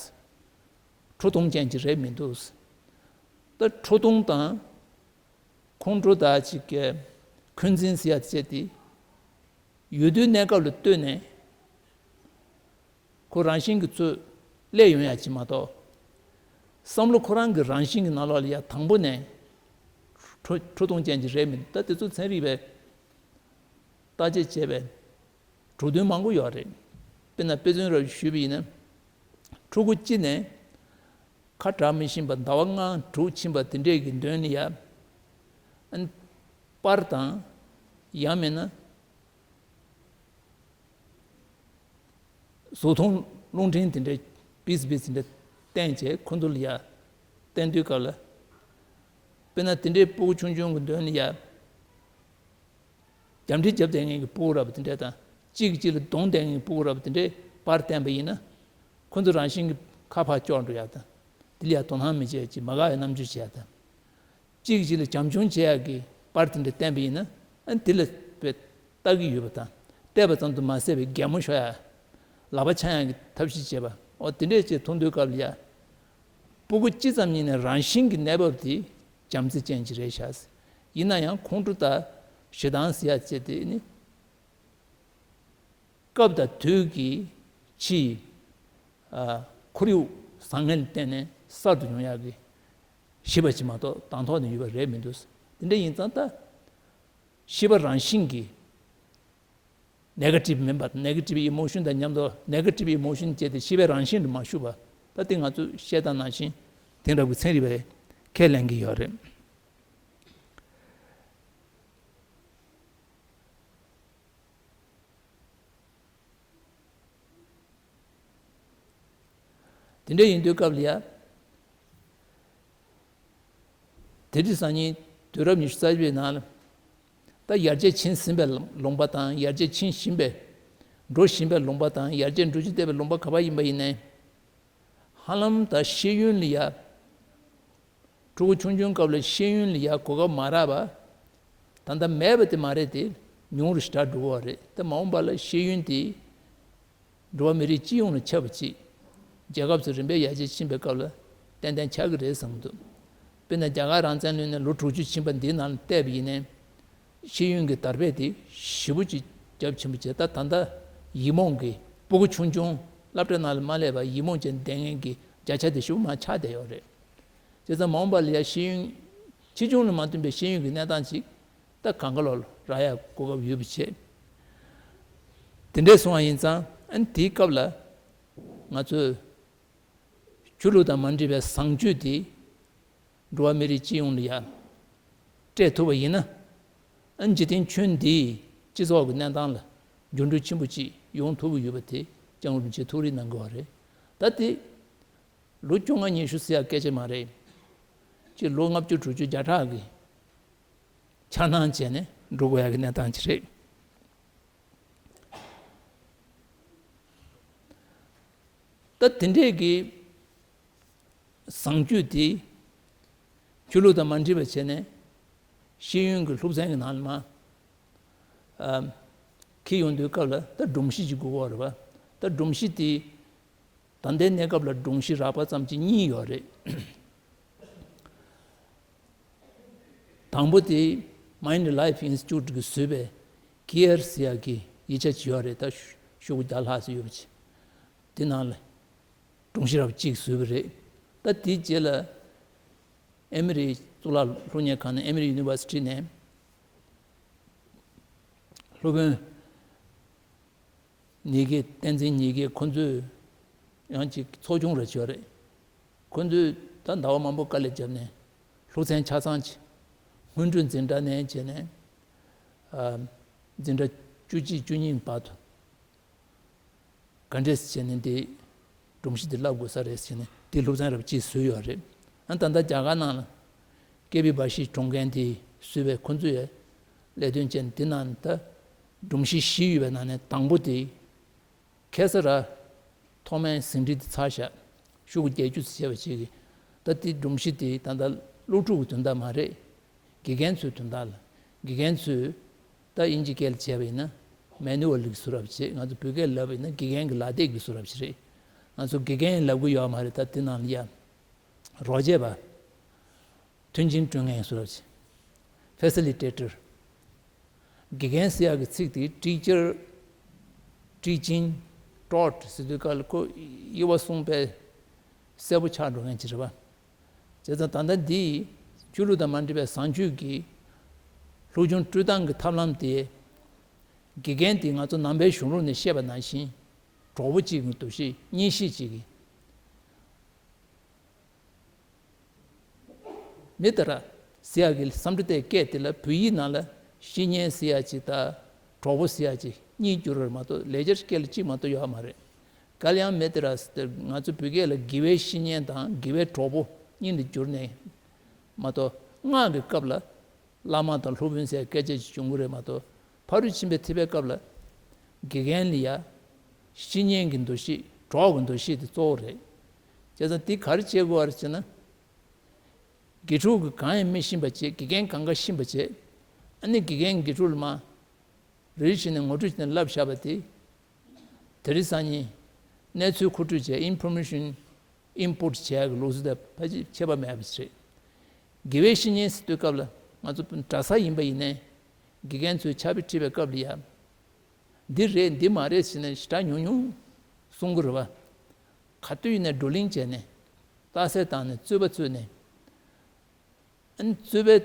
ཁྲོ་གཏུམ་ཅན་ཅིག་རེད་མི་འདུག། ད་ཁྲོ་གཏུམ་དང་། ཁོང་ཁྲོ་དང་ཅིག་གི་འཁོན་འཛིན་ཟེར་ཡ་དེ་བྱས་ཏེ། ཡོད་དུས་གནས་སྐབས་ལ་ལྟོས་ནས་ཁོ་རང་བཞིན་གྱིས་ཚུར་སླེབས་ཡོང་ཡ་ཅིག་མ་གཏོགས། བསམ་བློ་ཁོ་རང་གི་རང་བཞིན་གྱི་ནང་ལོགས་ལ་ཡ་དང་པོ་ནས་ཁྲོ་ཁྲོ་གཏུམ་ཅན་ཅིག་རེད་མི་འདུག། ད་དེ་ཚོ་ཚན་རིག་པས་བརྟག་དཔྱད་བྱས་པའི་གྲུབ་དོན་མང་པོ་ཡོད་རེད། དཔེར་ན་དཔེ་མཚོན་རེ་ཞུས་པ་ཡིན་ན། ཕྲུ་གུ་སྐྱེས་ནས་ཁ་གྲག་མི་ཤེས་པ་ཟླ་བ་ལྔ་དྲུག་ཕྱིན་པ་དེ་འདྲས་ཀྱི་མདུན་ལ་ཡ། ཨ་ནི་པར་དང་། ཡང་མིན་ན་བཟོ་ཐུང་རླུང་འཕྲིན་དེ་འདྲས་པིས་པིས་དེ་འདྲས་བསྟན་བྱས་ཁོ་ཚོ་ལ་ཡ་བསྟན་དུས་སྐབས་ལ། དཔེར་ན་དེ་འདྲའི་ཕྲུ་གུ་ཆུང་ཆུང་གི་མདུན་ལ་ཡ། རྒྱབ་འདྲེ་རྒྱབ་བསྡད་མཁན་གྱི་ཕྲུ་གུ་འདྲ་པོ་དེ་འདྲས་དང་། གཅིག་གིས་གཅིག་ལ་རྡུང་བསྡད་མཁན་གྱི་ཕྲུ་གུ་འདྲ་པོ་དེ་འདྲས་པར་བསྟན་པ་ཡིན་ན། ཁོ་ཚོ་རང་བཞིན་གྱིས་ཁ་ཕར་ཀྱོག་འགྲོ་ཡག་དང་། དེ་ལ་ཡ་དོ་སྣང་མི་བྱེད་ཅིག་མ་དགའ་བའི་རྣམ་འགྱུར་བྱེད་ཡག་དང་། གཅིག་གིས་གཅིག་ལ་བྱམས་སྐྱོང་བྱེད་ཡག་གི་པར་དེ་འདྲ་བསྟན་པ་ཡིན་ན། ཨ་ནི་དེ་ལ་དཔེ་ལྟ་གི་ཡོད་པ་དང་། བལྟས་པ་ཙམ་དུ་མ་ཟད་པའི་གད་མོ་ཤོར་ཡག། ལག་པ་འཆང་ཡག་གི་ཐབས་ཤེས་བྱེད་པ། འོ་དེ་འདྲས་ཅིག་མཐོང་དུས་སྐབས་ལ་ཡ། ཕྲུ་གུ་སྐྱེས་ཙམ་ཉིད་ནས་རང་བཞིན་གྱི་གནས་བབ་དེ་བྱམས་བརྩེ་ཅན་ཅིག་རེད་ཤག། ཡིན་ན་ཡང་ཁོང་ཁྲོ་དང་ཞེ་སྡང་ཟེར་ཡ་བཅས་དེ་ནི་སྐབས་དང་དུས་ཀྱི་ཕྱིའི། ཨ། ཁོར་ཡུག་བཟང་ངན་ལ་བརྟེན་ནས་གསར་དུ་ཡོང་ཡག་གི་ཤེས་པ་ཅིག་མ་གཏོགས་དང་ཐོག་ནས་ཡོད་པ་རེད་མི་འདུག། དེ་འདྲ་ཡིན་ཙང་ད་ཤེས་པ་རང་བཞིན་གྱིས། ནེ་ག་ཊིབ་མིན་པ། ནེ་ག་ཊིབ་ཨི་མོ་ཤན་དང་མཉམ་དུ་ནེ་ག་ཊིབ་ཨི་མོ་ཤན་བཅས་ཏེ་ཤེས་པའི་རང་བཞིན་དུ་མ་ཞུགས་པ། ད་དེ་ང་ཚོས་བཤད་སྟངས་ནང་བཞིན་དེང་རབས་ཀྱི་ཚན་རིག་པས་ཁས་ལེན་གྱི་ཡོད་རེད། དེ་འདྲ་ཡིན་དུས་སྐབས་ལ་ཡ། དེ་དུས་སང་ཉིན་དུས་རབས་ཉི་ཤུ་རྩ་གཅིག་པའི་ནང་ལ། ད་ ད་ཡར་རྒྱས་ཕྱིན་ཟིན་པའི་ལུང་པ་དང་། ཡར་རྒྱས་ཕྱིན་བཞིན་པའི། འགྲོ་བཞིན་པའི་ལུང་པ་དང་། ཡར་རྒྱས་འགྲོ་རྒྱུ་བསྡད་པའི་ལུང་པ་ག་པར་ཡིན་པ་ཡིན་ནའི། ཧ་ལམ་ད་ཤེས་ཡོན་ལ་ཡ། ཕྲུ་གུ་ཆུང་ཆུང་སྐབས་ལ་ཤེས་ཡོན་ལ་ཡ་གོ་སྐབས་མ་རག་པ། ད་ལྟ་མེད་པ་དེ་མ་རེད་དེ། ཉུང་རུ་ཞེ་དྲག་འགྲོ་གི་ཡོད་རེད། ད་མ་འོངས་པ་ལ་ཤེས་ཡོན་དེ་འགྲོ་བ་མི་རིགས་སྤྱི་ཡོངས་ལ་ཁྱབ་པ་ཅིག་རྒྱལ་ཁབ་ཚོ་རིམ་པས་ཡར་རྒྱས་ཕྱིན་པའི་སྐབས་ལ་ཏན་ཏན་ཆགས་ཀྱི་རེད་བསམ་གྱི་འདུག་དཔེར་ན་རྒྱ་གར་རང་བཙན་ལོན་ནས་ལོ་དྲུག་ཅུ་ཕྱིན་པ་འདི་ནང་ལ་བལྟས་པ་ཡིན་ནའི། ཤེས་ཡོན་གྱི་དར་སྤེལ་དེ་ཞེ་པོ་ཅིག་རྒྱ་ཆེན་པོ་བྱས། ད་ད་ལྟ་ཡིག་རྨོངས་ཀྱི་ཕྲུ་གུ་ཆུང་ཆུང་སློབ་གྲྭ་ནང་ལ་མ་སླེབས་པར་ཡིག་རྨོངས་ཅན་བསྡད་མཁན་གྱི་བརྒྱ་ཆ་དེ་ཞེ་པོ་མར་ཆག་བསྡད་ཡོད་རེད། བྱས་ཙང་མ་འོངས་པ་ལ་ཡ་ཤེས་ཡོན་ཆེ་ཆུང་ལ་མ་མཐུན་པའི་ཤེས་ཡོན་གྱི་གནས་སྟངས་ཅིག་ད་གང་ག་ལོག་ལ་རག་ཡ་གོ་སྐབས་ཡོད་པ་བྱས། དེ་འདྲས་སོང་བ་ཡིན་ཙང་། ཨ་ནི་དེའི་སྐབས་ལ་ང་ཚོས་ཆོས་ལུགས་དང་མ་འབྲེལ་བའི་བཟང་སྤྱོད་དེ་འགྲོ་བ་མི་རིགས་སྤྱི་ཡོངས་ལ་ཡ་སྤྲད་ཐུབ་པ་ཡིན་ན། ཨ་ནི་འཇིག་རྟེན་ཁྱོན་འདིའི་སྤྱི་ཚོགས་ཀྱི་གནས་སྟངས་ལ་འགྱུར་འགྲོས་ཆེན་པོ་ཅིག་ཡོང་ཐུབ་ཀྱི་ཡོད་པ་དེ་སྐྱབས་མགོན་རིན་པོ་ཆེས་ཐུགས་རེ་གནང་གི་ཡོད་རེད། ད་དེ་ལོ་བཅོ་ལྔ་ཉི་ཤུ་ཟེར་ཡ་སྐད་ཆ་མ་རེད། ཅིག་ལོ་ལྔ་བཅུ་དྲུག་ཅུ་བརྒྱ་ཕྲག་གི་འཆར་སྣང་བྱས་ནས་འགྲོ་དགོས་ཡ་གི་གནས་སྟངས་ཅིག་རེད། ད་དེ་འདྲས་ཀྱི་བཟང་སྤྱོད་དེ་ཆོས་ལུགས་དང་མ་འདྲེས་པ་བྱས་ནས་ཤེས་ཡོན་གྱི་སློབ་ཚན་གྱི་ནང་ལ་མར་ཨ་འཁྱེར་ཡོང་དུས་སྐབས་ལ། ད་སྒྲོམ་གཞི་ཅིག་དགོས་ཀྱི་ཡོད་རེད་པ། ད་སྒྲོམ་གཞི་དེ་ད་ལྟའི་གནས་སྐབས་ལ་སྒྲོམ་གཞི་རགས་པ་ཙམ་ཅིག་གཉིས་ཡོད་རེད། དང་པོ་དེ་Mind Life Institute གིས་བཟོས་པའི་Care ཟེར་ཡག་གི་ཡིག་ཆ་ཅིག་ཡོད་རེད། ད་ཤོག་བུ་བརྒྱ་ལྷག་ཙམ་ཡོད་པ་ཅིག་དེ་ནང་ལ་སྒྲོམ་གཞི་རབ་གཅིག་བཟོས་པ་རེད། ད་དེའི་རྗེས་ལ་ཨེ་མི་རི་གཙུག་ལག་སློབ་གཉེར་ཁང་ནས། Emory University ནས་སློབ་དཔོན་ཉི་གེ། བསྟན་འཛིན་ཉི་གེ། ཁོ་ཚོས་ཡང་ཅིག་ཚོགས་ཆུང་རེ་བྱས་རེད། ཁོ་ཚོས་ད་ཟླ་བ་མང་པོ་དཀའ་ལས་བརྒྱབ་ནས་སློབ་ཚན་ཆ་ཚང་ཅིག་སྔོན་འགྲོའི་འཛིན་གྲྭ་ནས་བྱས་ནས་ཨ་འཛིན་གྲྭ་བཅུ་གཅིག་བཅུ་གཉིས་བར་དུ་ག་འདྲས་བྱས་ནས་འདི་སྒྲོམ་གཞི་འདི་བསླབ་དགོས་ས་རེད་ཟེར་ནས་འདི་སློབ་ཚན་རབ་གཅིག་བཟོས་ཡོད་རེད། ཨ་ད་ལྟ་རྒྱ་གར་ནང་ལ་ཀེ་པི་བྷ་ཤི་སྒྲུང་མཁན་དེས་བཟོས་པའི་ཁོ་ཚོས་ལས་དོན་བྱས་ནས་འདི་ནང་ད་སྒྲོམ་གཞི་བཞི་ཡོད་པའི་ནང་ནས་དང་པོ་དེ་ཁེ་ས་ར་ཐོག་མའི་ཟིན་བྲིས་དེ་ཚར་བཞག་ཤོག་གུ་བརྒྱད་ཅུ་ཙམ་བྱས་པ་ཅིག་གིས། ད་དེ་སྒྲོམ་གཞི་དེ་ད་ལྟ་སློབ་ཕྲུག་གི་དོན་དག་མ་རེད། དགེ་རྒན་ཚོའི་དོན་དག་ལ། དགེ་རྒན་ཚོས་ད་དབྱིན་ཇི་སྐད་ལ་བྱས་པ་ཡིན་ན་མེ་ནུ་ཨལ་གྱི་བཟོ་འདྲ་བྱས། ང་ཚོ་བོད་སྐད་ལབ་པ་ཡིན་ན་དགེ་རྒན་གྱི་ལག་དེབ་ཀྱི་བཟོ་འདྲ་བྱས་རེད། ང་ཚོ་དགེ་རྒན་ལབ་གི་ཡོད་མ་རེད། ད་དེ་ནང་ལ་ཡ་རོགས་བྱེད་པ། མཐུན་རྐྱེན་སྐྲུན་མཁན་བཟོ་འདྲ་བྱས། Facilitator། དགེ་རྒན་ཟེར་ཡག་གི་ཚིག་དེ་teacher, teaching, taught ཟེར་དུས་སྐབས་ལ་ཁོ་དབྱེ་བ་གསུམ་པའི་གསལ་པོ་ཆགས་འགྲོ་མཁན་ཅིག་རེད་པ། བྱས་ཙང་ད་ལྟ་འདི་ཆོས་ལུགས་དང་མ་འབྲེལ་བའི་བཟང་སྤྱོད་ཀྱི་སློབ་སྦྱོང་སྤྲོད་སྟངས་ཀྱི་ཐབས་ལམ་དེ། དགེ་རྒན་དེ་ང་ཚོ་ནང་པའི་གཞུང་ལུགས་ནས་བཤད་པ་ནང་བཞིན་གྲོགས་པོ་གཅིག་གི་འདུ་ཤེས། གཉེན་བཤེས་གཅིག་གི། མི་ཏྲ་ཟེར་ཡག་གི་སཾ་སྐྲྀ་ཏའི་སྐད་དེ་ལ་བོད་ཡིག་ནང་ལ་བཤེས་གཉེན་ཟེར་ཡག་ཅིག་དང་གྲོགས་པོ་ཟེར་ཡག་ཅིག་གཉིས་བསྒྱུར་བ་མ་གཏོགས་ལེགས་སྦྱར་སྐད་ལ་གཅིག་མ་གཏོགས་ཡོད་མ་རེད། ཀལ་ཡང་མི་ཏྲ་ཟེར་ཏེ་ང་ཚོ་བོད་སྐད་ལ་དགེ་བའི་བཤེས་གཉེན་དང་དགེ་བའི་གྲོགས་པོ་གཉིས་ལ་བསྒྱུར་ནས་མ་གཏོགས། སྔགས་ཀྱི་སྐབས་ལ་བླ་མ་དང་སློབ་དཔོན་ཟེར་སྐད་ཆ་ཅིག་བྱུང་གི་རེད་མ་གཏོགས། ཕ་རོལ་ཕྱིན་པའི་ཐེག་པའི་སྐབས་ལ་དགེ་རྒན་ལ་ཡ་བཤེས་གཉེན་གྱི་འདུ་ཤེས། གྲོགས་ཀྱི་འདུ་ཤེས་དེ་གཙོ་བོ་རེད། བྱས་ཙང་འདི་ག་རེ་བྱེད་དགོས་པ་རེད་ཟེར་ན། དགེ་ཕྲུག་གིས་གང་ཡང་མི་ཤེས་པ་བྱེད། དགེ་རྒན་གང་ག་ཤེས་པ་བྱེད། ཨ་ནི་དགེ་རྒན་དགེ་ཕྲུག་ལ་མར་རེ་རེ་བྱས་ནས་ངོ་སྤྲོད་བྱས་ནས་བསླབ་བཞག་པ་དེ། དེ་རིང་སང་ཉིན་གནས་ཚུལ་མཁོ་སྤྲོད་བྱས། Information input བྱེད་ཡག་གི་ལུགས་སྲོལ་དེ་ཕལ་ཆེར་ཁྱད་པར་མེད་པ་ཞིག་རེད། དགེ་བའི་བཤེས་གཉེན་ཟེར་དུས་སྐབས་ལ་ང་ཚོ་གྲྭ་ས་ཡིན་པ་ཡིན་ནའི་དགེ་རྒན་ཚོས་ཕྱག་དཔེ་ཁྲིད་པའི་སྐབས་ལ་ཡ། འདི་རེད་འདི་མ་རེད་ཟེར་ནས་ཞེ་དྲག་ཉུང་ཉུང་གསུང་གི་རེད་པ། ག་དུས་ཡིན་ནའི་བགྲོ་གླེང་བྱས་ནས། རྟགས་གསལ་བཏང་ནས། རྩོད་པ་རྩོད་ནས། ཨ་ནི་རྩོད་པའི་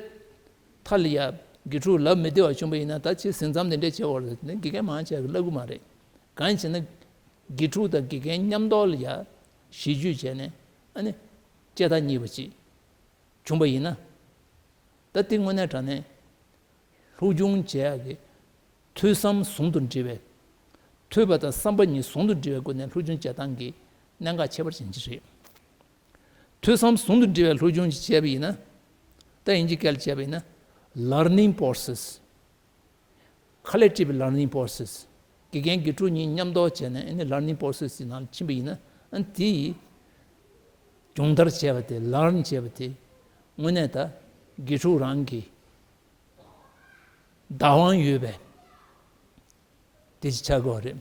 མཐའ་ལ་ཡ་དགེ་ཕྲུག་ལབ་མི་བདེ་བ་བྱུང་བ་ཡིན་ན། ད་ཁྱེད་ཟིང་མཚམས་དེ་འདྲས་བྱེད་དགོས་རེད་ཟེར་ནས་དགེ་རྒན་མང་ཆེ་གིས་ལབ་གི་མ་རེད། གང་ཡིན་ཟེར་ན། དགེ་ཕྲུག་དང་དགེ་རྒན་མཉམ་དུ་ལ་ཡ་ཞི་བྱུས་བྱས་ནས། ཨ་ནི་བྱེ་ཐང་རྙེད་པ་ཅིག་བྱུང་བ་ཡིན་ན། ད་དེ་དངོས་གནས་དྲང་གནས་སློབ་སྦྱོང་བྱེད་ཡག་གི་ཐོས་བསམ་ཟུང་དུ་འབྲེལ་བའི། ཐོས་པ་དང་བསམ་པ་གཉིས་ཟུང་དུ་འབྲེལ་བའི་སྒོ་ནས་སློབ་སྦྱོང་བྱེད་སྟངས་ཀྱི་གནད་འགག་ཁྱད་པར་ཅན་ཅིག་རེད། ཐོས་བསམ་ཟུང་དུ་འབྲེལ་བའི་སློབ་སྦྱོང་ཅིག་བྱས་པ་ཡིན་ན། ད་དབྱིན་ཇི་སྐད་ལ་བྱས་པ་ཡིན་ན་learning process། collective learning process། དགེ་རྒན་དགེ་ཕྲུག་གཉིས་མཉམ་དུ་བྱས་ནས་ཨ་ནི་learning process་ཡི་ནང་ཕྱིན་པ་ཡིན་ན། ཨ་ནི་དེ་ཡི་སྦྱོང་བརྡར་བྱས་པ་དེ། learn་བྱས་པ་དེ་དངོས་གནས་ད་དགེ་ཕྲུག་རང་གི་བདག་དབང་ཡོད་པའི་དེ་ཅིག་ཆགས་ཀྱི་ཡོད་རེད།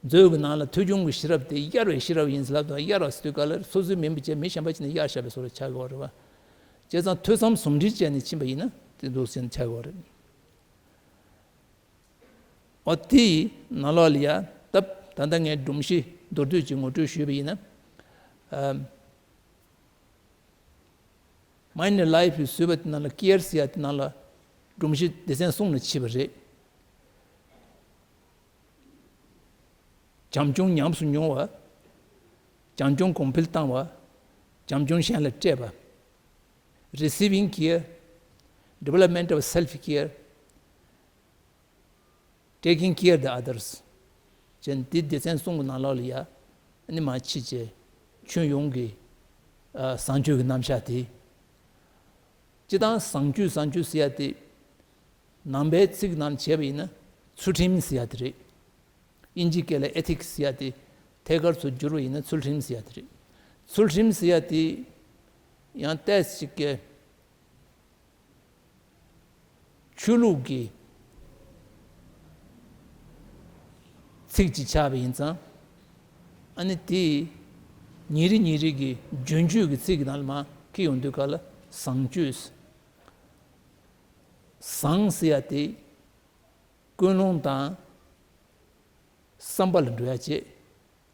མཛོད་ཀྱི་ནང་ལ་ཐོས་བྱུང་གི་ཤེས་རབ་དེ་གཡར་བའི་ཤེས་རབ་ཡིན་ཟེར་ལབ་དང་། གཡར་བ་ཟེར་དུས་སྐབས་ལ་སོ་སོའི་མིན་པ་བྱས་མི་གཞན་པ་ཅིག་ནས་གཡར་བཞག་པའི་བཟོ་འདྲ་ཆགས་ཀྱི་ཡོད་རེད་བ། བྱས་ཙང་ཐོས་བསམ་ཟུང་འབྲེལ་བྱས་ནས་ཕྱིན་པ་ཡིན་ན་དེ་འདུག་ཟེར་ནས་ཆགས་ཀྱི་ཡོད་རེད། འོ་དེའི་ནང་ལོགས་ལ་ཡ། ད་ད་ལྟ་ངས་སྒྲོམ་གཞི་མདོར་བསྡུས་ཀྱི་ངོ་སྤྲོད་ཞུས་པ་ཡིན་ན། ཨམ། Mind and Life་ཡི་བཟོས་པ་དེ་ནང་ལ་care་ཟེར་ཡ་དེ་ནང་ལ་སྒྲོམ་གཞི་སྡེ་ཚན་གསུམ་ལ་ཕྱེ་བ་རེད། བྱམས་སྐྱོང་ཉམས་སུ་མྱོང་བ། བྱམས་སྐྱོང་གོང་འཕེལ་བཏང་བ། བྱམས་སྐྱོང་གཞན་ལ་སྤྲད་པ། Receiving care, development of self care, taking care the others. ཅན་འདི་སྡེ་ཚན་གསུམ་གྱི་ནང་ལོགས་ལ་ཡ། ཨ་ནི་མ་ཕྱི་རྗེས་ཁྱོན་ཡོངས་ཀྱི་ཨ་བཟང་སྤྱོད་ཀྱི་རྣམ་གཞག་དེ། སྤྱིར་བཏང་བཟང་སྤྱོད་བཟང་སྤྱོད་ཟེར་ཡ་དེ། ནང་པའི་ཚིག་ནང་བྱས་པ་ཡིན་ན་ཚུལ་ཁྲིམས་ཟེར་ཡ་དེ་རེད། དབྱིན་ཇིའི་སྐད་ལ་ethics་ཟེར་ཡ་དེ་ཐད་ཀར་ཚུར་བསྒྱུར་བ་ཡིན་ན་ཚུལ་ཁྲིམས་ཟེར་ཡ་དེ་རེད། ཚུལ་ཁྲིམས་ཟེར་ཡ་དེ་ཡང་ཏོག་ཙམ་ཅིག་གི་ཆོས་ལུགས་ཀྱི་ཚིག་ཅིག་ཆགས་པ་ཡིན་ཙང་། ཨ་ནི་དེ་ཉིན་རེ་ཉིན་རེ་གི་རྒྱུན་སྤྱོད་ཀྱི་ཚིག་གི་ནང་ལ་མར་འཁྱེར་ཡོང་དུས་སྐབས་ལ་བཟང་སྤྱོད། བཟང་ཟེར་ཡ་དེ་ཀུན་སློང་དང་བསམ་པ་ལ་འགྲོ་ཡ་བྱེད།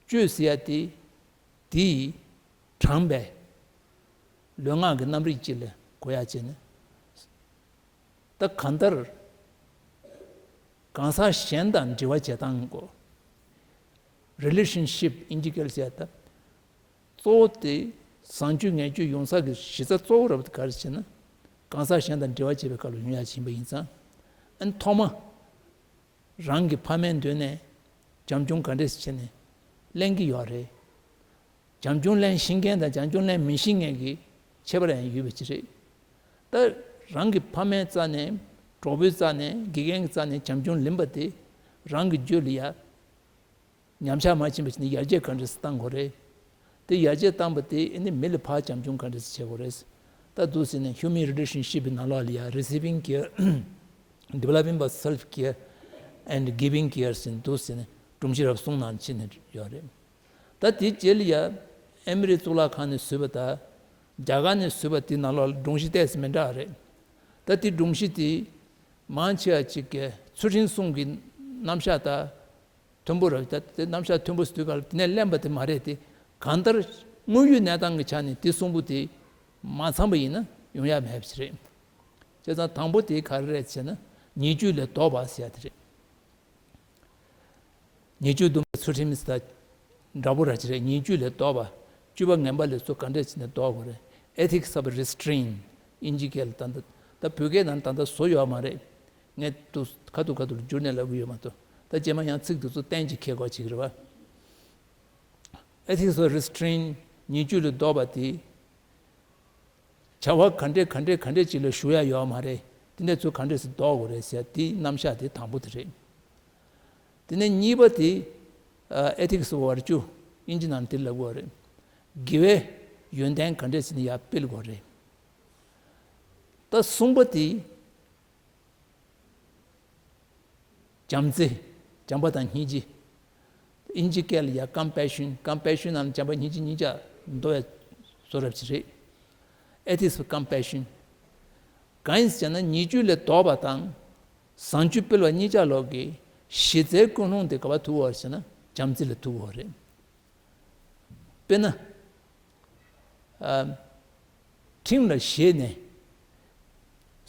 སྤྱོད་ཟེར་ཡ་དེ་དེ་ཡི་དྲངས་པའི་ལུས་ངག་གི་རྣམ་རིག་ཅིག་ལ་གོ་ཡ་བྱས་ནས། ད་གང་ལྟར་གང་ཟག་གཞན་དང་འབྲེལ་བ་བྱེད་སྟངས་གོ། Relationship་དབྱིན་ཇི་སྐད་ཟེར་ཡ་ད། གཙོ་བོ་དེ་བཟང་སྤྱོད་ངན་སྤྱོད་ཡོང་ས་གི་གཞི་རྩ་གཙོ་བོ་རབ་ག་རེ་ཟེར་ན། གང་ཟག་གཞན་དང་འབྲེལ་བ་བྱེད་པའི་སྐབས་ལ་ཡོང་ཡ་ཕྱིན་པ་ཡིན་ཙང་། ཨ་ནི་ཐོག་མ་རང་གི་ཕ་མའི་མདུན་ནས་བྱམས་སྐྱོང་ག་འདྲས་བྱས་ནས་ལེན་གྱི་ཡོད་རེད། བྱམས་སྐྱོང་ལེན་ཤེས་མཁན་དང་བྱམས་སྐྱོང་ལེན་མི་ཤེས་མཁན་གྱི་ཁྱད་པར་ཡང་ཡོད་པ་ཅིག་རེད། ད་རང་གི་ཕ་མའི་རྩ་ནས་གྲོགས་པོའི་རྩ་ནས་དགེ་རྒན་གྱི་རྩ་ནས་བྱམས་སྐྱོང་ལེན་པ་དེ་རང་གི་རྒྱུད་ལ་ཡ། ཉམས་ཆག་མ་ཕྱིན་པ་བྱས་ནས་ཡར་རྒྱས་ག་འདྲས་སེ་བཏང་དགོས་རེད། དེ་ཡར་རྒྱས་བཏང་པ་དེ་ཨ་ནི་མི་ལ་ཕར་བྱམས་སྐྱོང་ག་འདྲས་སེ་བྱེད་དགོས་རེད། ད་འདུག་ཟེར་ནས་human relationship་ནང་ལོགས་ལ་ཡ་receiving care, developing of self care and giving care་ཟེར་འདུག་ཟེར་ནས་སྒྲོམ་གཞི་རབ་གསུམ་ནང་ཕྱེ་ནས་ཡོད་རེད། ད་དེ་རྗེས་ལ་ཡ་ཨེ་མི་རི་གཙུག་ལག་ཁང་ནས་བཟོས་པ་དང་རྒྱ་གར་ནས་བཟོས་པ་དེ་ནང་ལོགས་ལ་སྒྲོམ་གཞི་ཏོག་ཙམ་མི་འདྲ་བ་རེད། ད་དེ་སྒྲོམ་གཞི་དེ་མང་ཆེ་བ་ཅིག་གི་ཚུལ་ཁྲིམས་གསུམ་གྱི་རྣམ་གཞག་དང་མཐུན་པོ་རེད། ད་དེ་རྣམ་གཞག་མཐུན་པོ་ཟེར་དུས་སྐབས་ལ་དེ་ནས་གླེན་པ་དེ་མ་རེད་དེ། གང་ལྟར་དངོས་ཡོད་གནས་སྟངས་ཀྱི་ཆ་ནས་དེ་གསུམ་པོ་དེ་མ་ཚང་པ་ཡིན་ན་ཡོང་ཡ་མེད་པ་ཞིག་རེད། བྱས་ཙང་དང་པོ་དེ་ག་རེ་རེད་ཟེར་ན་ཉེས་སྤྱོད་ལས་ལྡོག་པ་ཟེར་ཡ་དེ་རེད། ཉེས་སྤྱོད་སྡོམ་པའི་ཚུལ་ཁྲིམས་ཟེར་ད་འདྲ་པོ་ར་ཅིག་རེད། ཉེས་སྤྱོད་ལས་ལྡོག་པ། སྤྱོད་པ་ངན་པ་ལས་ཚུར་ག་འདྲས་བྱས་ནས་ལྡོག་དགོས་རེད། Ethics of Restraint་དབྱིན་ཇི་སྐད་ལ་ད་ལྟ་ད་བོད་སྐད་ནང་ད་ལྟ་བཟོ་ཡོད་མ་རེད། ངས་དུ་ཁ་ཐུག་ཁ་ཐུག་ལ་བསྒྱུར་ནས་ལབ་ཀྱི་ཡོད་མ་གཏོགས། ད་རྗེས་མ་ཡང་ཚིག་དེ་ཚོ་གཏན་གྱི་འཁེལ་དགོས་བྱེད་ཀྱི་རེད་བ། Ethics of Restraint་ཉེས་སྤྱོད་ལས་ལྡོག་པ་དེ། བྱ་བ་ག་འདྲས་ག་འདྲས་ག་འདྲས་ཅིག་ལ་ཞུགས་ཡ་ཡོད་མ་རེད། དེ་འདྲས་ཚོ་ག་འདྲས་སེ་ལྡོག་དགོས་རེད་ཟེར་དེའི་རྣམ་གཞག་དེ་དང་པོ་དེ་རེད། དེ་ནས་གཉིས་པ་དེ་ཨ་Ethics of Virtue་དབྱིན་ཇི་ནང་དེ་ལབ་དགོས་རེད། དགེ་བའི་ཡོན་ཏན་ག་འདྲས་ཟེར་ནས་ཡར་སྤེལ་དགོས་རེད། ད་གསུམ་པ་དེ་བྱམས་བརྩེ། བྱམས་པ་དང་སྙིང་རྗེ། དབྱིན་ཇི་སྐད་ལ་ཡ་compassion། compassion་ནང་བྱམས་པ་སྙིང་རྗེ་གཉིས་ཆ་འདུ་བའི་བཟོ་འདྲ་ཅིག་རེད། Ethics of Compassion། གང་ཡིན་ཟེར་ན་ཉེས་སྤྱོད་ལས་ལྡོག་པ་དང་བཟང་སྤྱོད་སྤེལ་བ་གཉིས་ཆ་ལོག་གི་གཞི་རྩའི་ཀུན་སློང་དེ་ག་པར་ཐུག་ཡོད་ཟེར་ན་བྱམས་བརྩེ་ལ་ཐུག་ཡོད་རེད། དཔེར་ན། ཨ། ཁྲིམས་ལ་ཞེད་ནས་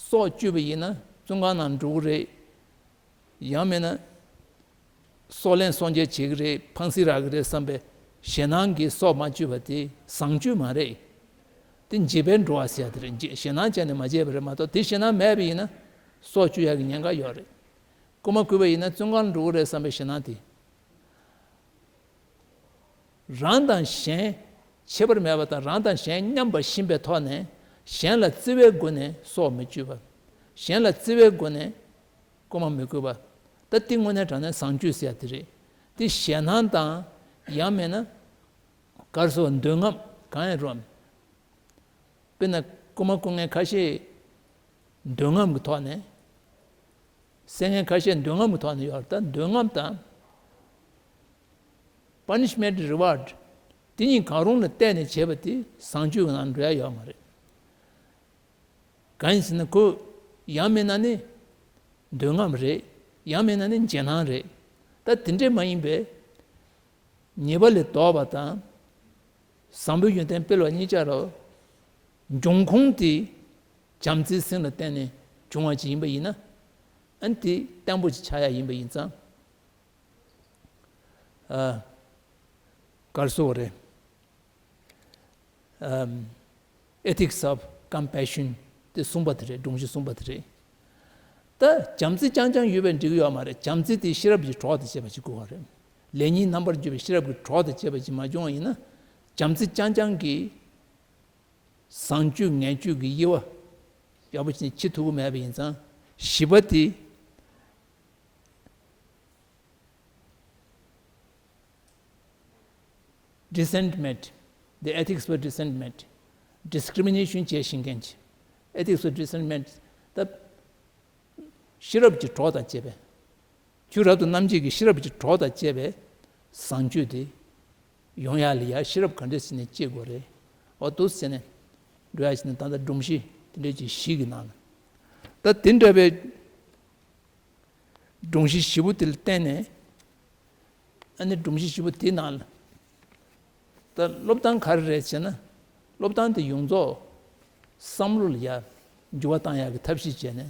སྲོག་གཅོད་པ་ཡིན་ན་བཙོན་ཁང་ནང་འགྲོ་གི་རེད། ཡང་མིན་ན་སྲོག་ལན་སྲོག་འཇལ་བྱེད་ཀྱི་རེད། ཕངས་སེམས་རག་གི་རེད་བསམ་པའི་ཞེད་སྣང་གིས་སྲོག་མ་གཅོད་པ་དེ་བཟང་སྤྱོད་མ་རེད། དེ་འཇིགས་པས་འགྲོ་བ་ཟེར་ཡ་དེ་རེད། འཇིགས་ཞེད་སྣང་བྱས་ནས་མ་བྱས་པ་རེད་མ་གཏོགས། དེ་ཞེད་སྣང་མེད་པ་ཡིན་ན་སྲོག་གཅོད་ཡ་གི་ཉེན་ཁ་ཡོད་རེད། རྐུན་མ་རྐུས་པ་ཡིན་ན་བཙོན་ཁང་འགྲོ་གི་རེད་བསམ་པའི་ཞེད་སྣང་དེ། རང་དང་གཞན་ཁྱད་པར་མེད་པ་དང་། རང་དང་གཞན་མཉམ་པར་ཤེས་པའི་ཐོག་ནས་གཞན་ལ་བརྩེ་བའི་སྒོ་ནས་སྲོག་མི་གཅོད་པ། གཞན་ལ་བརྩེ་བའི་སྒོ་ནས་ རྐུ་མ་མི་རྐུ་བ། ད་དེ་དངོས་གནས་དྲང་གནས་བཟང་སྤྱོད་ཟེར་ཡ་དེ་རེད། དེ་ཞེད་སྣང་དང་། ཡང་མིན་ན། ག་རེ་ཟེར་བ། འདོད་རྔམ་གང་ཡང་རུང་། དཔེར་ན་རྐུ་མ་རྐུ་མཁན་ཁ་ཤས་འདོད་རྔམ་གྱི་ཐོག་ནས། བསད་མཁན་ཁ་ཤས་འདོད་རྔམ་གྱི་ཐོག་ནས་ཡོད་རེད། ད་འདོད་རྔམ་དང་punishment reward དེ་གཉིས་གང་རུང་ལ་བལྟས་ནས་བྱས་པ་དེ་བཟང་སྤྱོད་ཀྱི་ནང་འགྲོ་ཡ་ཡོད་མ་རེད། གང་ཡིན་ཟེར་ན་ཁོ་ཡང་མིན་ན་ནི་འདོད་རྔམ་རེད། ཡང་མིན་ན་ནི་ཞེད་སྣང་རེད། ད་དེ་འདྲས་མ་ཡིན་པའི་ཉེས་པ་ལས་ལྡོག་པ་དང་། བཟང་པོའི་ཡོན་ཏན་སྤེལ་བ་གཉིས་ཆ་ར་འབྱུང་ཁུངས་དེ་བྱམས་བརྩེའི་སེམས་ལ་བརྟེན་ནས་བྱུང་བ་ཅིག་ཡིན་པ་ཡིན་ན། ཨ་ནི་དེ་བརྟན་པོ་ཅིག་ཆགས་ཡ་ཡིན་པ་ཡིན་ཙང་། ཨ། ག་རེ་ཟེར་དགོས་རེད། ཨམ། Ethics of Compassion དེ་གསུངས་པ་དེ་རེད། སྒྲོམ་གཞི་གསུངས་པ་དེ་རེད། ད་བྱམས་བརྩེ་རྐྱང་རྐྱང་ཡོད་པས་འགྲིག་གི་ཡོད་མ་རེད། བྱམས་བརྩེ་དེ་ཤེས་རབ་ཀྱི་གྲོགས་དང་བཅས་པ་ཅིག་དགོས་པ་རེད། ལེགས་ཉེས་རྣམ་པར་འབྱེད་པའི་ཤེས་རབ་ཀྱི་གྲོགས་དང་བཅས་པ་ཅིག་མ་བྱུང་བ་ཡིན་ན། བྱམས་བརྩེ་རྐྱང་རྐྱང་གིས་བཟང་སྤྱོད་ངན་སྤྱོད་ཀྱི་དབྱེ་བ་ཡག་པོ་བྱས་ནས་ཕྱེ་ཐུབ་ཀྱི་མེད་པ་ཡིན་ཙང་། བཞི་པ་དེ། Resentment, the ethics of resentment, discrimination བྱེད་ཤེས་མཁན་གྱི་ethics of resentment ད་ཤེས་རབ་ཀྱི་གྲོགས་དང་བཅས་པའི། ཆོས་རབ་ཏུ་རྣམ་འབྱེད་ཀྱི་ཤེས་རབ་ཀྱི་གྲོགས་དང་བཅས་པའི་བཟང་སྤྱོད་དེ་ཡོང་ཡ་ལ་ཡ་ཤེས་རབ་ག་འདྲ་བྱས་ནས་སྐྱེ་དགོས་རེད། འོ་འདུག་སེ་བྱས་ནས་འགྲོ་ཡ་བྱས་ནས་ད་ལྟ་སྒྲོམ་གཞི་དེ་འདྲ་ཅིག་བཞི་གི་ནང་ལ། ད་དེ་འདྲ་བའི་སྒྲོམ་གཞི་བཞི་པོ་དེ་ལ་བརྟེན་ནས། ཨ་ནི་སྒྲོམ་གཞི་བཞི་པོ་དེའི་ནང་ལ། ད་སློབ་སྟངས་ག་རེ་རེད་ཟེར་ན། སློབ་སྟངས་དེ་ཡོངས་རྫོགས་བསམ་བློ་ལ་ཡ་འགྱུར་བ་བཏང་ཡག་གི་ཐབས་ཤེས་བྱས་ནས།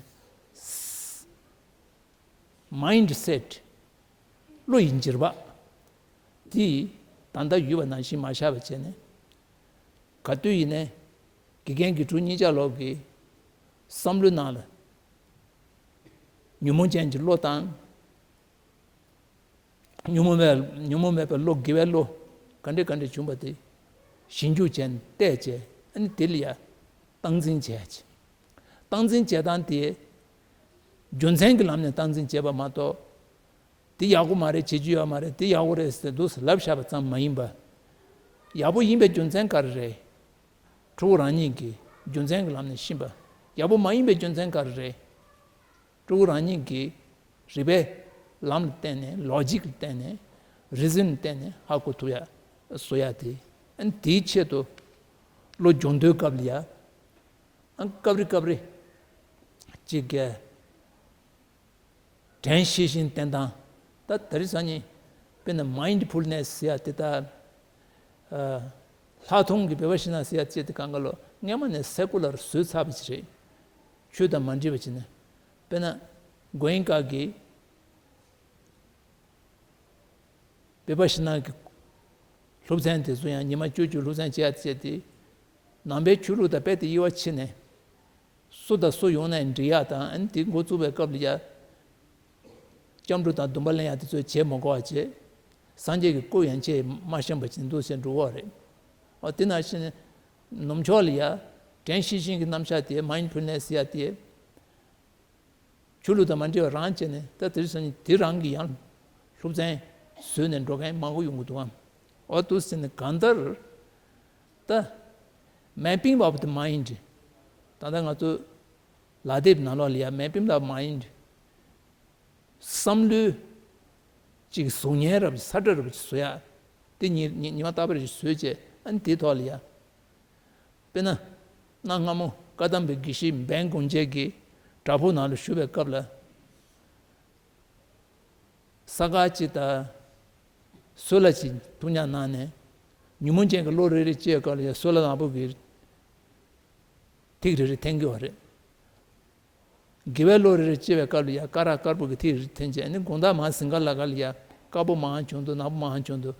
Mindset བློ་ཡི་འགྱུར་བ་དེ་ད་ལྟ་ཡོད་པ་ནང་བཞིན་མ་བཞག་པ་བྱས་ནས། ག་དུས་ཡིན་ནའི་དགེ་རྒན་དགེ་ཕྲུག་གཉིས་ཆ་ལོག་གི་བསམ་བློའི་ནང་ལ་ཉོན་མོངས་ཅན་གྱི་བློ་དང་། ཉོན་མོངས་མེད། ཉོན་མོངས་མེད་པའི་བློ། དགེ་བའི་བློ་ག་འདྲ་ག་འདྲ་བྱུང་བ་དེ་ཞིབ་འཇུག་བྱས་ནས་བལྟས་བྱས། ཨ་ནི་དེ་ལ་ཡ་སྟངས་འཛིན་བྱས་བྱས། སྟངས་འཛིན་བྱེད་སྟངས་དེ་རྒྱུ་མཚན་གྱི་ལམ་ནས་སྟངས་འཛིན་བྱེད་པ་མ་གཏོགས། དེ་ཡག་པོ་མ་རེད། བྱེད་རྒྱུ་ཡོད་མ་རེད། དེ་ཡག་པོ་རེད་ཟེར་འདུག་སེ་ལབ་བཞག་པ་ཙམ་མ་ཡིན་པ། ཡག་པོ་ཡིན་པའི་རྒྱུ་མཚན་ག་རེ་རེད། ཕྲུ་གུ་རང་ཉིད་ཀྱིས་རྒྱུ་མཚན་གྱི་ལམ་ནས་ཤེས་པ། ཡག་པོ་མ་ཡིན་པའི་རྒྱུ་མཚན་ག་རེ་རེད། ཕྲུ་གུ་རང་ཉིད་ཀྱིས་རིགས་པའི་ལམ་ལ་བརྟེན་ནས། ལོ་ཇིག་ལ་བརྟེན་ནས། རི་ཟན་ལ་བརྟེན་ནས་ཧ་གོ་ཐུབ་ཡ་བཟོ་ཡ་དེ། ཨ་ནི་དེའི་ཆེད་དུ་བློ་སྦྱོང་དུས་སྐབས་ལ་ཡ། ཨ། སྐབས་རེ་སྐབས་རེ་ཅིག་གི་དྲན་ཤེས་བཞིན་བསྟེན་སྟངས། ད་དེ་རིང་སང་ཉིན་དཔེར་ན་མའིན་ཌི་ཕུལ་ནེ་སི་ཟེར་ཡ་དེ། ད་ལྷག་མཐོང་གི་བི་པ་ཤི་ན་ཟེར་ཡ་ཅིག་དེ་གང་ག་ལོ་སྔས་མ་ནས་སེ་ཀུ་ལར་བཟོས་ཚར་བ་ཅིག་རེད། ཆོས་དང་མ་འདྲེས་པ་བྱས་ནས། དཔེར་ན་གོ་ཨིན་ཀ་གི་བི་པ་ཤི་ན་གི་སློབ་ཚན་དེ་ཚོ་ཡང་ཉི་མ་བཅུ་བཅུ་སློབ་ཚན་བྱེད་ཡ་བྱས་ཏེ། ནང་པའི་ཆོས་ལུགས་དང་རྦད་དེ་དབྱེ་བ་ཕྱེ་ནས། སུ་དང་སུ་ཡོང་ནའི་འགྲིག་ཡ་དང་། ཨ་ནི་དེ་འགོ་བཙུགས་པའི་སྐབས་ལ་ཡ། སྐྱབས་འགྲོ་དང་སྡོམ་པ་ལེན་ཡ་དེ་ཚོ་བྱེད་མ་དགོས་པ་བྱས། སངས་རྒྱས་ཀྱི་སྐུ་ཡན་ཆད་མ་བཤམས་པ་བྱས་འདུག་ཟེར་འགྲོ་གི་རེད། འོ་དེ་ནང་བཞིན་ནུབ་ཕྱོགས་ལ་ཡ་དྲན་ཤེས་བཞིན་གྱི་རྣམ་གཞག་དེ། མའིན་ཌི་ཕུལ་ནེ་སི་ཟེར་ཡ་དེ། ཆོས་ལུགས་དང་མ་འདྲེས་པ་རང་བྱས་ནས། ད་དེ་རིང་སང་ཉིན་དེ་རང་གི་ཡང་སློབ་ཚན་བཟོས་ནས་འགྲོ་མཁན་མང་པོ་ཡོང་གི་འདུག་ཨང་། འོ་འདུག་ཟེར་ནས་གང་ལྟར་ད་mapping of the mind ད་ལྟ་ང་ཚོ་ལག་དེབ་ནང་ལོགས་ལ་ཡ་mapping of mind བསམ་བློའི་ཅིག་གཟུགས་བརྙན་རབ་ས་བཀྲ་རབ་ཅིག་བཟོ་ཡ། དེ་ཉི་ཉི་ཉི་མ་རྟག་པར་ཅིག་བཟོས་བྱས། ཨ་ནི་དེའི་ཐོག་ལ་ཡ། དཔེར་ན། གནའ་སྔ་མོ་བཀའ་གདམས་པའི་དགེ་བཤེས་འབན་དགོན་རྗེ་གིས་བྲག་ཕུག་ནང་ལ་བཞུགས་པའི་སྐབས་ལ། ས་དཀར་གཅིག་དང་སོལ་བ་གཅིག་ཐུག་ཉར་གནང་ནས། ཉོན་མོངས་ཅན་གྱི་བློ་རེ་རེ་སྐྱེ་བའི་སྐབས་ལ་ཡ་སོལ་བ་ནག་པོ་གི་ཐིག་རེ་རེ་འཐེན་གྱི་ཡོད་རེད། དགེ་བའི་བློ་རེ་རེ་སྐྱེ་བའི་སྐབས་ལ་ཡ་དཀར་རག་དཀར་པོ་གི་ཐིག་རེ་འཐེན་བྱས། ཨ་ནི་དགོང་དག་མར་གཟིམ་ཁང་ལ་ག་ལ་ཡ་དཀར་པོ་མང་བྱུང་འདུག་ནག་པོ་མང་བྱུང་འདུག་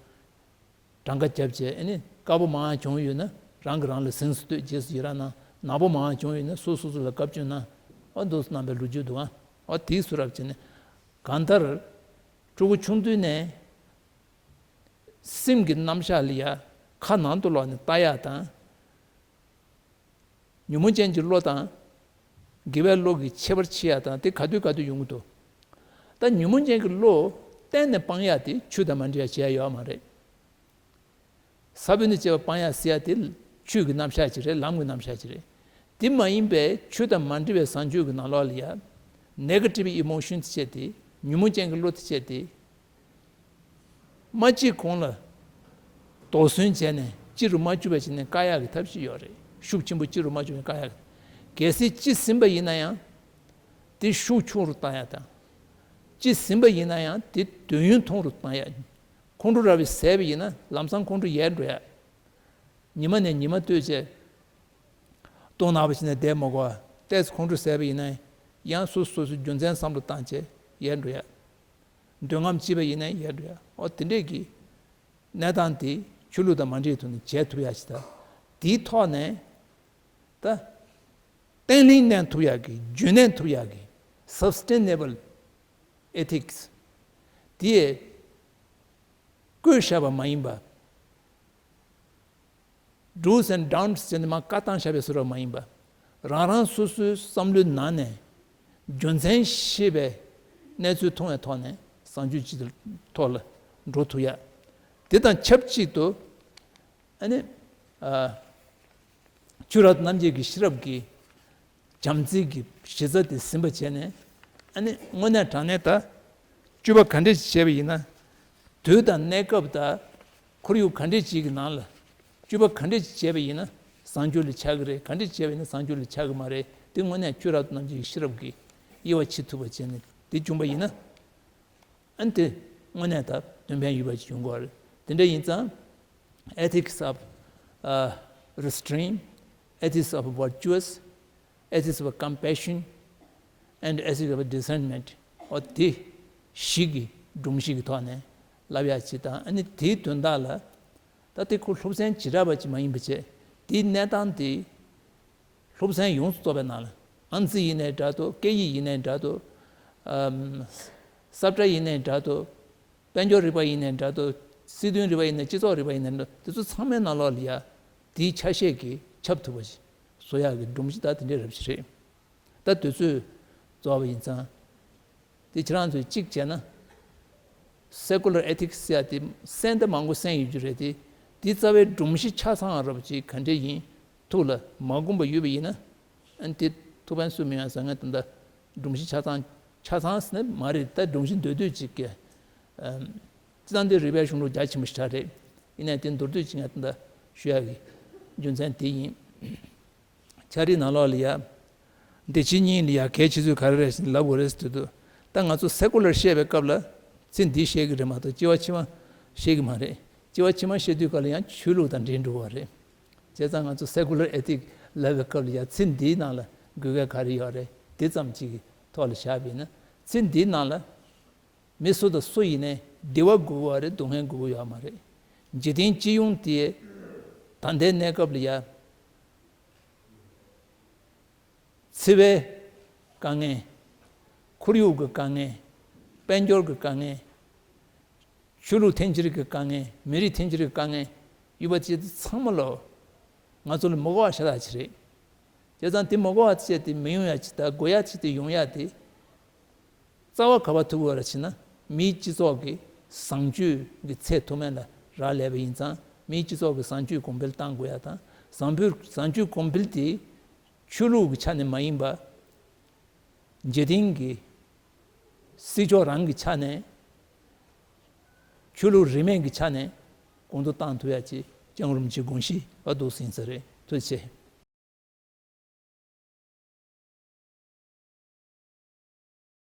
གྲངས་ཀ་བརྒྱབ་བྱས། ཨ་ནི་དཀར་པོ་མང་བྱུང་ཡོད་ན་རང་གིས་རང་ལ་གཟིངས་སུ་ལྟོས། རྗེས་སུ་ཡི་རང་གནང་། ནག་པོ་མང་བྱུང་ཡོད་ན་སོ་སོ་སོ་ལ་བཀའ་བཀྱོན་གནང་། འོ་འདུག་སེ་གནང་བའི་ལོ་རྒྱུས་འདུག་ཨང་། འོ་དེའི་བཟོ་འདྲ་བྱས་ནས་གང་ལྟར་ཕྲུ་གུ་ཆུང་དུས་ནས་སེམས་ཀྱི་རྣམ་གཞག་ལ་ཡ་ཁ་ནང་དུ་ལོག་ནས་ལྟ་ཡ་དང་། ཉོན་མོངས་ཅན་གྱི་བློ་དང་དགེ་བའི་བློ་གི་ཁྱད་པར་ཕྱེ་ཡ་དང་། དེ་ག་དུས་ག་དུས་ཡོང་གི་འདུག་ད་ཉོན་མོངས་ཅན་གྱི་བློ་གཏན་ནས་སྤང་ཡག་དེ་ཆོས་དང་མ་འདྲེས་པ་བྱེད་ཡག་ཡོད་མ་རེད། ས་བོན་དང་བཅས་པ་སྤང་ཡག་ཟེར་ཡག་དེ་ཆོས་ཀྱི་རྣམ་གཞག་ཅིག་རེད། ལམ་གྱི་རྣམ་གཞག་ཅིག་རེད། དེ་མ་ཡིན་པའི་ཆོས་དང་མ་འདྲེས་པའི་བཟང་སྤྱོད་ཀྱི་ནང་ལོགས་ལ་ཡ་ནེ་གེ་ཊིབ་ཨི་མོ་ཤན་དེ་བྱས་ཏེ། ཉོན་མོངས་ཅན་གྱི་བློ་དེ་བྱས་ཏེ། མ་སྐྱེས་གོང་ལ་དོགས་ཟོན་བྱས་ནས་སྐྱེ་རུ་མ་བཅུག་པ་བྱས་ནས་བཀག་ཡག་གི་ཐབས་ཤེས་ཡོད་རེད། ཤུགས་ཆེན་པོ་སྐྱེ་རུ་མ་བཅུག་པ་བཀག་ཡག་གི། གལ་སྲིད་སྐྱེས་ཟིན་པ་ཡིན་ན་ཡང་དེ་ཤུགས་ཆུང་རུ་བཏང་ཡག་དང་། སྐྱེས་ཟིན་པ་ཡིན་ན་ཡང་དེ་དུས་ཡུན་ཐུང་རུ་བཏང་ཡག། ཁོང་ཁྲོ་ར་བས་ཟས་པ་ཡིན་ན་ལམ་སང་ཁོང་ཁྲོ་ཡལ་འགྲོ་ཡག། ཉི་མ་ནས་ཉི་མ་ལྟོས་བྱས། ལྟོགས་ནག་པོ་བྱས་ནས་བསྡད་མ་དགོས་པ། ཏོག་ཙམ་ཁོང་ཁྲོ་ཟས་པ་ཡིན་ན་ཡང་སོ་སོ་སོ་སོའི་རྒྱུ་མཚན་བསམ་བློ་བཏང་བྱས་ཡལ་འགྲོ་ཡག། འདོད་རྔམ་སྐྱེས་པ་ཡིན་ན་ཡལ་འགྲོ་ཡག། འོ་དེ་འདྲས་ཀྱི་གནས་སྟངས་དེ་ཆོས་ལུགས་དང་མ་འདྲེས་ཐོག་ནས་བྱས་ཐུབ་ཡག་ཞིག་དང་། དེའི་ཐོག་ནས་ད་བརྟན་ལྷིང་གནས་ཐུབ་ཡག་གི། རྒྱུན་གནས་ཐུབ་ཡག་གི། Sustainable Ethics དེ་བཀོད་བཞག་པ་མ་ཡིན་པ། Do's and Don'ts ཟེར་ནས་མར་བཀའ་བཏང་བཞག་པའི་བཟོ་འདྲ་མ་ཡིན་པ། རང་རང་སོ་སོའི་བསམ་བློའི་ནང་ནས་རྒྱུ་མཚན་ཤེས་པའི་གནས་ཚུལ་མཐོང་བའི་ཐོག་ནས་བཟང་སྤྱོད་སྤྱི་ཐོག་ལ་འགྲོ་ཐུབ་ཡག། དེ་དང་ཆབས་ཅིག་ཏུ་ཨ་ནི་ཨ་ཆོས་རབ་ཏུ་རྣམ་འབྱེད་ཀྱི་ཤེས་རབ་ཀྱི་བྱམས་བརྩེ་གི་གཞི་རྩ་དེ་ཟིན་པ་བྱས་ནས། ཨ་ནི་དངོས་གནས་དྲང་གནས་ད་སྤྱོད་པ་ག་འདྲས་ཤིག་བྱས་པ་ཡིན་ན། དུས་དང་གནས་སྐབས་དང་ཁོར་ཡུག་ག་འདྲས་ཅིག་གི་ནང་ལ་སྤྱོད་པ་ག་འདྲས་ཅིག་བྱས་པ་ཡིན་ན་བཟང་སྤྱོད་ལ་ཆགས་ཀྱི་རེད། ག་འདྲས་བྱས་པ་ཡིན་ན་བཟང་སྤྱོད་ལ་ཆགས་ཀྱི་མ་རེད། དེ་དངོས་གནས་ཆོས་རབ་ཏུ་རྣམ་འབྱེད་ཀྱི་ཤེས་རབ་ཀྱིས་དབྱེ་བ་ཕྱེ་ཐུབ་པ་བྱས་ནས་དེ་བྱུང་པ་ཡིན་ན། ཨ་ནི་དེ་དངོས་གནས་ད་དོན་ཕན་ཡོད་པ་ཅིག་ཡོང་གི་རེད། དེ་འདྲ་ཡིན་ཙང་། Ethics of uh, restraint, ethics of virtuous, ethics of compassion, and ethics of discernment. འོ་དེ་བཞི་གི་སྒྲོམ་གཞི་གི་ཐོག་ནས་བསླབ་ཡག་ཅིག་དང་། ཨ་ནི་དེའི་དོན་དག་ལ་ད་དེ་ཁོ་སློབ་ཚན་བྱེ་བྲག་པ་ཅིག་མ་ཡིན་པ་བྱས། དེའི་གནས་སྟངས་དེ་སློབ་ཚན་ཡོངས་སུ་རྫོགས་པའི་ནང་ལ། ཨང་རྩིས་ཡིན་ནའི་འདྲ་འདུག་སྐད་ཡིག་ཡིན་ནའི་འདྲ་འདུག་ཨམ། ས་བཀྲ་ཡིན་ནའི་འདྲ་འདུག་དཔལ་འབྱོར་རིག་པ་ཡིན་ནའི་འདྲ་འདུག་སྲིད་དོན་རིག་པ་ཡིན་ནའི། སྤྱི་ཚོགས་རིག་པ་ཡིན་ནའི་འདྲ། དེ་ཚོ་ཚང་མའི་ནང་ལོགས་ལ་ཡ་དེའི་ཆ་ཤས་ཀྱིས་ཁྱབ་ཐུབ་པ་ཞིག་བཟོ་ཡག་གི་སྒྲོམ་གཞི་ད་དེ་འདྲའི་རབ་ཞིག་རེད། ད་དུས་ཚོད་རྫོགས་པ་ཡིན་ཙང་། དེ་ཁྱེད་རང་ཚོས་གཅིག་བྱས་ན། Secular Ethics ཟེར་ཡ་དེ་གསན་ད་མང་པོ་གསན་ཡོད་རྒྱུ་རེད་དེ། དེའི་རྩ་བའི་སྒྲོམ་གཞི་ཆ་ཚང་རབ་ཅིག་ག་འདྲས་ཡིན། ཐུགས་ལ་མ་འཁོར་བ་ཡོད་པ་ཡིན་ན། ཨ་ནི་དེ་ཐུགས་ཕན་གསོས་མི་ཡོང་ཟེར། ངས་ད་ལྟ་སྒྲོམ་གཞི་ཆ་ཚང་། ཆ་ཚང་ཟེར་ན་མ་རེད། ད་སྒྲོམ་གཞི་མདོར་བསྡུས་ཅིག་གི། ཨམ། སྤྱིར་བཏང་དེ་རིག་པའི་གཞུང་ལུགས་རྒྱ་ཆེན་པོ་ཞིག་རེད། ཡིན་ནའི་དེ་མདོར་བསྡུས་ཅིག་ངས་ད་ལྟ་ཞུ་ཡག་གི་རྒྱུ་མཚན་དེ་ཡིན། འཆད་ཁྲིད་ནང་ལོགས་ལ་ཡ། འདི་ཕྱི་གཉིས་ལ་ཡ་གལ་ཆེ་ཚུལ་ག་རེ་རེད་ཟེར་ལབ་དགོས་རེད་ཟེར་དུས། ད་ང་ཚོ་སེ་ཀུ་ལར་བཤད་པའི་སྐབས་ལ་ཚིག་འདི་བཤད་ཀྱི་རེད་མ་གཏོགས་སྐྱེ་བ་ཕྱི་མ་བཤད་ཀྱི་མ་རེད། སྐྱེ་བ་ཕྱི་མ་བཤད་དུས་སྐབས་ལ་ཡང་ཆོས་ལུགས་དང་འབྲེལ་འགྲོ་བ་རེད། བྱས་ཙང་ང་ཚོ་སེ་ཀུ་ལར་ཨེ་ཐིག་ལབ་པའི་སྐབས་ལ་ཡང་ཚིག་འདིའི་ནང་ལ་དགོས་གལ་ག་རེ་ཡོད་རེད། འདི་ཙམ་གཅིག་གི་ཐོག་ལ་བཞག་པ་ཡིན་ན། ཚིག་འདིའི་ནང་ལ་མི་སུ་དང་སུ་ཡིན་ནའི་བདེ་བ་དགོས་ཀྱི་ཡོད་རེད། སྡུག་བསྔལ་དགོས་ཀྱི་ཡོད་མ་རེད། འཇིག་རྟེན་སྤྱི་ཡོངས་དེ་ད་ལྟའི་གནས་སྐབས་ལ་ཡ། འཚེ་བའི་དཀའ་ངལ། ཁོར་ཡུག་གི་དཀའ་ངལ། དཔལ་འབྱོར་གྱི་དཀའ་ངལ། ཆོས་ལུགས་འཐེན་འཁྱེར་གྱི་དཀའ་ངལ། མི་རིགས་འཐེན་འཁྱེར་གྱི་དཀའ་ངལ་ཡོད་པ་དེ་ཚང་མ་ལོ། ང་ཚོ་ལ་མི་དགོས་པ་ཤ་སྟག་ཅིག་རེད། བྱས་ཙང་དེ་མི་དགོས་པ་བྱས་ཏེ་མི་ཡོང་ཡ་ཅིག་དང་། དགོས་ཡ་ཅིག་དེ་ཡོང་ཡ་དེ། རྩ་བ་ག་པར་ཐུག་དགོས་རེད་ཟེར་ན། མིའི་སྤྱི་ཚོགས་ཀྱི་བཟང་སྤྱོད་ཀྱི་ཚད་མཐོ་དམན་ལ་རག་ལས་པ་ཡིན་ཙང་། མིའི་སྤྱི་ཚོགས་ཀྱི་བཟང་སྤྱོད་གོང་འཕེལ་གཏང་དགོས་ཡ་དང་། བཟང་སྤྱོད་བཟང་སྤྱོད་གོང་འཕེལ་དེ་ཆོས་ལུགས་ཀྱི་ཆ་ནས་མ་ཡིན་པ། འཇིག་རྟེན་གྱི་སྲིད་ཕྱོགས་རང་གི་ཆ་ནས། ཆོས་ལུགས་རིས་མེད་ཀྱི་ཆ་ནས་གོང་དུ་བཏང་ཐུབ་ཡ་ཅིག་སྐྱབས་མགོན་རིན་པོ་ཆེའི་དགོངས་གཞི་ཨ་འདུག་ཟིན་ས་རེད། ཐུགས་རྗེ་ཆེ།